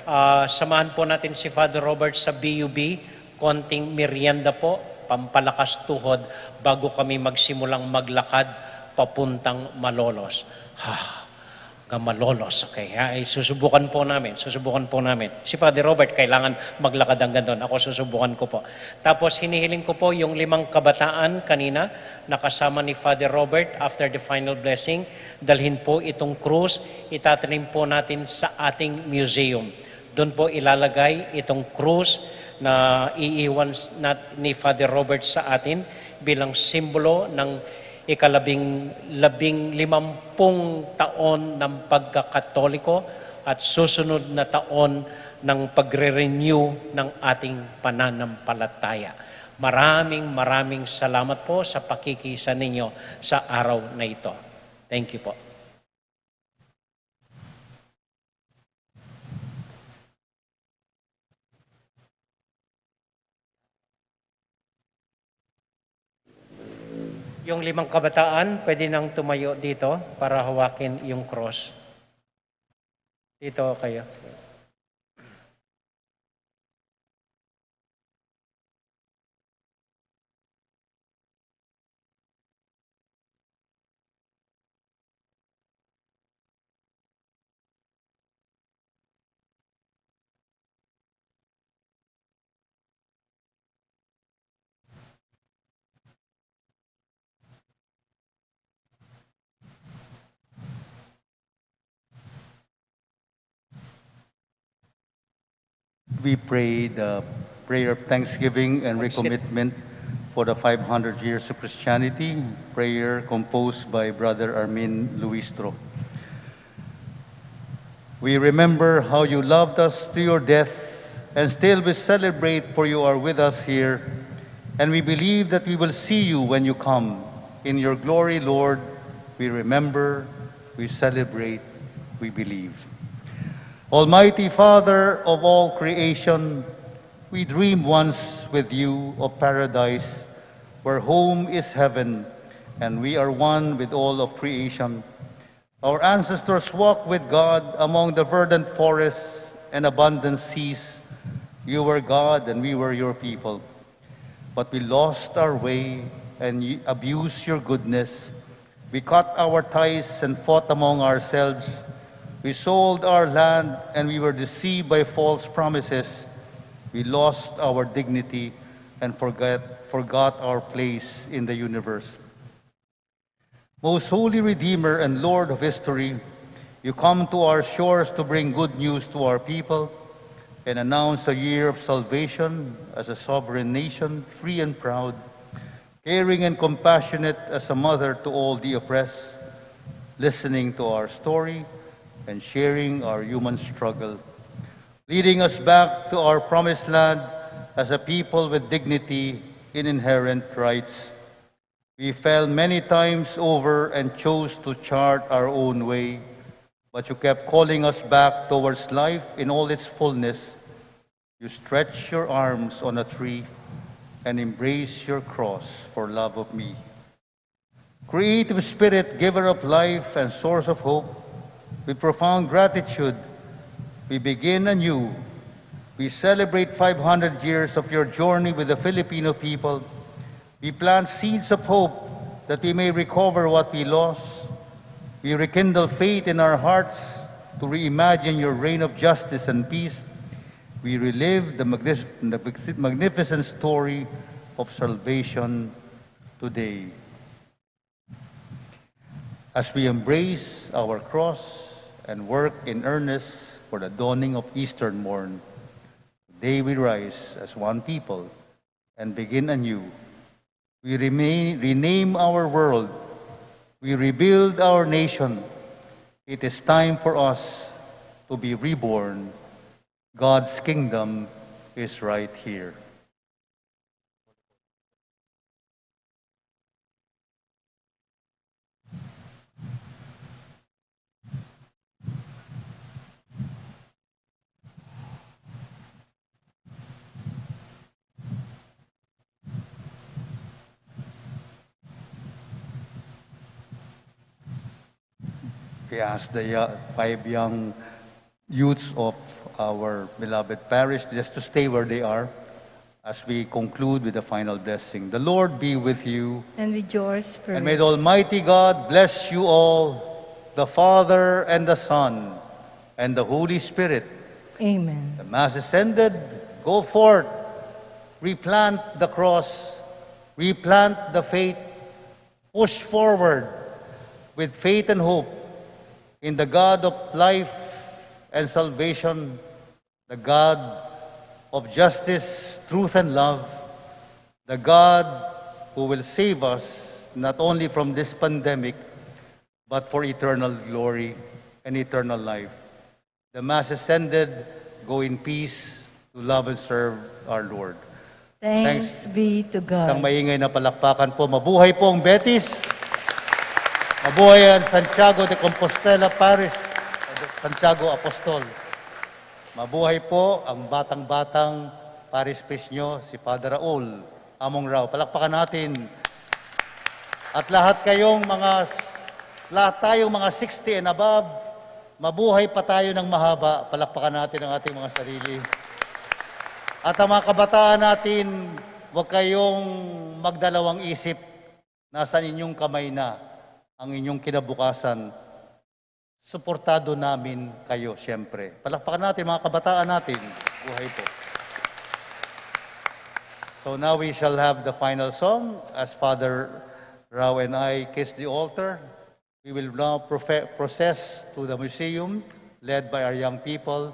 ah, samahan po natin si Father Robert sa B U B. Konting merienda po, pampalakas tuhod bago kami magsimulang maglakad papuntang Malolos. Ha, hanggang Malolos, okay. Ha, eh, susubukan po namin, susubukan po namin. Si Father Robert, kailangan maglakad hanggang doon. Ako, susubukan ko po. Tapos, hinihiling ko po yung limang kabataan kanina, nakasama ni Father Robert, after the final blessing, dalhin po itong krus, itatanim po natin sa ating museum. Doon po ilalagay itong krus na iiwan s-, nat-, ni Father Robert sa atin bilang simbolo ng ikalabing, labing limampung taon ng pagkakatoliko at susunod na taon ng pagre-renew ng ating pananampalataya. Maraming, maraming salamat po sa pakikisa ninyo sa araw na ito. Thank you po. Yung limang kabataan, pwede nang tumayo dito para hawakin yung cross. Dito kayo. We pray the prayer of thanksgiving and recommitment for the five hundred years of Christianity, prayer composed by Brother Armin Luistro. We remember how you loved us to your death, and still we celebrate, for you are with us here, and we believe that we will see you when you come. In your glory, Lord, we remember, we celebrate, we believe. Almighty Father of all creation, we dream once with you of paradise, where home is heaven, and we are one with all of creation. Our ancestors walked with God among the verdant forests and abundant seas. You were God and we were your people. But we lost our way and y-, abused your goodness. We cut our ties and fought among ourselves. We sold our land and we were deceived by false promises. We lost our dignity and forget, forgot our place in the universe. Most holy Redeemer and Lord of history, you come to our shores to bring good news to our people and announce a year of salvation as a sovereign nation, free and proud, caring and compassionate as a mother to all the oppressed, listening to our story and sharing our human struggle, leading us back to our promised land as a people with dignity in inherent rights. We fell many times over and chose to chart our own way, but you kept calling us back towards life in all its fullness. You stretch your arms on a tree and embrace your cross for love of me. Creative Spirit, giver of life and source of hope, with profound gratitude, we begin anew. We celebrate five hundred years of your journey with the Filipino people, We plant seeds of hope that we may recover what we lost. We rekindle faith in our hearts to reimagine your reign of justice and peace. We relive the magnif-, the magnificent story of salvation today. As we embrace our cross and work in earnest for the dawning of Eastern morn, today we rise as one people and begin anew. We remain, rename our world. We rebuild our nation. It is time for us to be reborn. God's kingdom is right here. We ask the yo-, five young youths of our beloved parish just to stay where they are as we conclude with the final blessing. The Lord be with you. And with your spirit. And may the Almighty God bless you all, the Father and the Son and the Holy Spirit. Amen. The Mass is ended. Go forth, replant the cross, replant the faith, push forward with faith and hope in the God of life and salvation, the God of justice, truth, and love, the God who will save us not only from this pandemic, but for eternal glory and eternal life. The Mass is ended. Go in peace to love and serve our Lord. Thanks be to God. Isang maingay na palakpakan po. Mabuhay po ang Betis. Mabuhay ang Santiago de Compostela Parish, Santiago Apostol. Mabuhay po ang batang-batang parish priest nyo, si Father Raul Among Rao. Palakpakan natin. At lahat kayong mga s-, lahat tayong mga sixty and above, mabuhay pa tayo ng mahaba. Palakpakan natin ang ating mga sarili. At ang mga kabataan natin, huwag kayong magdalawang isip. Nasa inyong kamay na ang inyong kinabukasan. Suportado namin kayo, siyempre. Palakpakan natin, mga kabataan natin. Buhay po. So now we shall have the final song as Father Rao and I kiss the altar. We will now profe-, process to the museum, led by our young people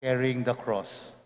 carrying the cross.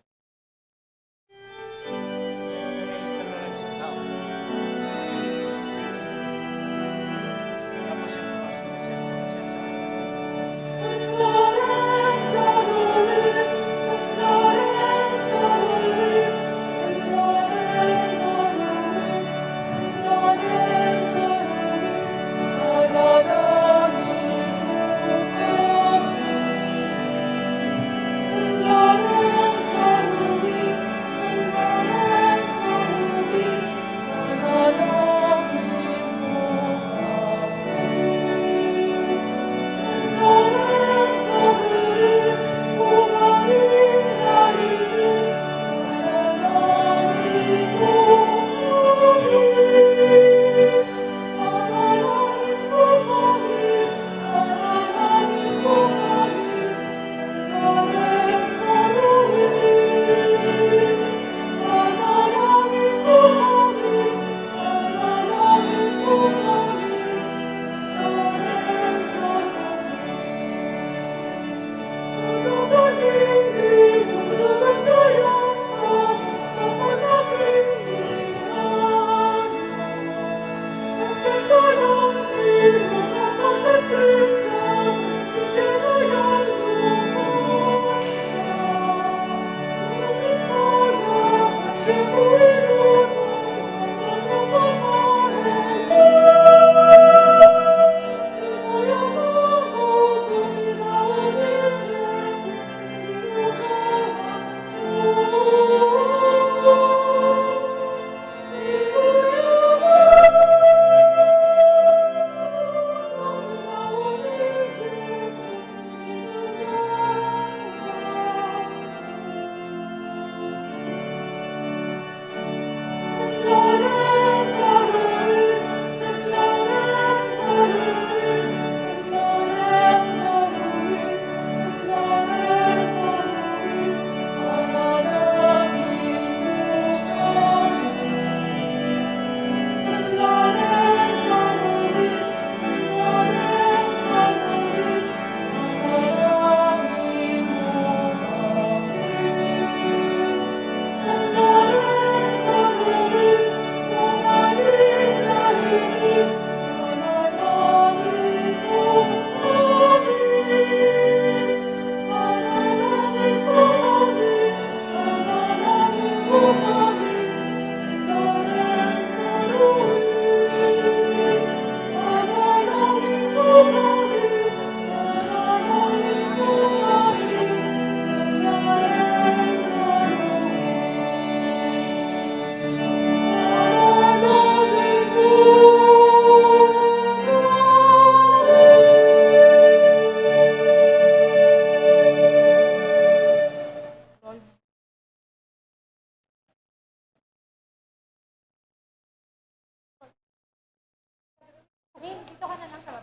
na lang sa